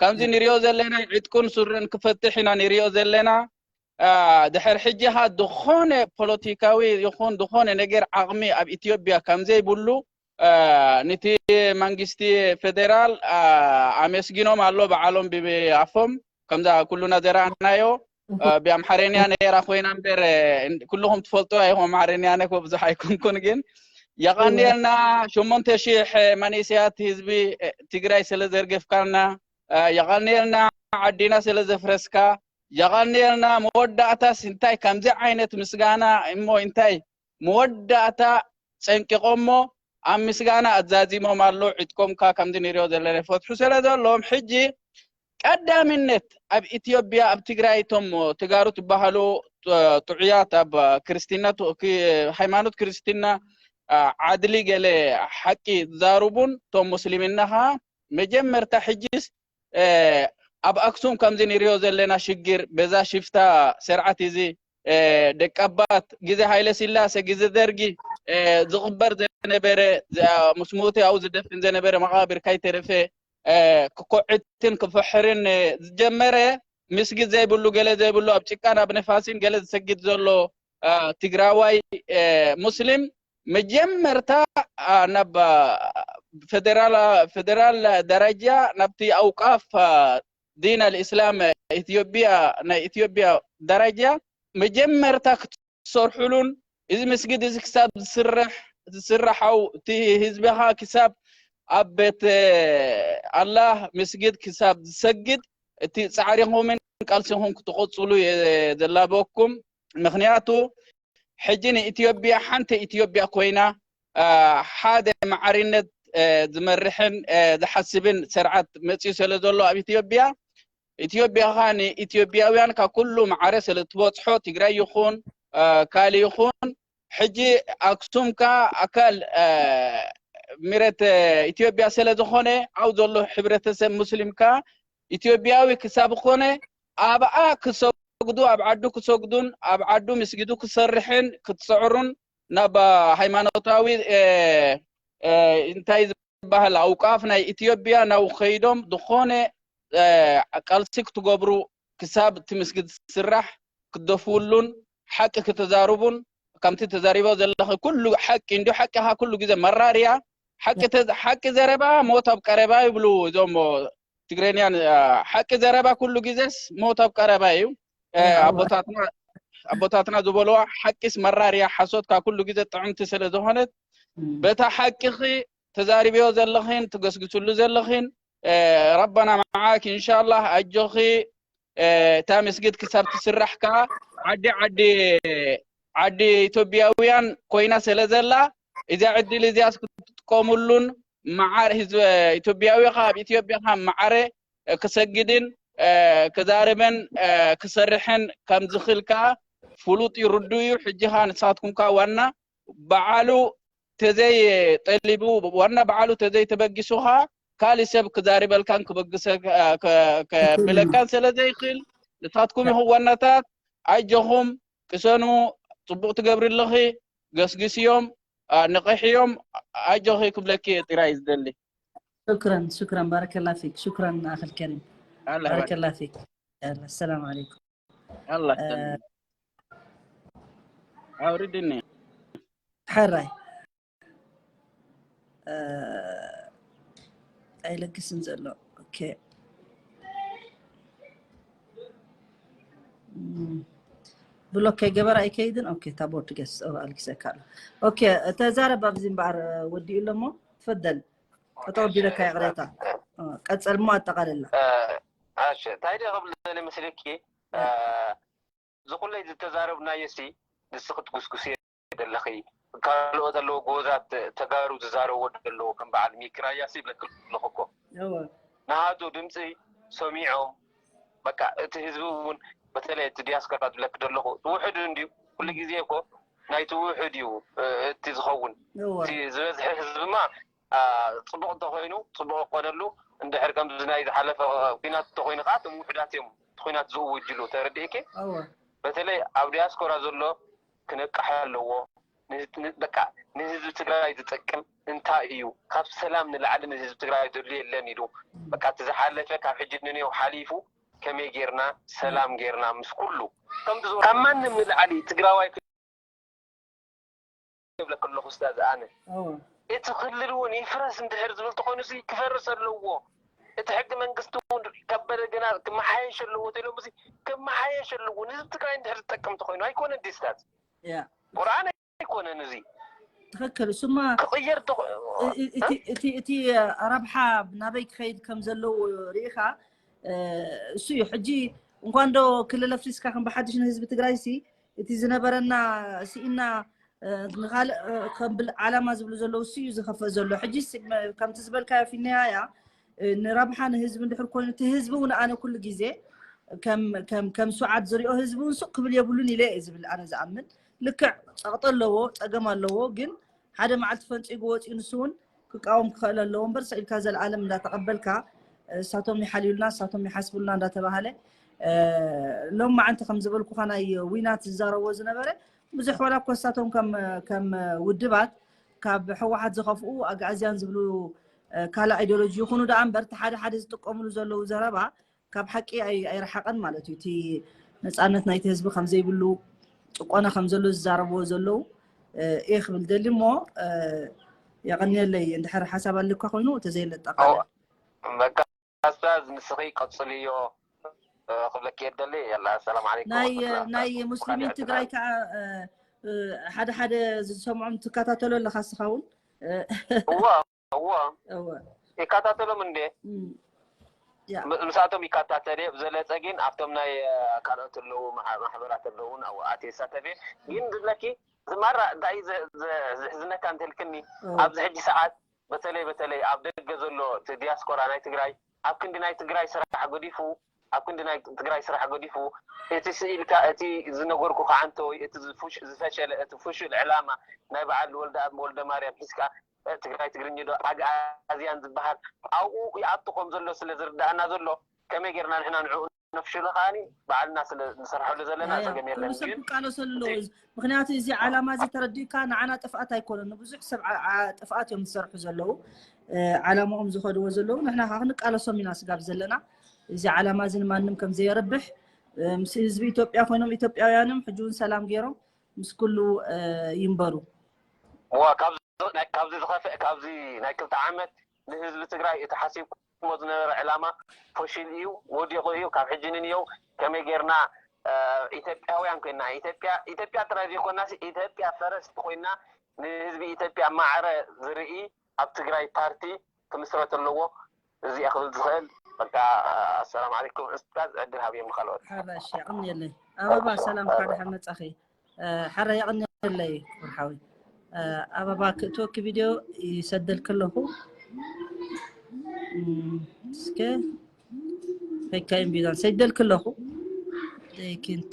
ከምዚ ንሪኦ ዘለና ዕጥቁን ሱርን ክፈትሕ ኢና ንሪኦ ዘለና። አ፣ ድሕር ሕጂ ኸ ዝኾነ ፖለቲካዊ ይኹን ዝኾነ ነገር ዓቕሚ ኣብ ኢትዮጵያ ከም ዘይብሉ፣ አ፣ ነቲ መንግስቲ ፌደራል፣ አ፣ ኣመስጊኖም ኣሎ ባዕሎም ብኣፎም። ከምዛ ኩሉና ዘረኣናዮ፣ አ፣ ብኣምሓርኛ ነይራ ኮይና እምበር፣ እ፣ ኩልኹም ትፈልጡ ኢኹም ኣምሓርኛ፣ ኣነ እኮ ብዙሕ ኣይኮንኩን፣ ግን የቐንየልና። ሸሞንተ ሺሕ መንእሰያት ህዝቢ፣ እ፣ ትግራይ ስለ ዘርገፍካልና፣ አ፣ የቐንየልና። ዓዲና ስለ ዘፍረስካ የቐንየልና። መወዳእታስ እንታይ ከምዚ ዓይነት ምስጋና እሞ እንታይ መወዳእታ ጸንቂቖሞ ኣብ ምስጋና ኣዛዚሞም ኣሎ። ዕጥቆምካ ከምዚ ንሪኦ ዘለና ይፈትሑ ስለ ዘለዎም ሕጂ ቀዳምነት ኣብ ኢትዮጵያ ኣብ ትግራይ እቶም ተጋሩ ትበሃሉ፣ እ፣ ጥዑያት ኣብ ክርስትና ቱ-፣ ክ-፣ ሃይማኖት ክርስትና፣ አ፣ ዓድሊ ገለ ሓቂ ዝዛርቡን እቶም ሙስሊምና ኸዓ መጀመርታ ሕጂስ፣ እ፣ ኣብ ኣክሱም ከምዚ ንሪኦ ዘለና ሽግር በዛ ሽፍታ ስርዓት እዚ፣ እ፣ ደቀባት ግዜ ሃይለ ስላሰ ግዜ ደርጊ፣ እ፣ ዝቕበር ዘነበረ፣ ዝ-፣ ምስ ሞተ ኣብኡ ዝደፍን ዘነበረ መቓብር ካይተረፈ፣ እ፣ ክኮዕትን ክፍሕርን፣ እ፣ ዝጀመረ ምስጊድ ዘይብሉ ገለ ዘይብሉ ኣብ ጭቃን ኣብ ነፋሲን ገለ ዝሰግድ ዘሎ፣ እ፣ ትግራዋይ፣ እ፣ ሙስሊም መጀመርታ፣ አ፣ ናብ፣ አ፣ ፌደራል፣ ፌደራል ደረጃ ናብቲ ኣውቃፍ፣ አ፣ ዲን ኣልእስላም ኢትዮጵያ፣ ናይ ኢትዮጵያ ደረጃ መጀመርታ ክትሰርሑሉን እዚ ምስጊድ እዚ ክሳብ ዝስራሕ፣ ዝስራሓው እቲ ህዝብኻ ክሳብ ኣብ ቤት፣ እ፣ ኣላህ ምስጊድ ክሳብ ዝሰግድ እቲ ጻዕሪኹምን ቃልሲኹም ክትቕጽሉ እየ ዘላበኩም። ምኽንያቱ ሕጂ ንኢትዮጵያ ሓንቲ ኢትዮጵያ ኮይና፣ አ፣ ሓደ ማዕርነት፣ እ፣ ዝመርሕን፣ እ፣ ዝሓስብን ስርዓት መጺኡ ስለ ዘሎ ኣብ ኢትዮጵያ፣ ኢትዮጵያ ኸኣ ንኢትዮጵያውያን ካብ ኩሉ ማዕረ ስለ ትበጽሖ፣ ትግራይ ይኹን፣ እ፣ ካልእ ይኹን፣ ሕጂ ኣክሱም ከኣ ኣካል፣ እ፣ ሚረት፣ እ፣ ኢትዮጵያ ስለ ዝኾነ፣ ኣብኡ ዘሎ ሕብረተሰብ ሙስሊም ከኣ ኢትዮጵያዊ ክሳብ ኮነ ኣብኣ ክሰግዱ፣ ኣብ ዓዱ ክሰግዱን ኣብ ዓዱ ምስጊዱ ክሰርሕን ክትስዕሩን ናብ ሃይማኖታዊ፣ እ፣ እ፣ እንታይ ዝበሃል ኣውቃፍ ናይ ኢትዮጵያ ናብኡ ከይዶም ዝኾነ፣ እ፣ ቃልሲ ክትገብሩ ክሳብ እቲ ምስጊድ ዝስራሕ ክትደፍውሉን ሓቂ ክትዛርቡን ከምቲ ተዛሪቦ ዘለኺ ኩሉ ሓቂ እንዲዩ። ሓቂ ኸኣ ኩሉ ግዜ መራር እያ። ሓቂ ተ-፣ ሓቂ ዘረባ ሞት ኣብ ቀረባ ይብሉ እዞም ትግረኛን፣ አ፣ ሓቂ ዘረባ ኩሉ ግዜስ ሞት ኣብ ቀረባ እዩ። እ፣ ኣዋ። ኣቦታትና፣ ኣቦታትና ዝበልዋ ሓቂስ መራር እያ፣ ሓሶት ከኣ ኩሉ ግዜ ጥዕምቲ ስለ ዝኾነት፣ እም። በታ ሓቂኺ ተዛሪብዮ ዘለኽን ትገስግስሉ ዘለኽን፣ እ፣ ረበና መዓኪ ኢንሻላህ፣ ኣጆኺ። እ፣ እታ መስጊድ ክሳብ ትስራሕ ከኣ ዓዲ፣ ዓዲ፣ ዓዲ ኢትዮጵያውያን ኮይና ስለ ዘላ፣ እዛ ዕድል እዚኣስ ክትጥቀሙሉን፣ መዓር ህዝቢ ኢትዮጵያዊ ከኣ ኣብ ኢትዮጵያ ከኣ ማዕረ ክሰግድን፣ እ፣ ክዛረበን፣ እ፣ ክሰርሕን ከም ዝኽእል ከኣ ፍሉጥ እዩ፣ ርዱእ እዩ። ሕጂ ከኣ ንስኻትኩም ከኣ ዋና በዓሉ ተዘይ ጠሊቡ ዋና በዓሉ ተዘይ ተበጊሱ ኸዓ ካልእ ሰብ ክዛርበልካን ክበግሰ ከብለካን ስለ ዘይክእል ንሳትኩም ኢኹም ዋናታት። ኣጆኹም ቅሰኑ። ጽቡቕ ትገብሪ ኣለኺ። ገስግስዮም፣ ንቕሕዮም። ኣጆኺ ክብለኪ ጥራይ ዝደሊ። شكرا شكرا بارك الله فيك شكرا أخي الكريم. بارك الله فيك. يلا السلام عليكم. الله يسلمك. أوريدني. حراي. ኣይለግስን ዘሎ። ኦኬ። ብሎክ ከይገበረ ኣይከይድን። ኦኬ፣ ታቦርድ ገስ ኣልኪሰካ ኣሎ። ኦኬ፣ ተዛረብ ኣብዚ እምበኣር ወዲኡ ኣሎ እሞ ትፈደል። ተጠወቢለካ ይቕሬታ። ቀጸል እሞ ኣጠቓልላ። እሺ፣ እንታይ ደኣ ክብል ደሊ መስለኪ? እዚ ኩለይ ዝተዛረብናዮ ሲ ንስኺ ትጉስጉስዮ ዘለኺ፣ ካልኦት ኣለዉ ጎበዛት ተጋሩ ዝዛረብዎ ዘለዉ ከም በዓል ሚኪ ራያ ሲ ይብለኪ ኣለኹ እኮ። ንሃቱ ድምፂ ሰሚዖም በቃ እቲ ህዝቢ እውን በተለይ እቲ ዲያስፖራ ዝብለኪ ዘለኹ ውሕድ እንድዩ። ኩሉ ግዜ እኮ ናይቲ ውሕድ እዩ እቲ ዝኸውን። እቲ ዝበዝሐ ህዝብማ ፅቡቕ እንተኮይኑ ፅቡቕ ክኾነሉ፣ እንድሕር ከምዚ ናይ ዝሓለፈ ኲናት እንተኮይኑ ከዓ እቶም ውሕዳት እዮም እቲ ኲናት ዝእውጅሉ። ተረዲእኪ? በተለይ ኣብ ዲያስፖራ ዘሎ ክነቅሕ ኣለዎ። በቃ ንህዝቢ ትግራይ ዝጠቅም እንታይ እዩ? ካብ ሰላም ንላዕሊ ንህዝቢ ትግራይ ዘድልዮ የለን ኢሉ። በቃ እቲ ዝሓለፈ ካብ ሕጂ ንኔው ሓሊፉ ከመይ ጌርና ሰላም ጌርና ምስ ኩሉ ከምዚ ካብ ማንም ንላዕሊ ትግራዋይ ይብለክ ኣለኹ ኡስታዝ። ኣነ እቲ ክልል እውን ይፍረስ እንድሕር ዝብል ተኮይኑ ሲ ክፈርስ ኣለዎ። እቲ ሕገ መንግስቲ እውን ከበደ ግና ክመሓየሽ ኣለዎ ተኢሎም ሲ ክመሓየሽ ኣለዎ። ንህዝቢ ትግራይ እንድሕር ዝጠቅም ተኮይኑ ኣይኮነን ዲ ኡስታዝ? ቁርኣን ኣይኮነን እዚ። ትኽክል። እሱማ ክቕየር እቲ ረብሓ ናበይ ክኸይድ ከም ዘለዉ ርኢኻ እሱ እዩ። ሕጂ እንኳን ዶ ክልል ኣፍሪስካ ከም ብሓድሽ ንህዝቢ ትግራይ ሲ እቲ ዝነበረና ስኢና ንካልእ ከም ዓላማ ዝብሉ ዘለዉ እሱ እዩ ዝኸፍእ ዘሎ። ሕጂ ከምቲ ዝበልካዮ ፊነያ እያ ንረብሓ ንህዝቢ እንድሕር ኮይኑ እቲ ህዝቢ እውን ኣነ ኩሉ ግዜ ከም ሱዓድ ዝሪኦ ህዝቢ እውን ሱቕ ክብል የብሉን ኢለ እየ ዝብል ኣነ ዝኣምን። ልክዕ ፀቕጢ ኣለዎ፣ ፀገም ኣለዎ። ግን ሓደ መዓልቲ ፈንፂጉ ወፂኡ ንሱ እውን ክቃወም ክኽእል ኣለዎ እምበር ስቕ ኢልካ ዘለኣለም እንዳተቐበልካ እሳቶም ይሓልዩልና እሳቶም ይሓስቡልና እንዳተባሃለ ሎም መዓንቲ ከም ዝበልኩኻ ናይ ዊናት ዝዛረብዎ ዝነበረ ብዙሕ ዋላ እኮ እሳቶም ከም ውድባት ካብ ህወሓት ዝኸፍኡ ኣግኣዝያን ዝብሉ ካልእ ኣይዲዮሎጂ ይኹኑ ደኣ እምበር እቲ ሓደ ሓደ ዝጥቀምሉ ዘለዉ ዘረባ ካብ ሓቂ ኣይረሓቐን ማለት እዩ። እቲ ነፃነት ናይቲ ህዝቢ ከም ዘይብሉ ጭቆና ከም ዘሎ ዝዛረብዎ ዘለዉ እየ ክብል ደሊ እሞ የቐንየለይ። እንድሕር ሓሳብ ኣለካ ኮይኑ ተዘየለጠቃለ በቃ ኡስታዝ ንስኺ ቀፅልዮ ክብለኪ የደሊ። የላ ሰላም ዓለይኩም ናይ ሙስሊሚን ትግራይ ከዓ ሓደ ሓደ ዝሰምዖም ትከታተሎ ኣለካ እስኻ እውን እዋ እዋ ይከታተሎም እንዴ ምስኣቶም ይከታተል እየ። ብዘለፀ ግን ኣብቶም ናይ ካልኦት ኣለዉ ማሕበራት ኣለውን ኣብኡ ኣትየ ይሳተፍ እየ። ግን ዝብለኪ ዝማራ እንታይ ዘሕዝነካ እንተልክኒ ኣብዚ ሕጂ ሰዓት በተለይ በተለይ ኣብ ደገ ዘሎ እቲ ዲያስፖራ ናይ ትግራይ ኣብ ክንዲ ናይ ትግራይ ስራሕ ገዲፉ ኣብ ክንዲ ናይ ትግራይ ስራሕ ገዲፉ እቲ ስኢልካ እቲ ዝነገርኩ ከዓንተ ወይ እቲ ዝፈሸለ እቲ ፍሹል ዕላማ ናይ በዓል ወልደኣብ ወልደማርያም ሒዝካ ትግራይ ትግርኛ ዶ ኣግኣዝያን ዝበሃል ኣብኡ ይኣቱ ከም ዘሎ ስለ ዝርዳእና ዘሎ ከመይ ጌርና ንሕና ንዕኡ ነፍሽሎ ከዓኒ ባዕልና ስለ ንሰርሐሉ ዘለና ጸገም የለን። ግን ክቃለሰሉ ኣለዎ። ምክንያቱ እዚ ዓላማ እዚ ተረዲእካ ንዓና ጥፍኣት ኣይኮነን፣ ንብዙሕ ሰብ ጥፍኣት እዮም ዝሰርሑ ዘለዉ። ዓላማኦም ዝኸድዎ ዘለዉ ንሕና ከዓ ክንቃለሶም ኢና ስጋብ ዘለና። እዚ ዓላማ እዚ ንማንም ከም ዘየርብሕ ምስ ህዝቢ ኢትዮጵያ ኮይኖም ኢትዮጵያውያንም ሕጂ እውን ሰላም ገይሮም ምስ ኩሉ ይንበሩ። እዋ ካብዚ ዝኸፍእ ካብዚ ናይ ክልተ ዓመት ንህዝቢ ትግራይ እቲ ሓሲብኩሞ ዝነበረ ዕላማ ፈሺሉ እዩ፣ ወዲቑ እዩ። ካብ ሕጂ ንንየው ከመይ ጌርና ኢትዮጵያውያን ኮይና ኢትዮጵያ ኢትዮጵያ ጥራይ ዘይኮናስ ኢትዮጵያ ፈረስቲ ኮይና ንህዝቢ ኢትዮጵያ ማዕረ ዝርኢ ኣብ ትግራይ ፓርቲ ክምስረት ኣለዎ። እዚኣ ክብል ዝኽእል በቃ ኣሰላም ዓለይኩም እስታዝ ዕድል ሃብዮም ንኻልኦት። ሓራሽ የቐንየለይ ኣበባ ሰላም ካድሓ መጻኺ ሓራ የቐንየለይ ወርሓዊ ኣበባ ክእትወኪ ቪድዮ ይሰደልክ ኣለኹ። እስከ ፈካይን ቢዛን ሰይደልክ ኣለኹ። ደይኪንተ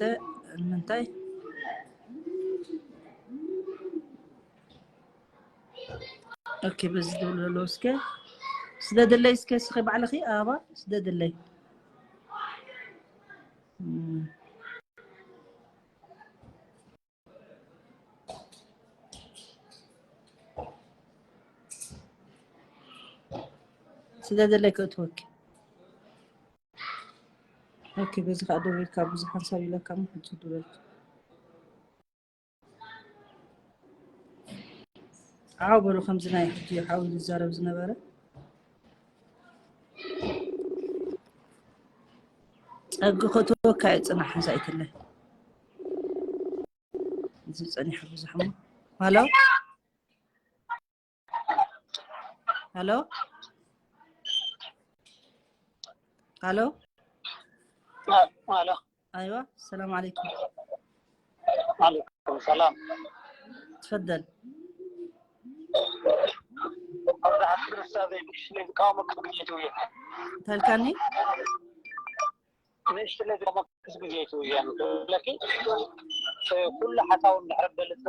ንምንታይ ኦኬ፣ በዚ ደውለሎ እስከ። ስደድለይ እስከ፣ እስከ ባዕልኺ ኣበባ ስደድለይ። እም። ስደድለይ ክእትወኪ። ኦኬ፣ በዚ ከዓ ደው ኢልካ ብዙሕ ሓንሳብ ኢለካ እሞ ሕጂ ደው ኢልካ። ዓው በሉ፣ ከምዚ ናይ ሕጂ ሓው ኢሉ ዝዛረብ ዝነበረ። ጸጊ ክእትወካ እየ፣ ጽናሕ፣ ሓንሳእ ኣይትለይ። እዚ ጸኒሑ ብዙሕ እሞ። ሃሎ? ሃሎ? ሃሎ? ሃሎ? ኣይዋ፣ ሰላም ዓለይኩም። ዓለይኩም ሰላም። ትፈደል። ኣብዚ ሓንቲ ክርስቲያን ዘይብሽ ንዝቃወመ ክብግሽ ትውየ። እንታይ ኢልካኒ? ንእሽትለ ዝቃወመ ክብግሽ ትውየ። ለኪ ኩሉ ሓሳውን ድሕሪ ገልጽ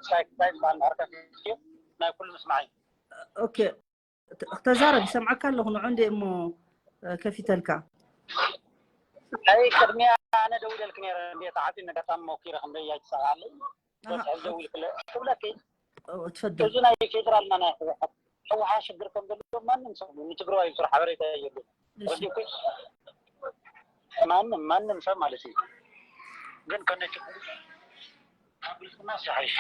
ሳይክ ሳይክ ባል ድሕሪ ከፊት ናይ ኩሉ ምስማዓይ። ኦኬ፣ ተ-፣ ተዛረብ፣ ይሰምዓካ ኣለኹ። ንዑ እንዴ እሞ፣ እ፣ ከፊተልካ። ኣይ ቅድሚያ ኣነ ደውለልክ ነይረ እንዴ ተዓፊ ነገር ታም ሞኪረ ክንደይ ኣይትሰራለይ። ኣሃ። በስሕብ ደውልክለ ክብለኪ ኦ፣ ትፈደል። እዚ ናይ ፌደራልና ናይ ህወሓት ህወሓት ሽግር ከም ዘለዎ ማንም ሰብ ንትግራዋይ ስራሕ ሓበሬታ የብሉን። እሺ። ረዲኩ ማንም ማንም ሰብ ማለት እዩ። ግን ከነ ችግሩ ካብ ብልፅግና ዝሓይሽ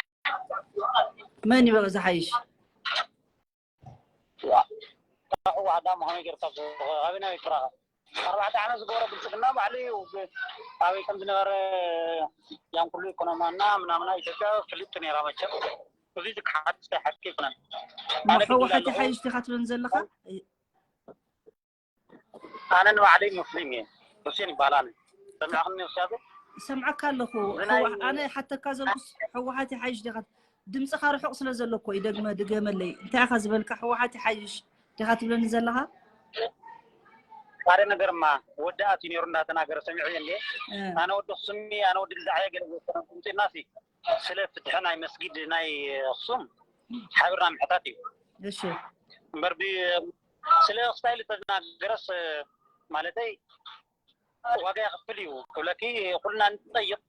መን ይበ-፣ ዝሓይሽ? ህወሓት ዳ ምዃኑ ጌርካ ኣበይ ናይ ኤርትራ ኣርባዕተ ዓመት ዝገበረ ብልፅግና ባዕሉ እዩ። ኣበይ ከም ዝነበረ ያን ኩሉ ኢኮኖማና ምናምና ኢትዮጵያ ፍልጥ ነይራ መቸም። እዚ ዝከሓት ሓቂ ይኮነን። እሞ ህወሓት ይሓይሽ ዲኻ ትብለኒ ዘለኻ? ኣነ ንባዕለይ ሙስሊም እየ። ሁሴን ይባላል። ሰሚዕክኒ ውሳቤ? ይሰምዓካ ኣለኹ። እዚ ናይ ህዋ-፣ ኣነ ሓተካ ዘልኩስ ህወሓት ይሓይሽ ዲኻ? ድምፅኻ ርሑቕ ስለ ዘሎ እኮ እዩ። ደግመ ድገመለይ። እንታይ ኢኻ ዝበልካ? ህወሓት ይሓይሽ ዲኻ ትብለኒ ዘለኻ? ሓደ ነገርማ ወዲ ኣትዩ ነይሩ እንዳተናገረ ሰሚዐ እንዴ? እ። ኣነ ወዲ ኣክሱም እየ፣ ኣነ ወዲ ልዛዕ እየ ገለ ዝኮነ ቁምፅና ሲ ስለ ፍትሒ ናይ መስጊድ ናይ ኣክሱም ሓቢርና ምሕታት እዩ። እሺ። እምበር ብ-፣ ስለ ስታይል ተናገረስ ማለተይ ዋጋ የኽፍል እዩ ክብለኪ። ኩልና ንጠይቕ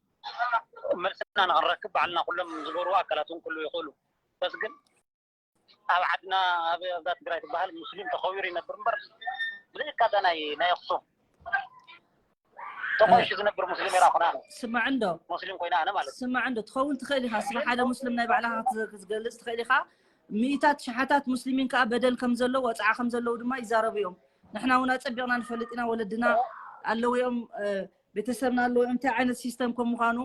መልስና ንክንረክብ ባዕልና ኩሎም ዝበሩ ኣካላት እውን ክህልዉ ይኽእሉ። በስ ግን ኣብ ዓድና ኣብ ኣብዛ ትግራይ ትበሃል ሙስሊም ተኸቢሩ ይነብር እምበር ብዘይካ እዛ ናይ ናይ ኣኽሱም ተኾይሹ ዝነብር ሙስሊም እየ ኩና ስማዕ እንዶ ሙስሊም ኮይና ኣነ ማለት እዩ። ስማዕ እንዶ ትኸውን ትኽእል ኢኻ። ስለ ሓደ ሙስሊም ናይ ባዕልኻ ክትዝ-፣ ክትገልጽ ትኽእል ኢኻ። ሚእታት ሽሓታት ሙስሊሚን ከኣ በደል ከም ዘሎ ወጽዓ ከም ዘለዉ ድማ ይዛረቡ እዮም። ንሕና እውን ኣጸቢቕና ንፈልጥ ኢና። ወለድና ኣለዉ እዮም፣ እ፣ ቤተሰብና ኣለዉ እዮም። እንታይ ዓይነት ሲስተም ከም ምዃኑ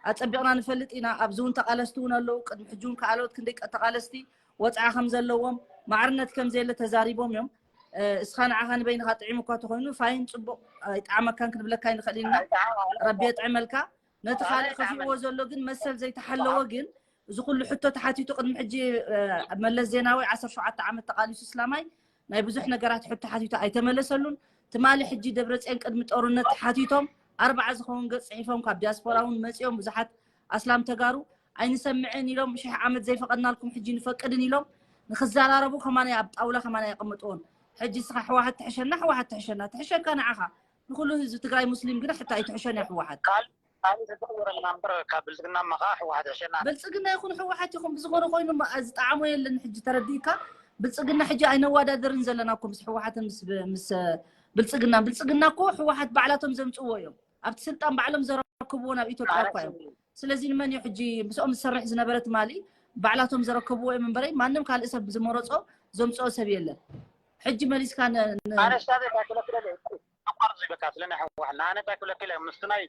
ኣጸቢቕና ንፈልጥ ኢና። ኣብዚ እውን ተቓለስቲ እውን ኣለዉ። ቅድሚ ሕጂ እውን ካልኦት ክንደይ ቀ-፣ ተቓለስቲ ወጽዓ ከም ዘለዎም ማዕርነት ከም ዘየለ ተዛሪቦም እዮም። እ፣ እስኻ ንዓኻ ንበይንኻ ጥዒሙ እኳ ተኾይኑ ፋይን ጽቡቕ ኣይጠዓመካን ክንብለካ ኣይንኽእል ኢና። ረቢ የጥዕመልካ። ነቲ ካልእ ከፊእዎ ዘሎ ግን መሰል ዘይተሓለወ ግን እዚ ኩሉ ሕቶ ተሓቲቱ ቅድሚ ሕጂ፣ እ፣ መለስ ዜናዊ ዓሰርተ ሸውዓተ ዓመት ተቓሊሱ እስላማይ ናይ ብዙሕ ነገራት ሕቶ ተሓቲቱ ኣይተመለሰሉን። ትማሊ ሕጂ ደብረጽዮን ቅድሚ ጦርነት ተሓቲቶም ኣርባዓ ዝኸውን ገጽ ጽሒፎም ካብ ዲያስፖራ እውን መጺኦም ብዙሓት ኣስላም ተጋሩ ኣይንሰምዕን ኢሎም ሽሕ ዓመት ዘይፈቐድናልኩም ሕጂ ንፈቅድን ኢሎም ንክዘራረቡ ከማን ኣብ ጣውላ ከማን ኣየቐምጥዎን። ሕጂ እስኻ ህወሓት ትሕሸና፣ ህወሓት ትሕሸና፣ ትሕሸካ ንዓኻ። ንኹሉ ህዝቢ ትግራይ ሙስሊም ግን ሕቶ ኣይትሕሸን እያ ህወሓት። ካል ካልእ ተዝቕየረልና እምበር ካብ ብልፅግና እማ ከዓ ህወሓት ይሕሸና። ብልፅግና ይኹን ህወሓት ይኹን ብዝኾነ ኮይኑ እማ ዝጠዓሞ የለን። ሕጂ ተረዲእካ ብልፅግና ሕጂ ኣይነዋዳድርን ዘለና እኮ ምስ ህወሓትን ምስ ብ-፣ ምስ ብልፅግና። ብልፅግና እኮ ህወሓት ባዕላቶም ዘምፅዎ እዮም። ኣብቲ ስልጣን ባዕሎም ዘረክብዎ ናብ ኢትዮጵያ እኳ እዮም። ስለዚ ንመን እዩ ሕጂ ምስኦም ዝሰርሕ ዝነበረ ትማሊ ባዕላቶም ዘረከብዎ እዮም እምበረይ ማንም ካልእ ሰብ ዝመረፆ ዘምፅኦ ሰብ የለን። ሕጂ መሊስካ ነ-፣ ነ-፣ ኣነ ስታዘ ካክለክለለ ኣቋርፂ በቃ ስለ ናይ ህወሓት ንኣነ ካክለክለ ምስ ናይ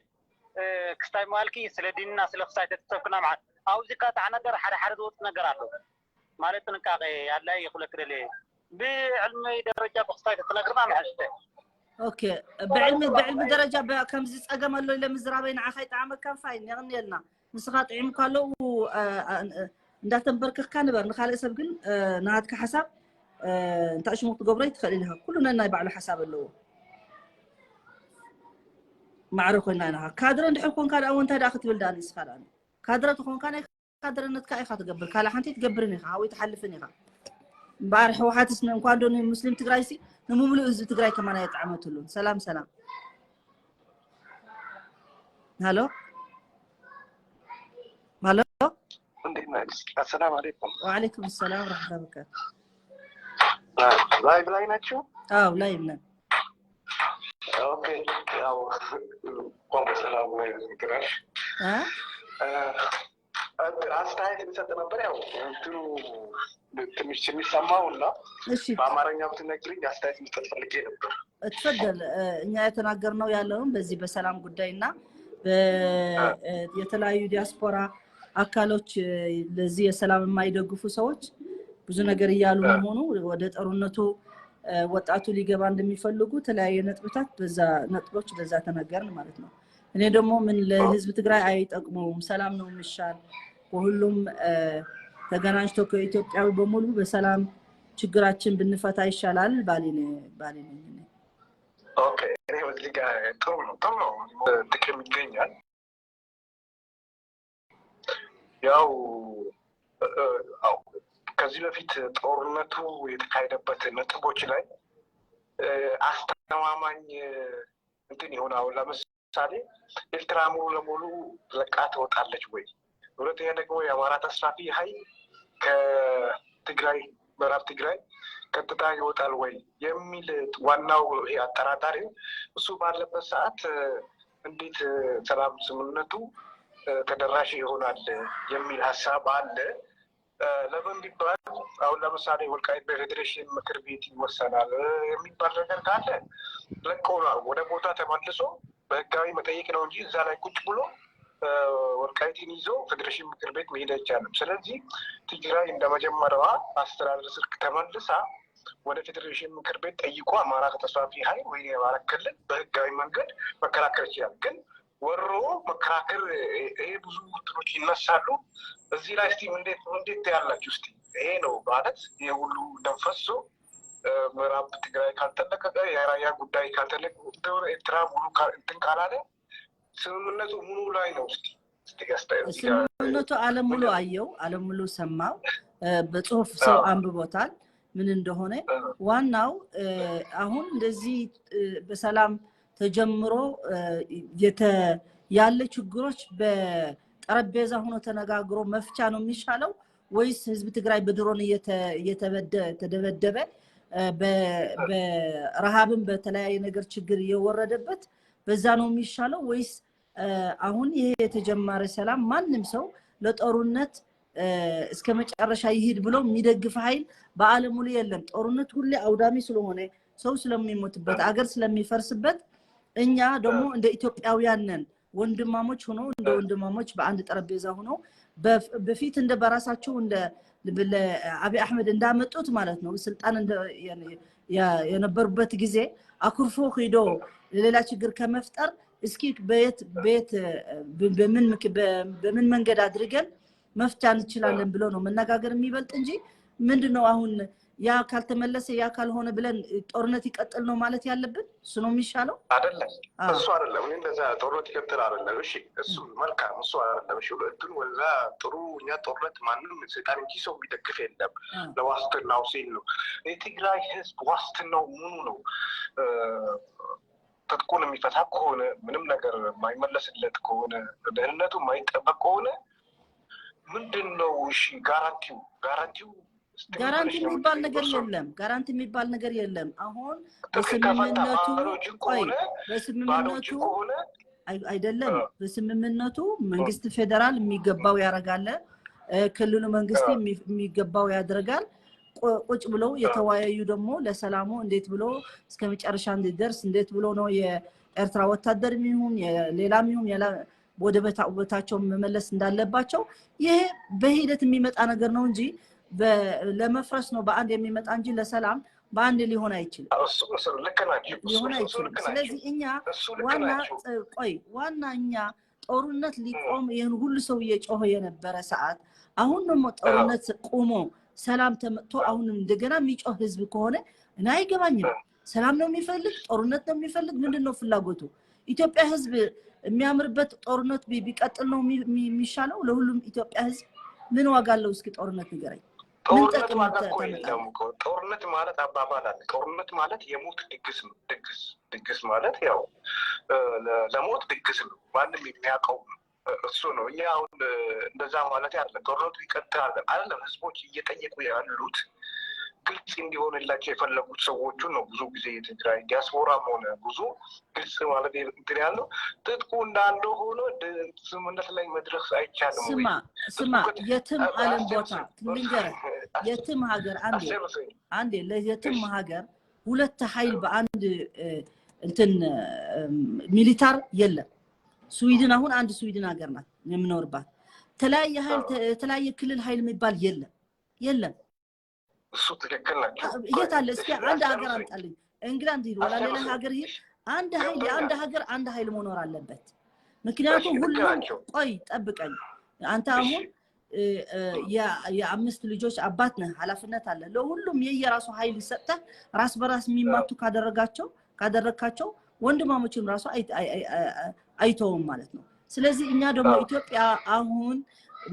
እ፣ ክስታይ መዋልኪ ስለ ዲንና ስለ ክስታይ ተተሰብክና መዓት ኣብዚ ካታዕ ነገር ሓደ ሓደ ዝወፅ ነገር ኣሎ ማለት ጥንቃቄ ኣድላይ ይኽለክ ደለ ብዕልሚ ደረጃ ብክስታይ ተትነግርና ምሐሽተ። ኦኬ፣ ብዕልሚ ብዕልሚ ደረጃ በ-፣ ከምዚ ጸገም ኣሎ ኢለ ምዝራበይ ንዓኻ ይጠዓመካን ፋይን የቕንየልና። ንስኻ ጥዒምካ ኣለዉ፣ እ፣ እ፣ እ፣ እንዳተንበርከኽካ ንበር። ንኻልእ ሰብ ግን፣ እ፣ ናትካ ሓሳብ፣ እ፣ እንታይ ሽሙ ክትገብሮ ይትኽእል ኢኻ። ኩሉ ነናይ ባዕሉ ሓሳብ ኣለዎ። ማዕረ ኮይና ኢና። ካድረ እንድሕር ኮንካ ደኣ እውን እንታይ ደኣ ክትብል ደኣ ንስኻ ደኣ? ካድረ ተኾንካ ናይ ካድረነትካ ኢኻ ትገብር። ካልእ ሓንቲ ትገብርን ኢኻ። ኣብኡ ትሓልፍን ኢኻ። እምበኣር ህወሓትስ ን-፣ እንኳን ዶ ንሙስሊም ትግራይ ሲ፣ ንምሉእ ህዝቢ ትግራይ ከማን ኣየጥዓመትሉን። ሰላም፣ ሰላም። ሃሎ? ሃሎ? እንዴት ናችሁ? አሰላም አለይኩም። ወዓለይኩም ሰላም ወረሕመቱላሂ ወበረካቱ። ላይቭ ላይ ናችሁ? አዎ፣ ላይቭ ነን። ኦኬ፣ ያው እንኳን በሰላም እንትን አልሽ። አ? እ፣ አስተያየት ልሰጥ ነበር። ያው እንትኑ ትንሽ የሚሰማው እና እሺ፣ በአማርኛ ብትነግሪኝ አስተያየት መስጠት ፈልጌ ነበር። እትፈደል፣ እ፣ እኛ የተናገርነው ያለውን በዚህ በሰላም ጉዳይና በ-፣ እ፣ የተለያዩ ዲያስፖራ አካሎች፣ እ፣ ለዚህ የሰላም የማይደግፉ ሰዎች ብዙ ነገር እያሉ መሆኑ፣ ወደ ጦርነቱ፣ እ፣ ወጣቱ ሊገባ እንደሚፈልጉ፣ የተለያየ ነጥብታት በዛ፣ ነጥቦች በዛ ተናገርን ማለት ነው። እኔ ደግሞ ምን ለህዝብ ትግራይ አይጠቅመውም፣ ሰላም ነው የሚሻል፣ በሁሉም፣ እ፣ ተገናኝቶ ከኢትዮጵያዊ በሙሉ በሰላም ችግራችን ብንፈታ ይሻላል ባሌ ነ-፣ ባሌ ነኝ እኔ። ኦኬ፣ እኔ እዚህ ጋር ጥሩ ነው፣ ጥሩ ነው፣ ጥቅም ይገኛል። ያው፣ እ፣ አው-፣ ከዚህ በፊት ጦርነቱ የተካሄደበት ነጥቦች ላይ፣ እ፣ አስተማማኝ እንትን የሆነ፣ አሁን ለምሳሌ ኤርትራ ሙሉ ለሙሉ ለቃ ትወጣለች ወይ? ሁለተኛ ደግሞ የአማራ ተስፋፊ ኃይል ከትግራይ፣ ምዕራብ ትግራይ ቀጥታ ይወጣል ወይ የሚል ዋናው ይሄ አጠራጣሪው እሱ ባለበት ሰዓት፣ እ፣ እንዴት፣ እ፣ ሰላም ስምምነቱ፣ እ፣ ተደራሽ ይሆናል የሚል ሀሳብ አለ። እ፣ ለምን ቢባል አሁን ለምሳሌ ወልቃይት በፌዴሬሽን ምክር ቤት ይወሰናል፣ እ፣ የሚባል ነገር ካለ ለቀው ነው ወደ ቦታ ተመልሶ በህጋዊ መጠየቅ ነው እንጂ እዛ ላይ ቁጭ ብሎ፣ እ፣ ወልቃይትን ይዞ ፌዴሬሽን ምክር ቤት መሄድ አይቻልም። ስለዚህ ትግራይ እንደ መጀመሪያዋ አስተዳደር ስር ተመልሳ ወደ ፌዴሬሽን ምክር ቤት ጠይቆ አማራ ከተስፋፊ ኃይል ወይ የአማራ ክልል በህጋዊ መንገድ መከራከር ይችላል። ግን ወሮ መከራከር፣ ይሄ ብዙ እንትኖች ይነሳሉ። እዚህ ላይ እስቲ እንዴት፣ እንዴት ያላችሁ እስቲ? ይሄ ነው ማለት ይሄ ሁሉ ደም ፈሶ፣ እ፣ ምዕራብ ትግራይ ካልተለቀቀ፣ የራያ ጉዳይ ካልተለቀቀ፣ ኤርትራ ሙሉ ካ-፣ እንትን ካላለ ስምምነቱ ምኑ ላይ ነው እስቲ? እስቲ ያስታየው እዚህ ጋር ስምምነቱ ዓለም ሙሉ ምንድን ነው? አየው፣ ዓለም ሙሉ ሰማው፣ እ፣ በጽሁፍ ሰው አዎ። አንብቦታል ምን እንደሆነ። እ፣ ዋናው፣ እ፣ አሁን እንደዚህ፣ እ፣ በሰላም ተጀምሮ፣ እ፣ የተ-፣ ያለ ችግሮች በጠረጴዛ ሆኖ ተነጋግሮ መፍቻ ነው የሚሻለው ወይስ ህዝብ ትግራይ በድሮን እየተ-፣ እየተበደ-፣ ተደበደበ፣ እ፣ በ-፣ በረሃብም በተለያየ ነገር ችግር እየወረደበት በዛ ነው የሚሻለው ወይስ፣ እ፣ አሁን ይሄ የተጀመረ ሰላም ማንም ሰው ለጦርነት፣ እ፣ እስከ መጨረሻ ይሂድ ብሎ የሚደግፍ ኃይል በዓለም ሙሉ የለም። ጦርነት ሁሌ አውዳሚ ስለሆነ፣ ሰው ስለሚሞትበት፣ አገር ስለሚፈርስበት፣ እኛ ደግሞ እንደ ኢትዮጵያውያን ነን። ወንድማሞች ሆኖ እንደ ወንድማሞች በአንድ ጠረጴዛ ሆኖ በፍ-፣ በፊት እንደ በራሳቸው እንደ ለአብይ አሕመድ እንዳመጡት ማለት ነው፣ ስልጣን እንደ የ-፣ የ-፣ የነበሩበት ጊዜ አኩርፎ ሂዶ ሌላ ችግር ከመፍጠር እስኪ በየት፣ በየት፣ በ-፣ በምን ምክ-፣ በ-፣ በምን መንገድ አድርገን መፍቻ እንችላለን ብሎ ነው መነጋገር የሚበልጥ እንጂ ምንድን ነው አሁን ያ ካልተመለሰ ያ ካልሆነ ብለን ጦርነት ይቀጥል ነው ማለት ያለብን? እሱ ነው የሚሻለው? አይደለም፣ አዎ። እሱ አይደለም። እኔ እንደዛ ጦርነት ይቀጥል አይደለም። እሺ፣ እሱ መልካም፣ እሱ አይደለም። እሺ፣ ሁለቱን ወዛ ጥሩ፣ እኛ ጦርነት ማንም ሰይጣን እንጂ ሰው የሚደግፍ የለም። አዎ። ለዋስትናው ሲል ነው። የትግራይ ህዝብ ዋስትናው ምኑ ነው? እ፣ ትጥቁን የሚፈታ ከሆነ፣ ምንም ነገር የማይመለስለት ከሆነ፣ ደህንነቱ የማይጠበቅ ከሆነ ምንድን ነው? እሺ፣ ጋራንቲው፣ ጋራንቲው እስቲ ጋራንቲ ምንድነሽ ነው የሚባል ነገር የምትይው? የለም። ጋራንቲ የሚባል ነገር የለም። አሁን ትክክል። በስምምነቱ፣ ባዶ እጅ ቆይ፣ ከሆነ፣ ባዶ እጅ በስምምነቱ ከሆነ፣ አይ-፣ አይደለም። እ። በስምምነቱ መንግስት ፌዴራል የሚገባው ያደርጋል፣ እ፣ ክልሉ መንግስት እ። የሚ-፣ የሚገባው ያደርጋል። ቁ-፣ ቁጭ ብለው እ። የተወያዩ ደግሞ ለሰላሙ እንዴት ብሎ እስከ መጨረሻ እንዲደርስ፣ እንዴት ብሎ ነው የኤርትራ ወታደር የሚሆን የሌላም ይሁን የላ-፣ ወደ በታ-፣ ቦታቸው መመለስ እንዳለባቸው፣ ይሄ በሂደት የሚመጣ ነገር ነው እንጂ በ-፣ ለመፍረስ ነው በአንድ የሚመጣ እንጂ ለሰላም በአንድ ሊሆን አይችልም። እሱ፣ እሱ ልክ ናቸው። እሱ፣ ሊሆን እሱ አይችልም። ልክ ናቸው። ስለዚህ እኛ እሱ ልክ ዋና ናቸው። ጥ-፣ ቆይ፣ ዋና እኛ ጦርነት ሊቆም፣ ይህን ሁሉ ሰው እየጮኸ የነበረ ሰዓት፣ አሁን ደግሞ ጦርነት ቁሞ ሰላም ተመጥቶ አሁን እንደገና የሚጮህ ህዝብ ከሆነ እኔ አይገባኝም። ሰላም ነው የሚፈልግ? ጦርነት ነው የሚፈልግ? ምንድን ነው ፍላጎቱ? ኢትዮጵያ ህዝብ የሚያምርበት ጦርነት ቢ-፣ ቢቀጥል ነው የሚ-፣ የሚ-፣ የሚሻለው ለሁሉም ኢትዮጵያ ህዝብ። ምን ዋጋ አለው? እስኪ ጦርነት ንገረኝ። ምን ጦርነት ጠቀሜታ ዋጋ እኮ የለም ታመጣለህ? እኮ። ጦርነት ማለት አባባል አለ። ጦርነት ማለት የሞት ድግስ ነው። ድግስ ድግስ ማለት ያው እ፣ ለ- ለሞት ድግስ ነው። ማንም የሚያውቀው እ፣ እሱ ነው። እኛ አሁን እ፣ እንደዛ ማለት አይደለም። ጦርነቱ ይቀጥላል አይደለም። ህዝቦች እየጠየቁ ያሉት ግልጽ እንዲሆንላቸው የፈለጉት ሰዎቹ ነው። ብዙ ጊዜ የትግራይ ዲያስፖራም ሆነ ብዙ ግልጽ ማለት እንትን ያለው ትጥቁ እንዳለ ሆኖ ድ- ስምምነት ላይ መድረስ አይቻልም ወይ? ስማ ስማ፣ ትጥቁ ከ- የትም አ- ዓለም አስቴር ቦታ ስ- ልንገርህ፣ የትም ሀገር አንዴ አስቴር ስ- አንዴ ለየትም እሺ። ሀገር ሁለት ኃይል በአንድ እ፣ እንትን እ፣ ሚሊታር የለም። ስዊድን አሁን አንድ ስዊድን ሀገር ናት የምኖርባት። ተለያየ ኃይል ተ- የተለያየ ክልል ኃይል የሚባል የለም የለም። እሱ ትክክል ናቸው። የት አለ? እስኪ እሺ፣ አንድ ሀገር አስቴር አምጣልኝ። እንግላንድ ሂድ፣ ወላ ሌላ አስቴር ሀገር ሂድ፣ አንድ ኃይል ገብቶኛል። የአንድ ሀገር አንድ ኃይል መኖር አለበት። ምክንያቱም እሺ፣ ልክ ሁሉም ናቸው። ቆይ ጠብቀኝ። አንተ እሺ። አሁን እ፣ እ፣ የ- የአምስት ልጆች አባት ነህ፣ ኃላፊነት አለ። ለሁሉም የየራሱ ኃይል ሰጥተህ ራስ በራስ የሚማቱ ካደረጋቸው ካደረግካቸው ወንድማሞችም ራሱ አይ- አይ- አይ- አይ- አይተውም ማለት ነው። ስለዚህ እኛ ደግሞ አዎ። ኢትዮጵያ አሁን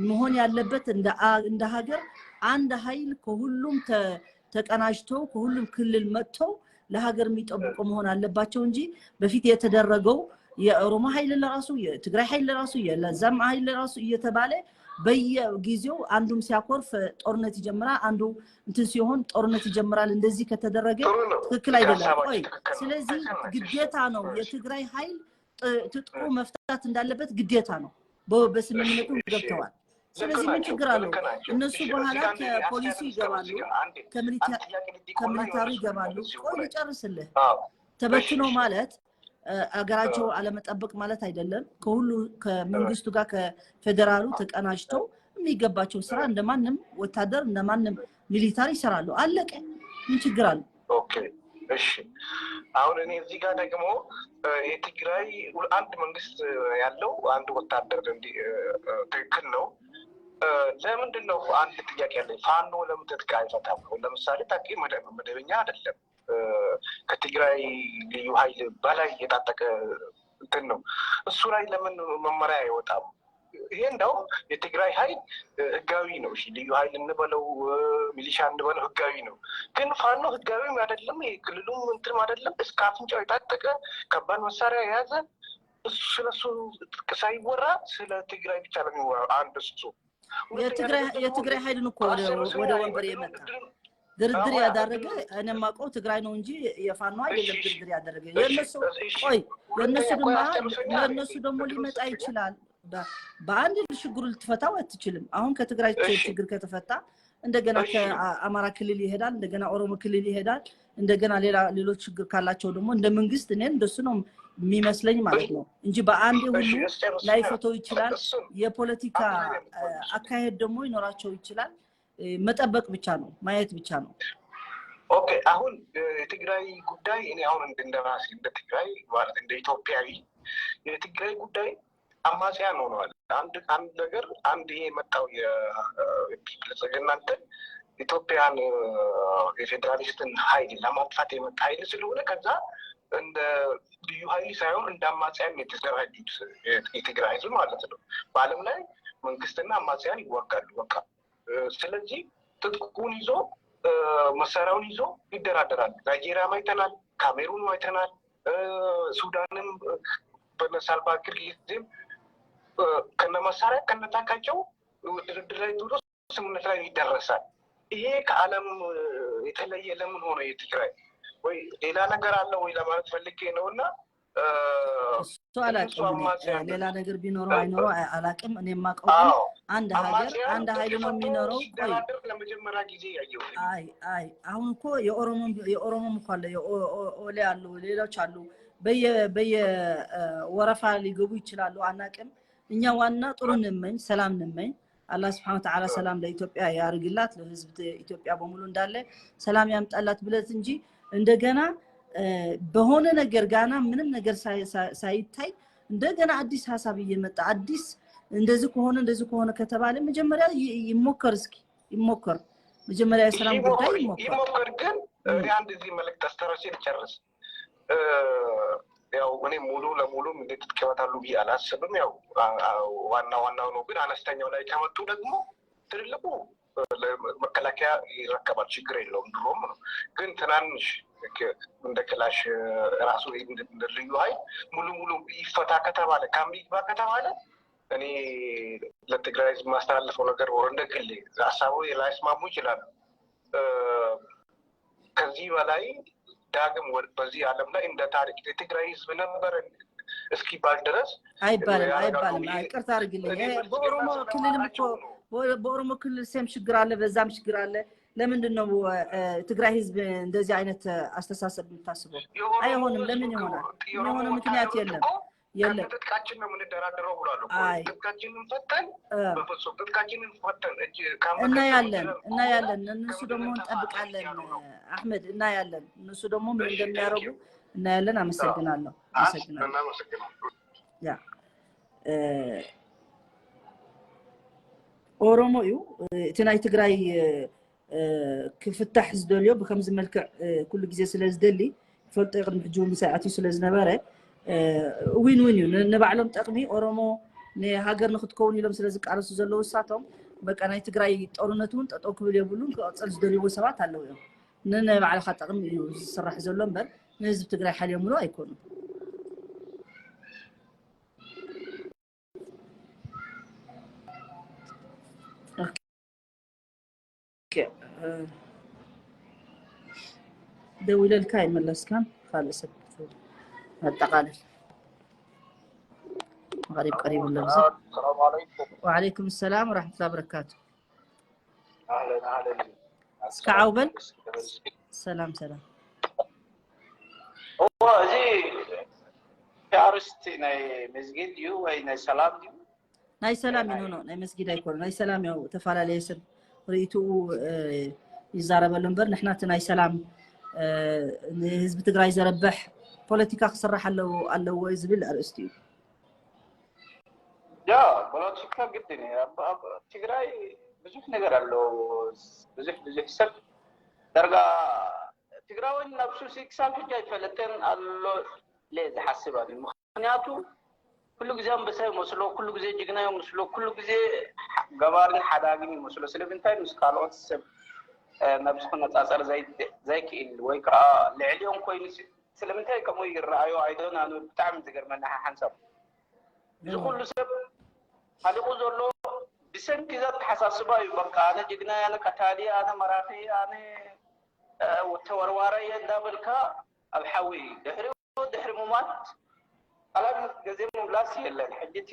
መሆን ያለበት እንደ አ- እንደ ሀገር አንድ ኃይል ከሁሉም ተ- ተቀናጅተው ከሁሉም ክልል መጥተው ለሀገር የሚጠብቁ መሆን አለባቸው እንጂ በፊት የተደረገው የኦሮሞ ኃይል ለራሱ የትግራይ ኃይል ለራሱ የለዛም ኃይል ለራሱ እየተባለ በየጊዜው አንዱም ሲያኮርፍ ጦርነት ይጀምራል፣ አንዱ እንትን ሲሆን ጦርነት ይጀምራል። እንደዚህ ከተደረገ ጥሩ ነው። ትክክል አይደለም። ሀሳባችሁ ቆይ ትክክል ነው። ስለዚህ ትክክል ነሽ። ግዴታ ነው፣ እሺ። የትግራይ ኃይል ጥ- ትጥቁ መፍታት እንዳለበት ግዴታ ነው። በ- በስምምነቱ እሺ፣ እሺ። ገብተዋል። ልክ ስለዚህ ምን ናቸው፣ ችግር አለው? ልክ ናቸው። እነሱ እሺ፣ በኋላ እዚህ ጋር አንዴ ከፖሊሱ አስቴር ይገባሉ፣ እዚህ ጋር አንዴ ከሚሊታ- አንድ ጥያቄ ልጠይቅ ከሚሊታሪ እና ይገባሉ። ይመልሱ ቆይ ብለህ። ልጨርስልህ። አዎ። ተበትኖ እሺ። ማለት እ፣ አገራቸው አዎ። አለመጠበቅ ማለት አይደለም። ከሁሉ ከመንግስቱ ጋር ከፌዴራሉ ተቀናጅተው የሚገባቸው ስራ እንደማንም ወታደር እንደማንም ሚሊታሪ ይሰራሉ። አለቀ። ምን ችግር አለ? ኦኬ፣ እሺ። አሁን እኔ እዚህ ጋር ደግሞ እ፣ የትግራይ አንድ መንግስት ያለው አንድ ወታደር እንዲ እ፣ እ፣ ትክክል ነው። እ፣ ለምንድን ነው አንድ ጥያቄ ያለኝ፣ ፋኖ ለምን ትጥቅ አይፈታም? አሁን ለምሳሌ ታጣቂ መደ- መደበኛ አይደለም እ፣ ከትግራይ ልዩ ኃይል በላይ የታጠቀ እንትን ነው። እሱ ላይ ለምን መመሪያ አይወጣም? ይሄ እንደውም የትግራይ ኃይል እ፣ ህጋዊ ነው። እሺ፣ ልዩ ኃይል እንበለው እ፣ ሚሊሻ እንበለው ህጋዊ ነው። ግን ፋኖ ህጋዊም አይደለም፣ የክልሉም እንትንም አይደለም። እስከ አፍንጫው የታጠቀ ከባድ መሳሪያ የያዘ እሱ ስለሱ ሳይወራ ስለ ትግራይ ብቻ ነው የሚወራው። አንድ እሱ የትግራይ የትግራይ ኃይልን እኮ ወደ ወደ ወንበር የመጣ ድርድር ያዳረገ እኔ የማውቀው ትግራይ ነው እንጂ የፋኖ አይደለም። ድርድር ያደረገ የእነሱ ቆይ የእነሱ ድማ የእነሱ ደግሞ ሊመጣ ይችላል። በአንድ ችግሩ ልትፈታው አትችልም። አሁን ከትግራይ ችግር ከተፈታ እንደገና ከአማራ ክልል ይሄዳል፣ እንደገና ኦሮሞ ክልል ይሄዳል፣ እንደገና ሌላ ሌሎች ችግር ካላቸው ደግሞ እንደ መንግስት እኔ እንደሱ ነው የሚመስለኝ ማለት ነው እንጂ በአንዴ ሁሉ ላይፈተው ይችላል። የፖለቲካ አካሄድ ደግሞ ይኖራቸው ይችላል። መጠበቅ ብቻ ነው፣ ማየት ብቻ ነው። ኦኬ፣ አሁን የትግራይ ጉዳይ እኔ አሁን እንደራሴ እንደ ትግራይ ማለት እንደ ኢትዮጵያዊ የትግራይ ጉዳይ አማጽያን ሆነዋል። አንድ አንድ ነገር አንድ ይሄ የመጣው የብልጽግና እንትን ኢትዮጵያን የፌዴራሊስትን ኃይል ለማጥፋት የመጣ ኃይል ስለሆነ ከዛ እንደ ልዩ ኃይል ሳይሆን እንደ አማጽያን የተደራጁት የትግራይ ህዝብ ማለት ነው። በዓለም ላይ መንግስትና አማጽያን ይዋጋሉ። በቃ ስለዚህ ትጥቁን ይዞ መሳሪያውን ይዞ ይደራደራል። ናይጄሪያም አይተናል፣ ካሜሩን አይተናል፣ ሱዳንም በነ ሳልቫኪር ጊዜም ከነ መሳሪያ ከነ ታንካቸው ድርድር ላይ ተብሎ ስምምነት ላይ ይደረሳል። ይሄ ከዓለም የተለየ ለምን ሆነ? የትግራይ ወይ ሌላ ነገር አለ ወይ ለማለት ፈልጌ ነው። እና እሱ አላውቅም። ሌላ ነገር ቢኖረው አይኖረው አላውቅም። እኔ የማውቀው ግን አንድ ሀገር አንድ ኃይል ነው የሚኖረው። ቆይ ለመጀመሪያ ጊዜ ያየው አይ አይ አሁን እኮ የኦሮሞም የኦሮሞም እኮ አለ፣ የኦሌ አሉ፣ ሌሎች አሉ። በየ በየ ወረፋ ሊገቡ ይችላሉ፣ አናውቅም። እኛ ዋና ጥሩ እንመኝ፣ ሰላም እንመኝ። አላህ ስብሐነ ወተዓላ ሰላም ለኢትዮጵያ ያርግላት፣ ለህዝብ ኢትዮጵያ በሙሉ እንዳለ ሰላም ያምጣላት ብለት እንጂ እንደገና በሆነ ነገር ጋና ምንም ነገር ሳይታይ እንደገና አዲስ ሀሳብ እየመጣ አዲስ እንደዚህ ከሆነ እንደዚህ ከሆነ ከተባለ መጀመሪያ ይሞከር፣ እስኪ ይሞከር። መጀመሪያ የሰላም ጉዳይ ይሞከር። ይሞከር ግን እኔ አንድ እዚህ መልእክት አስተራሴ ልጨርስ። ያው እኔ ሙሉ ለሙሉም እንዴት ትቀመጣሉ ብዬ አላስብም። ያው ዋና ዋናው ነው። ግን አነስተኛው ላይ ከመጡ ደግሞ ትልልቁ መከላከያ ይረከባል፣ ችግር የለውም። ድሮም ነው። ግን ትናንሽ ልክ እንደ ክላሽ ራሱ እንደ ልዩ ኃይል ሙሉ ሙሉ ይፈታ ከተባለ፣ ካምፕ ይግባ ከተባለ፣ እኔ ለትግራይ ህዝብ የማስተላልፈው ነገር ወር እንደ ግሌ ሀሳቡ ላይስማሙ ይችላሉ። ከዚህ በላይ ዳግም በዚህ ዓለም ላይ እንደ ታሪክ የትግራይ ህዝብ ነበረ እስኪባል ድረስ አይባልም፣ አይባልም። ይቅርታ አድርግልኝ። በኦሮሞ ክልልም እኮ በኦሮሞ ክልል ሴም ችግር አለ፣ በዛም ችግር አለ። ለምንድን ነው ትግራይ ህዝብ እንደዚህ አይነት አስተሳሰብ የምታስበው? አይሆንም። ለምን ይሆናል? የሚሆነው ምክንያት የለም። የለም። ትጥቃችን ነው የምንደራደረው ብሏል። ትጥቃችንን ፈተን በፍጹም ትጥቃችንን ፈተን እናያለን፣ እናያለን። እነሱ ደግሞ እንጠብቃለን። አህመድ፣ እናያለን። እነሱ ደግሞ ምን እንደሚያደርጉ እናያለን። አመሰግናለሁ። አመሰግናለሁ። ያ ኦሮሞ እዩ። እቲ ናይ ትግራይ ክፍታሕ ዝደልዮ ብከምዚ መልክዕ ኩሉ ግዜ ስለ ዝደሊ ይፈልጦ፣ ቅድሚ ሕጂ እውን ምሳይ ኣትዩ ስለ ዝነበረ ዊን ዊን እዩ። ንባዕሎም ጠቕሚ ኦሮሞ ንሃገር ንክትከውን ኢሎም ስለ ዝቃለሱ ዘለዉ እሳቶም በቃ ናይ ትግራይ ጦርነት እውን ጠጠው ክብል የብሉን። ክቐፀል ዝደልይዎ ሰባት ኣለዉ እዮም። ንናይ ባዕልካ ጠቕሚ እዩ ዝስራሕ ዘሎ እምበር ንህዝቢ ትግራይ ሓልዮምሉ ኣይኮኑን። ደዊለልካ ኣይመለስካን። ካልእ ሰብ ኣጠቓልል። መቕሪብ ቀሪቡ ኣሎ። ብዛ ሰላም ዓለይኩም። ወዓለይኩም ሰላም ወራሕመቱላ በረካቱ። ኣህለን ኣህለን። እስከ ዓውበል። ሰላም ሰላም። እዎ፣ እዚ ኣርእስቲ ናይ መስጊድ ድዩ ወይ ናይ ሰላም ድዩ? ናይ ሰላም እዩ። ኖ ናይ መስጊድ ኣይኮነ፣ ናይ ሰላም ያው ተፈላለየ ሰብ ርእይትኡ ይዛረበሉ እምበር ንሕና እቲ ናይ ሰላም ንህዝቢ ትግራይ ዘረብሕ ፖለቲካ ክስራሕ ኣለዎ ኣለዎ ዝብል ኣርእስቲ እዩ። ያ ፖለቲካ ግድን እዩ። ኣብ ትግራይ ብዙሕ ነገር ኣሎ። ብዙሕ ብዙሕ ሰብ ዳርጋ ትግራዊ ናብ ሱሲ ክሳብ ሕጂ ኣይፈለጠን ኣሎ ኢለ ዝሓስብ ኣነ። ምክንያቱ ኩሉ ግዜ ኣንበሳ ይመስሎ፣ ኩሉ ግዜ ጅግና ይመስሎ፣ ኩሉ ግዜ ገባርን ሓዳግን ይመስሎ። ስለምንታይ ምስ ካልኦት ሰብ ነብሱ ክነፃፀር ዘይክእል ወይ ከዓ ልዕሊኦም ኮይኑ ስለምንታይ ከምኡ ይረኣዮ? ኣይዶን ኣነ ብጣዕሚ ዝገርመኒ ሓንሳብ እዚ ኩሉ ሰብ ሓሊቑ ዘሎ ብሰንኪ እዛ ኣተሓሳስባ እዩ። በቃ ኣነ ጅግና፣ ኣነ ቀታሊ፣ ኣነ መራኺ፣ ኣነ ተወርዋራይ እንዳበልካ ኣብ ሓዊ ድሕሪ ድሕሪ ሙማት ኣላም ገዜ ምምላስ የለን። ሕጂ እቲ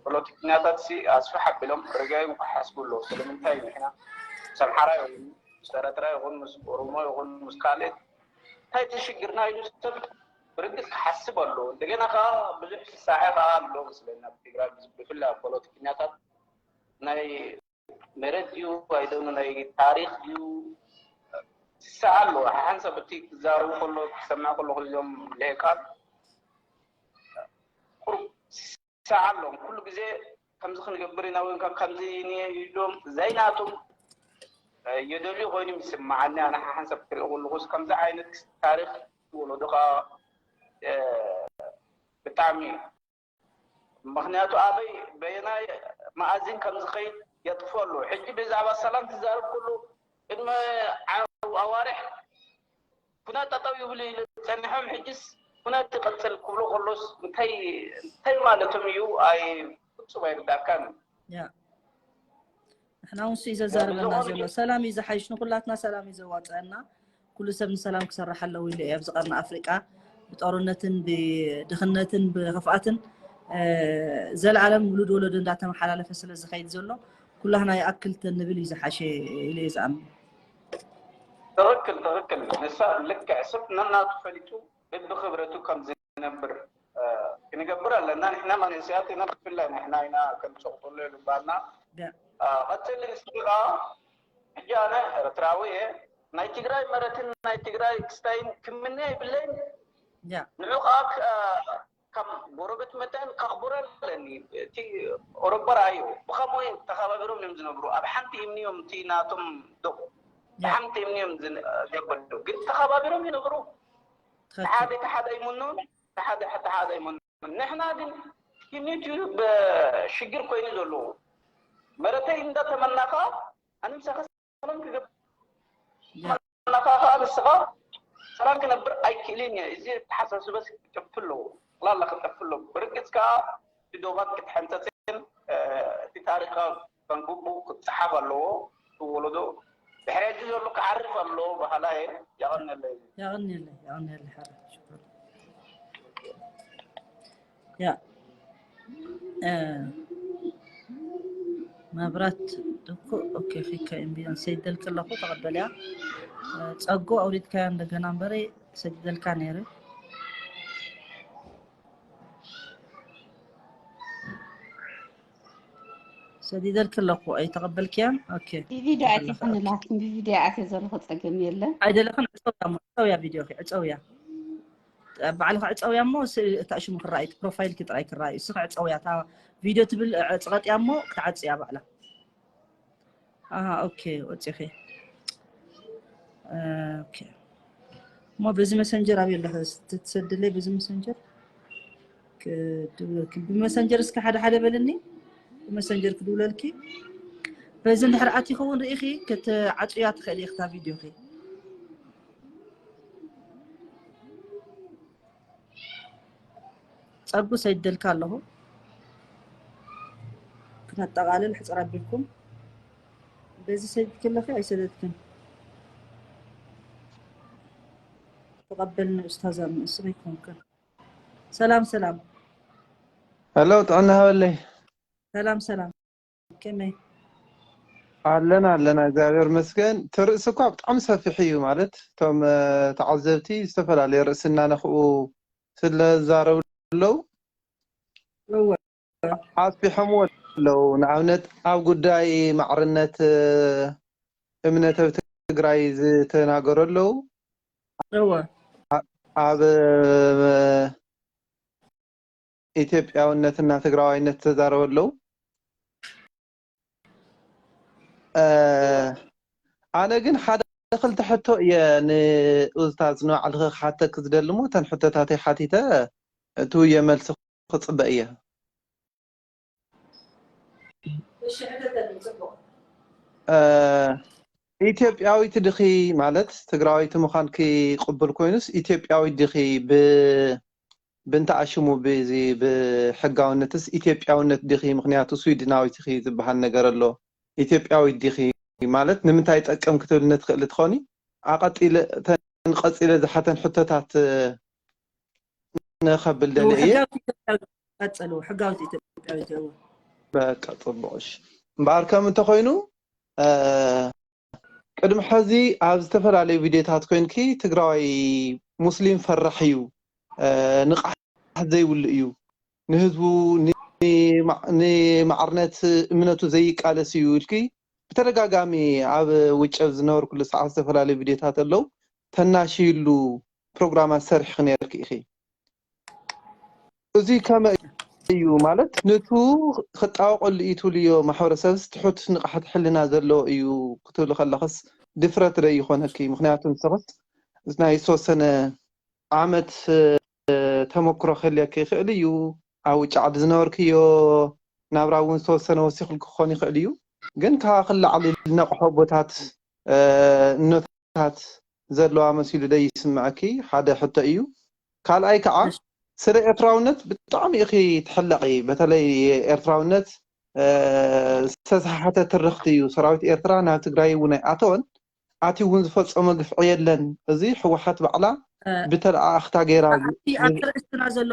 ፖለቲከኛታት ሲ ኣስፍሕ ኣቢሎም ርጋዮም ክሓስቡ ኣለዎ። ስለምንታይ ንሕና ምስ ኣምሓራ ይኹን ምስ ኤረትራ ይኹን ምስ ኦሮሞ ይኹን ምስ ካልእ እንታይ እቲ ሽግርና ኢሉ ሰብ ብርግጽ ክሓስብ ኣለዎ። እንደገና ከዓ ብዙሕ ስሳዐ ከዓ ኣሎ መስለኒ ኣብ ትግራይ ብፍላይ ኣብ ፖለቲከኛታት ናይ መሬት ድዩ ኣይደኑ ናይ ታሪክ ድዩ ስሳዕ ኣሎ። ሓንሳብ እቲ ክዛረቡ ከሎ ክሰምዕ ከለኹ እዞም ልሂቃን ቁሩብ ስሳዕ ኣሎ። ኩሉ ግዜ ከምዚ ክንገብር ኢና ወይ ከምዚ ኢሎም ዘይናቶም የደልዩ ኮይኖም ይስምዓኒ። ኣነ ሓንሳብ ክሪኦ ከለኹስ ከምዚ ዓይነት ታሪክ ወለዶ ከዓ ብጣዕሚ ምክንያቱ ኣበይ በየናይ መኣዝን ከም ዝኸይድ የጥፎ ኣሎ። ሕጂ ብዛዕባ ሰላም ትዛረብ ኩሉ ቅድሚ ኣዋርሕ ኩናት ጠጠው ይብሉ ኢሉ ጸኒሖም፣ ሕጅስ ኩናት ይቐጽል ክብሎ ከሎስ እንታይ እንታይ ማለቶም እዩ? ኣይ ፍጹም ኣይርዳእካን እዩ። ያ ንሕና እውን እሱ እዩ ዘዛርበና ዘሎ። ሰላም እዩ ዝሓይሽ፣ ንኩላትና ሰላም እዩ ዘዋፅአና። ኩሉ ሰብ ንሰላም ክሰርሕ ኣለዎ ኢሉ እዩ ኣብዚ ቀርኒ ኣፍሪቃ ብጦርነትን ብድኽነትን ብኽፍኣትን ዘለኣለም ውሉድ ወለዶ እንዳተመሓላለፈ ስለ ዝኸይድ ዘሎ ኩላህና ይኣክል ተንብል እዩ ዝሓሸ ኢለ እየ ዝኣምን። ትኽክል ትኽክል። ንሳ ልክዕ ሰብ ነናቱ ፈሊጡ በብኽብረቱ ከም ዝነብር ክንገብር ኣለና። ንሕና መንእሰያት ኢና፣ ብፍላይ ንሕና ኢና ክንፀቕጠሉ ይግባና። ቀፅል ንስኻ ሕጂ ኣነ ኤርትራዊ እየ። ናይ ትግራይ መረትን ናይ ትግራይ ክስታይን ክምነ ይብለይን። ንዑ ከዓ ከም ጎረቤት መጠን ከኽብሮ ኣለኒ። እቲ ኦሮቦ ረኣዮ ብኸምኡ ተኸባቢሮም እዮም ዝነብሩ። ኣብ ሓንቲ እምኒ እዮም እቲ ናቶም ዶብ ሓንቲ እምኒ እዮም ዘበሉ፣ ግን ተኸባቢሮም ይነብሩ። ሓደ ሓደ ይምኑን ሓደ ሓደ ይምኑን። ንሕና ግን ዩኒቲ ሽግር ኮይኑ ዘለዎ መረተይ እንዳተመናኻ ኣነ ምሳኻ ሰላም ክገብር ናኻ ከዓ ንስኻ ሰላም ክነብር ኣይክእልን እየ። እዚ ኣተሓሳስበስ ክጠፍ ኣለዎ፣ ላላ ክጠፍ ኣለዎ። ብርግፅ ከዓ እቲ ዶባት ክትሕንፀፅን እቲ ታሪኻ ከንግቡ ክፀሓፍ ኣለዎ። እቲ ወለዶ ድሕሪ ሕጂ ዘሎ ክዓርፍ ኣለዎ። ባህላ እየ። ያቐነለይ። ያቐንየለይ ያቐንየለይ ሓረ ሽኮር። ያ መብራት እኮ ኦኬ ኺካ እምቢያን ሰይደልክ ኣለኹ ተቐበልያ። ጸጉ ኣውሪድካያ እንደገና እምበረ ሰዲደልካ ነይረ። ሰዲደልክ ኣለኹ ኣይተቐበልክያን። ኦኬ ብቪድዮ ኣይትኹንላትኩም ብቪድዮ ኣትየ ዘለኹ ጸገም የለን። ኣይደለኽን። ዕፀውያ እሞ ዕፀውያ ቪድዮ ዕፀውያ ባዕልኻ ዕፀውያ እሞ እታ ሽሙ ክረኣይ እቲ ፕሮፋይልኪ ጥራይ ክረኣይ እሱ ዕፀውያ እታ ቪድዮ ትብል ዕፅቐጥያ እሞ ክትዓፅያ ባዕላ። ኣሃ ኦኬ ወፂኺ። ኦኬ እሞ በዚ መሰንጀር ኣበይ ኣለኸ ትሰድለይ በዚ መሰንጀር ክድውለልኪ ብመሰንጀር እስከ ሓደ ሓደ በልኒ። ብመሰንጀር ክድውለልኪ በዚ እንድሕር ኣትይኸውን ርኢኺ ክትዓፅያ ትኽእል ኢኽታ ቪድዮኺ። ጸጉ ሰይደልካ ኣለኹ ክነጠቓልል ሕጽር ኣቢልኩም በዚ ሰይድኪ ኣለኺ ኣይሰደድክን ተቐበልኒ ኡስታዛ ንእስኺ ኮንክን ሰላም ሰላም ሄሎ ጥዕና ሃበለይ ሰላም ሰላም ከመይ ኣለና ኣለና እግዚኣብሔር መስገን እቲ ርእሲ እኳ ብጣዕሚ ሰፊሕ እዩ ማለት እቶም ተዓዘብቲ ዝተፈላለዩ ርእሲ እናነኽኡ ስለዛረቡ ኣለዉ ኣስፊሖምዎ ኣለዉ ንኣብነት ኣብ ጉዳይ ማዕርነት እምነተ ትግራይ ዝተናገሩ ኣለዉ ኣብ ኢትዮጵያውነትና ትግራዋይነት ተዛረቡ ኣለዉ ኣነ ግን ሓደ ክልተ ሕቶ እየ ንኡስታዝ ንባዕልኺ ክሓተኪ ዝደሊ እሞ እተን ሕቶታተይ ሓቲተ እትውየ መልሲ ክፅበ እየ ኢትዮጵያዊት ድኺ ማለት ትግራዊት ምዃንኪ ቅቡል ኮይኑስ ኢትዮጵያዊት ድኺ ብ ብእንተ ኣሽሙ ብዚ ብሕጋውነትስ ኢትዮጵያውነት ዲኺ ምኽንያቱ ስዊድናዊት ኢኺ ዝበሃል ነገር ኣሎ ኢትዮጵያዊት ዲኺ ማለት ንምንታይ ይጠቅም ክትብል ንትኽእል ትኾኒ ኣቐጢለ እተን ቀፂለ ዝሓተን ሕቶታት ንኸብል ደለ እየ ቀፅሉ ሕጋዊት ኢትዮጵያዊት እዎ በቃ ፅቡቅ እሺ እምበኣር ከም እንተኮይኑ ቅድሚ ሕዚ ኣብ ዝተፈላለዩ ቪድዮታት ኮይንኪ ትግራዋይ ሙስሊም ፈራሕ እዩ፣ ንቕሓት ዘይብሉ እዩ፣ ንህዝቡ ንማዕርነት እምነቱ ዘይቃለስ እዩ ኢልኪ ብተደጋጋሚ ኣብ ውጭ ኣብ ዝነበርኩሉ ሰዓት ዝተፈላለዩ ቪድዮታት ኣለዉ ተናሽይሉ ፕሮግራማት ሰሪሕኺ ነይርኪ ኢኺ። እዚ ከመይ እዩ ማለት ንቱ ክጣወቀሉ እዩ ትብልዮ ማሕበረሰብስ ትሑት ንቕሓት ሕልና ዘለዎ እዩ ክትብሊ ከለኽስ ድፍረት ዶ ይኾነኪ ምክንያቱ ንስኽስ ናይ ዝተወሰነ ዓመት ተመክሮ ክህልየኪ ይኽእል እዩ ኣብ ውጭ ዓዲ ዝነበርክዮ ናብራ እውን ዝተወሰነ ወሲኽልኪ ክኾን ይኽእል እዩ ግን ካብ ክላዕሊ ዝነቕሖ ቦታት እኖታት ዘለዋ መሲሉ ዶ ይስምዐኪ ሓደ ሕቶ እዩ ካልኣይ ከዓ ስለ ኤርትራውነት ብጣዕሚ ኢኺ ትሕለቒ በተለይ ኤርትራውነት ዝተሰሓሓተ ትርኽቲ እዩ ሰራዊት ኤርትራ ናብ ትግራይ እውን ኣይኣተወን ኣትዩ እውን ዝፈፀሞ ግፍዒ የለን እዚ ህወሓት ባዕላ ብተለኣኣኽታ ገይራ ኣብቲ ኣብቲ ርእስና ዘሎ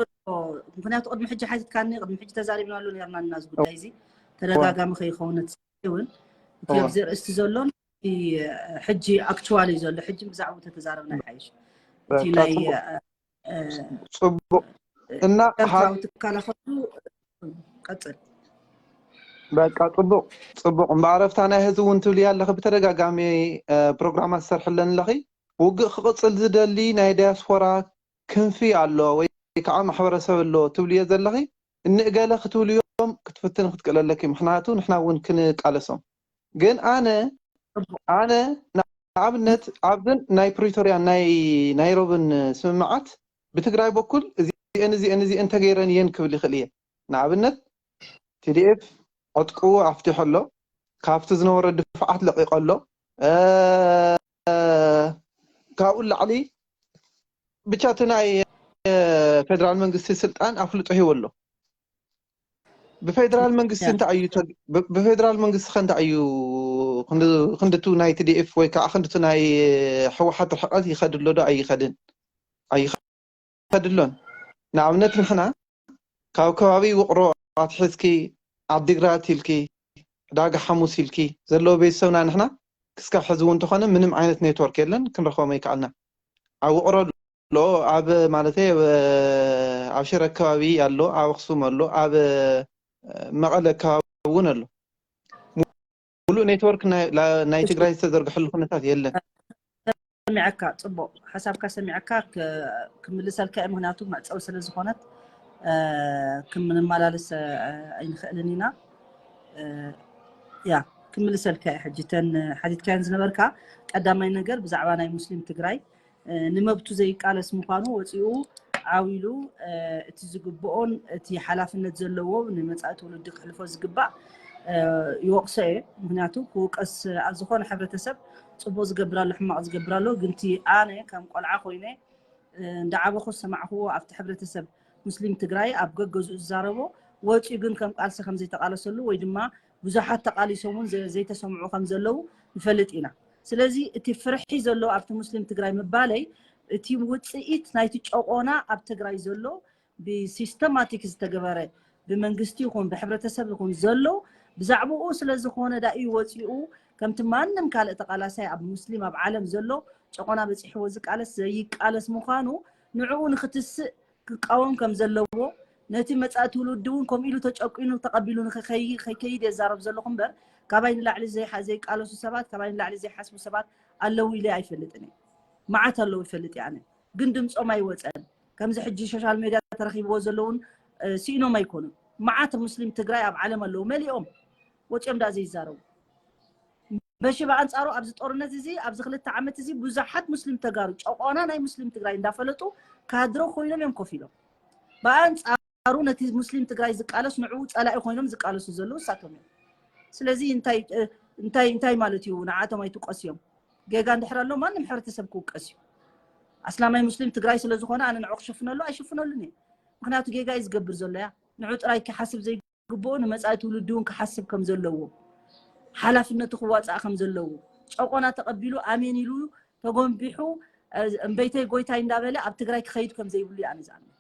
ምክንያቱ ቅድሚ ሕጂ ሓቲትካኒ ቅድሚ ሕጂ ተዛሪብናሉ ነርና እና እዚ ጉዳይ እዚ ተደጋጋሚ ከይኸውን እውን እቲ ኣብዚ ርእስቲ ዘሎን ሕጂ ኣክቹዋሊ ዘሎ ሕጂ ብዛዕባ ተተዛረብና ይሓይሽ እቲ ናይ ፅቡቅ እና ኤርትራዊ ትካላኸሉ ቀፅል በቃ ፅቡቅ ፅቡቅ እምበኣረፍታ ናይ ህዝቢ እውን ትብልያ ኣለኺ ብተደጋጋሚ ፕሮግራማት ዝሰርሐለን ኣለኺ ውግእ ክቕፅል ዝደሊ ናይ ዳያስፖራ ክንፊ ኣሎ ወይ ከዓ ማሕበረሰብ ኣሎ ትብልዮ ዘለኺ እንእገለ ክትብልዮም ክትፍትን ክትክእል ኣለኪ ምክንያቱ ንሕና እውን ክንቃለሶም ግን ኣነ ኣነ ንኣብነት ኣብዘን ናይ ፕሪቶርያን ናይ ናይሮብን ስምምዓት ብትግራይ በኩል እዚአን እዚአን እዚአን ተገይረን እየን ክብል ይኽእል እየ ንኣብነት ቲዲኤፍ ዕጥቅኡ ኣፍቲሑ ኣሎ ካብቲ ዝነበሮ ድፍዓት ለቒቐ ኣሎ። ካብኡ ላዕሊ ብቻ እቲ ናይ ፌደራል መንግስቲ ስልጣን ኣፍልጦ ሂቡ ኣሎ። ብፌደራል መንግስቲ እንታይ እዩ ብፌደራል መንግስቲ ከ እንታይ እዩ ክንድቱ ናይ ቲ ዲ ኤፍ ወይ ከዓ ክንድቱ ናይ ህወሓት ርሕቀት ይኸድ ኣሎ ዶ ኣይኸድን ኣይኸድሎን? ንኣብነት ንሕና ካብ ከባቢ ውቕሮ ኣትሒዝኪ ዓዲግራት ኢልኪ ዕዳጋ ሓሙስ ኢልኪ ዘለዎ ቤተሰብና ንሕና ክስካብ ሕዚ እውን እንተኾነ ምንም ዓይነት ኔትወርክ የለን፣ ክንረኽቦም ኣይከኣልና። ኣብ ውቕሮ ኣሎ ኣብ ማለት ኣብ ሽረ ከባቢ ኣሎ፣ ኣብ ኣክሱም ኣሎ፣ ኣብ መቐለ ከባቢ እውን ኣሎ። ሙሉእ ኔትወርክ ናይ ትግራይ ዝተዘርግሐሉ ኩነታት የለን። ሰሚዐካ፣ ፅቡቅ ሓሳብካ ሰሚዐካ ክምልሰልካ እየ። ምክንያቱ መዕፀዊ ስለ ዝኾነት ክንመላለስ ኣይንኽእልን ኢና። ያ ክምልሰልካ እየ። ሕጂ ተን ሓቲትካየን ዝነበርካ ቀዳማይ ነገር ብዛዕባ ናይ ሙስሊም ትግራይ ንመብቱ ዘይቃለስ ምዃኑ ወፂኡ ዓው ኢሉ እቲ ዝግብኦን እቲ ሓላፍነት ዘለዎ ንመፃኢ ትውልዲ ክሕልፎ ዝግባእ ይወቕሶ እየ። ምክንያቱ ክውቀስ ኣብ ዝኾነ ሕብረተሰብ ፅቡቅ ዝገብር ኣሎ፣ ሕማቕ ዝገብር ኣሎ። ግን እቲ ኣነ ከም ቆልዓ ኮይነ እንዳዓበኹ ዝሰማዕክዎ ኣብቲ ሕብረተሰብ ሙስሊም ትግራይ ኣብ ገገዝኡ ዝዛረቦ ወፂኡ ግን ከም ቃልሲ ከም ዘይተቃለሰሉ ወይ ድማ ብዙሓት ተቃሊሶም እውን ዘይተሰምዑ ከም ዘለዉ ንፈልጥ ኢና። ስለዚ እቲ ፍርሒ ዘሎ ኣብቲ ሙስሊም ትግራይ ምባለይ እቲ ውፅኢት ናይቲ ጨቆና ኣብ ትግራይ ዘሎ ብሲስተማቲክ ዝተገበረ ብመንግስቲ ይኹን ብሕብረተሰብ ይኹን ዘሎ ብዛዕባኡ ስለ ዝኾነ ዳእዩ ወፂኡ ከምቲ ማንም ካልእ ተቃላሳይ ኣብ ሙስሊም ኣብ ዓለም ዘሎ ጨቆና በፂሕዎ ዝቃለስ ዘይቃለስ ምዃኑ ንዕኡ ንክትስእ ክቃወም ከም ዘለዎ ነቲ መፃኢ ትውልዲ እውን ከምኡ ኢሉ ተጨቂኑ ተቐቢሉ ንከይከይድ የዛረብ ዘለኹ እምበር ካባይ ንላዕሊ ዘይቃለሱ ሰባት ካባይ ንላዕሊ ዘይሓስቡ ሰባት ኣለዉ ኢለ ኣይፈልጥን እየ። መዓት ኣለዉ ይፈልጥ እየ ኣነ ግን ድምፆም ኣይወፀን። ከምዚ ሕጂ ሶሻል ሜድያ ተረኺብዎ ዘለውን ስኢኖም ኣይኮኑን። መዓት ሙስሊም ትግራይ ኣብ ዓለም ኣለዉ መሊኦም ወፂኦም ዳ ዘይዛረቡ በሺ ብኣንፃሩ ኣብዚ ጦርነት እዚ ኣብዚ ክልተ ዓመት እዚ ብዙሓት ሙስሊም ተጋሩ ጨቆና ናይ ሙስሊም ትግራይ እንዳፈለጡ ካድረ ኮይኖም እዮም ኮፍ ኢሎም። ብኣንፃሩ ነቲ ሙስሊም ትግራይ ዝቃለስ ንዕኡ ፀላኢ ኮይኖም ዝቃለሱ ዘለዉ እሳቶም እዮም። ስለዚ እንታይ እንታይ እንታይ ማለት እዩ? ንዓቶም ኣይትውቀስዮም። ጌጋ እንድሕር ኣሎ ማንም ሕብረተሰብ ክውቀስ እዩ። ኣስላማይ ሙስሊም ትግራይ ስለ ዝኾነ ኣነ ንዕኡ ክሽፍነሉ ኣይሽፍነሉን እየ። ምክንያቱ ጌጋ እዩ ዝገብር ዘሎ እያ። ንዕኡ ጥራይ ክሓስብ ዘይግብኦ ንመፃኢ ትውልዲ እውን ክሓስብ ከም ዘለዎ ሓላፍነቱ ክዋፃእ ከም ዘለዎ ጨቆና ተቐቢሉ ኣሜን ኢሉ ተጎንቢሑ እምበይተይ ጎይታይ እንዳበለ ኣብ ትግራይ ክኸይድ ከም ዘይብሉ እዩ ኣነ ዝኣምን።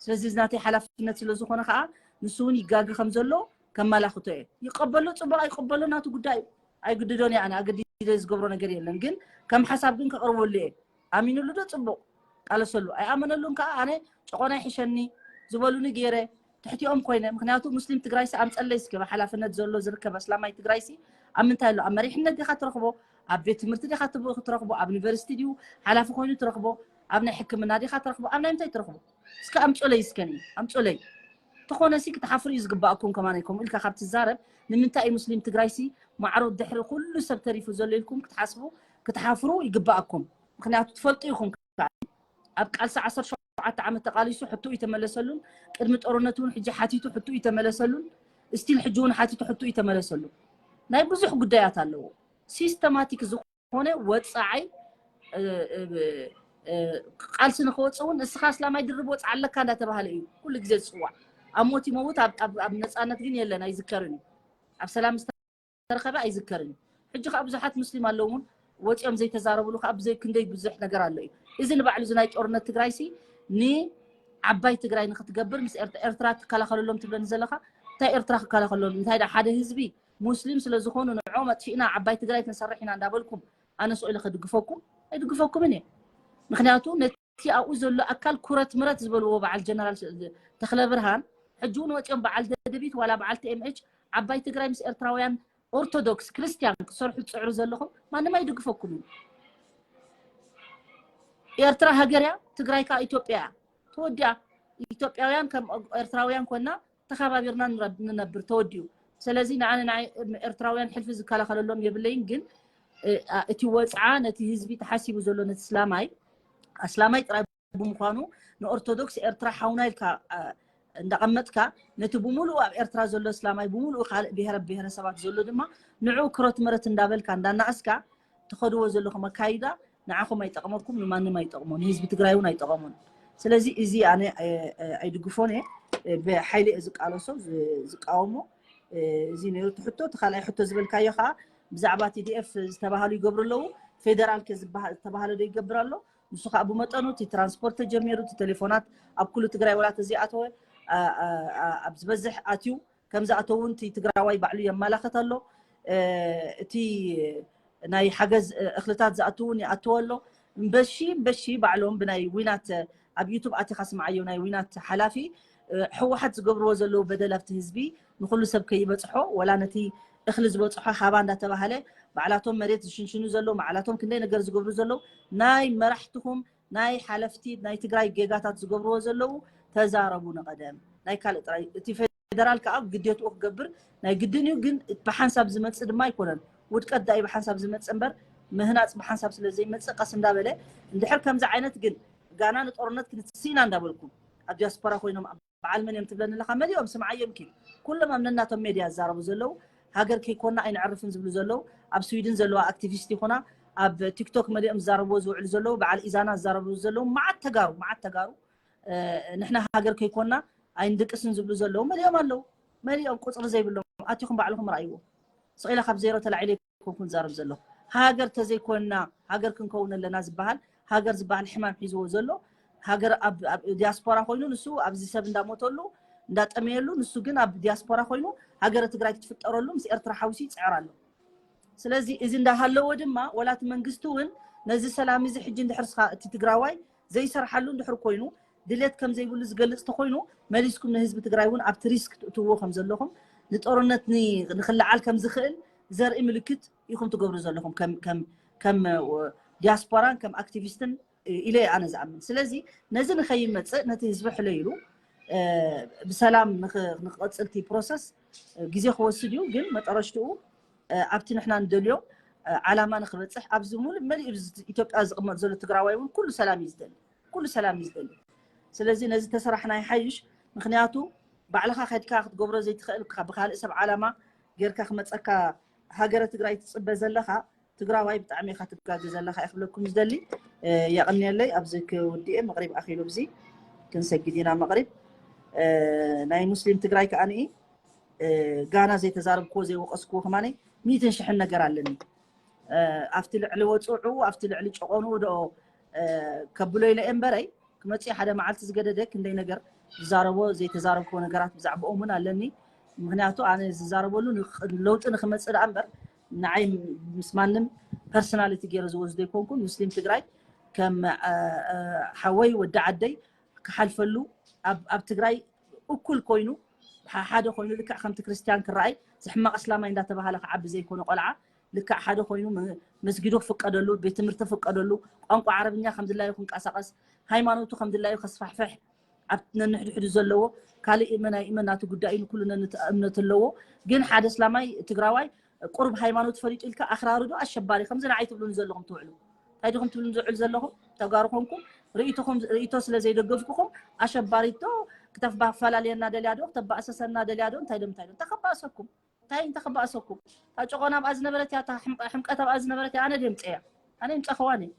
ስለዚ እዚ ናተይ ሓላፍነት ስለ ዝኾነ ከዓ ንሱ እውን ይጋገ ከም ዘሎ ከመላኽቶ እየ። ይቀበሎ ፅቡቅ ኣይቀበሎ ናቱ ጉዳይ እዩ። ኣይግድዶን እየ ኣነ ኣገዲደ ዝገብሮ ነገር የለን። ግን ከም ሓሳብ ግን ከቅርበሉ እየ። ኣሚንሉ ዶ ፅቡቅ ቃለሰሉ ኣይኣመነሉን ከዓ ኣነ ጨቆና ይሕሸኒ ዝበሉኒ ገይረ ትሕቲኦም ኮይነ ምክንያቱ ሙስሊም ትግራይሲ ኣምፀለይ እስከ ብሓላፍነት ዘሎ ዝርከብ ኣስላማይ ትግራይሲ ኣብ ምንታይ ኣሎ ኣብ መሪሕነት ዲካ ትረክቦ ኣብ ቤት ትምህርቲ ዲካ ትረክቦ ኣብ ዩኒቨርሲቲ ድዩ ሓላፊ ኮይኑ ትረክቦ ኣብ ናይ ሕክምና ዲካ ትረክቦ ኣብ ናይ ምንታይ ትረክቦ እስከ ኣምፁለይ እስከኒ ኣምፁለይ ተኾነሲ ክትሓፍሩ እዩ ዝግባኣኩም ከማን ከምኡ ኢልካ ካብ ትዛረብ ንምንታይ እዩ ሙስሊም ትግራይሲ ማዕሮ ድሕሪ ኩሉ ሰብ ተሪፉ ዘሎ ኢልኩም ክትሓስቡ ክትሓፍሩ ይግባኣኩም ምክንያቱ ትፈልጡ ኢኹም ኣብ ቃልሲ ዓሰርተ ሸውዓተ ዓመት ተቃሊሱ ሕቶ ይተመለሰሉን ቅድሚ ጦርነት እውን ሕጂ ሓቲቱ ሕቶ ይተመለሰሉን ስቲል ሕጂ እውን ሓቲቱ ሕቶ ይተመለሰሉ ናይ ብዙሕ ጉዳያት ኣለዎ ሲስተማቲክ ዝኾነ ወፃዓይ ቃልሲ ንክወፅእ እውን እስኻ እስላማይ ድርብ ወፅዓ ኣለካ እንዳተባሃለ እዩ ኩሉ ግዜ ዝፅዋዕ ኣብ ሞት ይመውት ኣብ ነፃነት ግን የለን ኣይዝከርን እዩ ኣብ ሰላም ዝተረኸበ ኣይዝከርን እዩ ሕጂ ከዓ ብዙሓት ሙስሊም ኣለውን ወፂኦም ዘይተዛረብሉ ከዓ ብዘይ ክንደይ ብዙሕ ነገር ኣሎ እዩ እዚ ንባዕሉ እዚ ናይ ጦርነት ትግራይ ሲ ንዓባይ ትግራይ ንክትገብር ምስ ኤርትራ ትከላኸለሎም ትብለኒ ዘለካ እንታይ ኤርትራ ክከላኸለሎም እንታይ ሓደ ህዝቢ ሙስሊም ስለ ዝኾኑ ንዕኦም ኣጥፊእና ዓባይ ትግራይ ክንሰርሕ ኢና እንዳበልኩም ኣነ ስቕ ኢለ ክድግፈኩም ኣይድግፈኩምን እየ ምክንያቱ ነቲ ኣብኡ ዘሎ ኣካል ኩረት ምረት ዝበልዎ በዓል ጀነራል ተክለ ብርሃን ሕጂ እውን ወፂኦም በዓል ደደቢት ዋላ በዓል ቲ ኤም ኤች ዓባይ ትግራይ ምስ ኤርትራውያን ኦርቶዶክስ ክርስቲያን ክትሰርሑ ትፅዕሩ ዘለኹም ማንም ኣይድግፈኩም እዩ ኤርትራ ሃገር እያ ትግራይ ከዓ ኢትዮጵያ እያ ተወዲኣ ኢትዮጵያውያን ከም ኤርትራውያን ኮና ተኸባቢርና ንነብር ተወዲኡ ስለዚ ንዓነ ንዓይ ኤርትራውያን ሕልፊ ዝከላኸለሎም የብለይን ግን እቲ ወፅዓ ነቲ ህዝቢ ተሓሲቡ ዘሎ ነቲ ስላማይ ኣስላማይ ጥራይ ብምዃኑ ንኦርቶዶክስ ኤርትራ ሓውና ኢልካ እንዳቐመጥካ፣ ነቲ ብምሉኡ ኣብ ኤርትራ ዘሎ እስላማይ፣ ብምሉኡ ካልእ ብሄረ ብሄረሰባት ዘሎ ድማ ንዕኡ ክሮት ምረት እንዳበልካ እንዳናእስካ ትኸድዎ ዘለኹም ኣካይዳ ንዓኹም ኣይጠቕመኩም፣ ንማንም ኣይጠቕሞን፣ ንህዝቢ ትግራይ እውን ኣይጠቐሙን። ስለዚ እዚ ኣነ ኣይድግፎን እየ። ብሓይሊ እየ ዝቃለሶ፣ ዝቃወሞ። እዚ ነይሩ እቲ ሕቶ። እቲ ካልኣይ ሕቶ ዝበልካዮ ከዓ ብዛዕባ ቲዲኤፍ ዝተባሃሉ ይገብሩ ኣለዉ። ፌደራል ከ ዝተባሃለ ዶ ይገብር ኣሎ? ንሱ ከዓ ብመጠኑ እቲ ትራንስፖርት ተጀሚሩ፣ እቲ ቴሌፎናት ኣብ ኩሉ ትግራይ ወላ ተዘይኣተወ ኣብ ዝበዝሕ ኣትዩ። ከም ዝኣተው እውን እቲ ትግራዋይ ባዕሉ የመላኽት ኣሎ። እቲ ናይ ሓገዝ እኽልታት ዝኣትው እውን ይኣትዎ ኣሎ። እምበሺ እምበሺ ባዕሎም ብናይ ዊናት ኣብ ዩቱብ ኣቲኻ ስምዓዮ፣ ናይ ዊናት ሓላፊ፣ ህወሓት ዝገብርዎ ዘለዉ በደል ኣብቲ ህዝቢ ንኩሉ ሰብ ከይበፅሖ፣ ወላ ነቲ እኽሊ ዝበፅሖ ሃባ እንዳተባሃለ ባዕላቶም መሬት ዝሽንሽኑ ዘለዉ፣ ባዕላቶም ክንደይ ነገር ዝገብሩ ዘለዉ፣ ናይ መራሕትኹም ናይ ሓለፍቲ ናይ ትግራይ ጌጋታት ዝገብርዎ ዘለዉ ተዛረቡ። ንቐደም ናይ ካልእ ጥራይ፣ እቲ ፌደራል ከዓ ግዴትኡ ክገብር ናይ ግድን እዩ። ግን ብሓንሳብ ዝመፅእ ድማ ኣይኮነን። ውድቀት ዳኣ ብሓንሳብ ዝመፅእ እምበር ምህናፅ ብሓንሳብ ስለ ዘይመፅእ ቀስ እንዳበለ፣ እንድሕር ከምዚ ዓይነት ግን ጋና ንጦርነት ክንስኢና እንዳበልኩም ኣብ ዲያስፖራ ኮይኖም በዓል መን እዮም ትብለኒ ኣለኻ? መሊኦም ስምዓዮም ኪድ። ኩሎም ኣብ ነናቶም ሜድያ ዝዛረቡ ዘለዉ ሃገር ከይኮና ኣይንዕርፍን ዝብሉ ዘለዉ፣ ኣብ ስዊድን ዘለዋ ኣክቲቪስት ይኹና ኣብ ቲክቶክ መሊኦም ዝዛረብዎ ዝውዕሉ ዘለዉ፣ በዓል ኢዛና ዝዛረብዎ ዘለዉ፣ መዓት ተጋሩ፣ መዓት ተጋሩ፣ ንሕና ሃገር ከይኮና ኣይንድቅስን ዝብሉ ዘለዉ መሊኦም ኣለዉ። መሊኦም ቁፅሪ ዘይብሎም፣ ኣቲኹም ባዕልኹም ረኣይዎ። ስቕ ኢለ ካብ ዜሮ ተላዒለ ኣይኮንኩን ዝዛረብ ዘለኹ። ሃገር ተዘይኮንና ሃገር ክንከውን ኣለና ዝበሃል፣ ሃገር ዝበሃል ሕማም ሒዝዎ ዘሎ፣ ሃገር ኣብ ዲያስፖራ ኮይኑ ንሱ ኣብዚ ሰብ እንዳሞተሉ እንዳጠመየሉ፣ ንሱ ግን ኣብ ዲያስፖራ ኮይኑ ሃገረ ትግራይ ክትፍጠረሉ ምስ ኤርትራ ሓዊሱ ይፅዕር ኣሎ። ስለዚ እዚ እንዳሃለወ ድማ ወላ እቲ መንግስቲ እውን ነዚ ሰላም እዚ ሕጂ እንድሕር ስኻ እቲ ትግራዋይ ዘይሰርሓሉ እንድሕር ኮይኑ ድሌት ከም ዘይብሉ ዝገልፅ ተኮይኑ መሊስኩም ንህዝቢ ትግራይ እውን ኣብቲ ሪስክ ትእትውዎ ከም ዘለኹም ንጦርነት ንክልዓል ከም ዝኽእል ዘርኢ ምልክት ኢኹም ትገብሩ ዘለኹም ከም ከም ከም ዲያስፖራን ከም ኣክቲቪስትን ኢለ ኣነ ዝኣምን። ስለዚ ነዚ ንኸይመፅእ ነቲ ህዝቢ ሕለይሉ ብሰላም ንክቐፅል እቲ ፕሮሰስ ግዜ ክወስድ እዩ። ግን መጠረሽትኡ ኣብቲ ንሕና ንደልዮ ዓላማ ንክበፅሕ ኣብዚ ሙሉእ መሊኡ ኢትዮጵያ ዝቕመጥ ዘሎ ትግራዋይ እውን ኩሉ ሰላም እዩ ዝደሊ፣ ኩሉ ሰላም እዩ ዝደሊ። ስለዚ ነዚ ተሰራሕና ይሓይሽ። ምክንያቱ ባዕልኻ ከድካ ክትገብሮ ዘይትኽእል ብካልእ ሰብ ዓላማ ጌርካ ክመፀካ ሃገረ ትግራይ ትፅበ ዘለኻ ትግራዋይ ብጣዕሚ ኢኻ ትጋገ ዘለኻ እየ ክብለኩም ዝደሊ። የቐንየለይ። ኣብዚ ክውድኤ መቕሪብ ኣኺሉ ብዚ ክንሰግድ ኢና መቕሪብ። ናይ ሙስሊም ትግራይ ከኣ ንኢ ጋና ዘይተዛረብክዎ ዘይወቀስክዎ ከማኒ ሚእትን ሽሕን ነገር ኣለኒ። ኣብቲ ልዕሊ ወፅዑ ኣብቲ ልዕሊ ጨቆኑ ዶ ከብሎ ኢለ እምበረይ ክመፅእ ሓደ መዓልቲ ዝገደደ ክንደይ ነገር ዝዛረቦ ዘይተዛረብክዎ ነገራት ብዛዕባኦም እውን ኣለኒ። ምክንያቱ ኣነ ዝዛረበሉ ለውጢ ንክመፅእ ደኣ እምበር ንዓይ ምስ ማንም ፐርሶናሊቲ ገይረ ዝወስዶ ኣይኮንኩን። ሙስሊም ትግራይ ከም ሓወይ ወዲ ዓደይ ክሓልፈሉ ኣብ ትግራይ እኩል ኮይኑ ሓደ ኮይኑ ልክዕ ከምቲ ክርስትያን ክረኣይ ዝሕመቕ ኣስላማይ እንዳተባሃለ ክዓቢ ዘይኮነ ቆልዓ ልክዕ ሓደ ኮይኑ መስጊዱ ክፍቀደሉ፣ ቤት ትምህርቲ ክፍቀደሉ፣ ቋንቋ ዓረብኛ ከም ድላዩ ክንቀሳቐስ፣ ሃይማኖቱ ከም ድላዩ ከስፋሕፍሕ፣ ኣብ ነንሕድሕዱ ዘለዎ ካልእ እመን ኣይእመን ናቱ ጉዳይ እዩ። ንኩሉ ነንት እምነት ኣለዎ። ግን ሓደ እስላማይ ትግራዋይ ቁሩብ ሃይማኖት ፈሊጡ ኢልካ ኣኽራሪ ዶ ኣሸባሪ ከምዚ ንዓይ ትብሉኒ ዘለኹም ትውዕሉ። እንታይ ዲኹም ትብሉኒ ዝውዕሉ ዘለኹም? ተጋሩ ኮንኩም ርእይቶኹም ርእይቶ ስለ ዘይደገፍኩኹም ኣሸባሪት ዶ ክተፈላለየና ደልያ ዶ ክተባእሰሰና ደልያ ዶ እንታይ ዶ እንታይ ዶ እንታይ ከባእሰኩም? እንታይ እንተ ክባእሰኩም እታ ጨቆና ኣብኣ ዝነበረት እያ፣ እታ ሕምቀት ኣብኣ ዝነበረት እያ። ኣነ ድየ ምፀያ? ኣነ ምፀኸዋን እየ።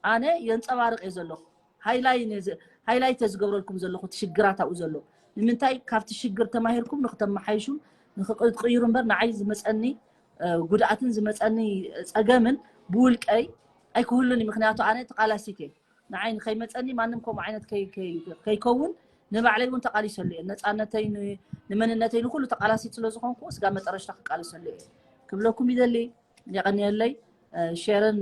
ኣነ የንፀባርቕ እየ ዘለኹ። ሃይላይት እየ ዝገብረልኩም ዘለኹ እቲ ሽግራት ኣብኡ ዘሎ። ንምንታይ ካብቲ ሽግር ተማሂርኩም ንክተመሓይሹ ንክትቅይሩ እምበር ንዓይ ዝመፀኒ ጉድኣትን ዝመፀኒ ፀገምን ብውልቀይ ኣይክህሉን እዩ። ምክንያቱ ኣነ ተቃላሲት እየ። ንዓይ ንከይመፀኒ ማንም ከምኡ ዓይነት ከይከውን ንባዕለይ እውን ተቃሊሰሉ እየ። ነፃነተይ ንመንነተይ ንኩሉ ተቃላሲት ስለዝኮንኩ ስጋ መጠረሽታ ክቃለሰሉ እየ ክብለኩም ይደሊ። የቀንየለይ። ሼርን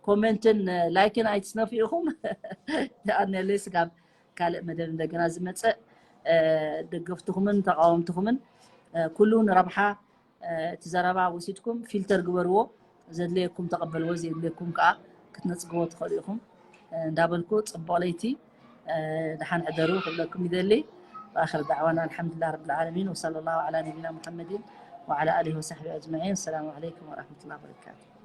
ኮሜንትን ላይክን ኣይትስነፉ ኢኹም። የቀንየለይ። ስጋብ ካልእ መደብ እንደገና ዝመፅእ ደገፍትኹምን ተቃወምትኹምን ኩሉ ንረብሓ እቲ ዘረባ ወሲድኩም ፊልተር ግበርዎ። ዘድለየኩም ተቐበልዎ፣ ዘየድለየኩም ከዓ ክትነፅግዎ ትኽእሉ ኢኹም እንዳበልኩ ፅቡቕ ለይቲ ደሓን ሕደሩ ክብለኩም ይደሊ። وآخر دعوانا الحمد لله رب العالمين وصلى الله على نبينا محمد وعلى آله وصحبه أجمعين. السلام عليكم ورحمة الله وبركاته.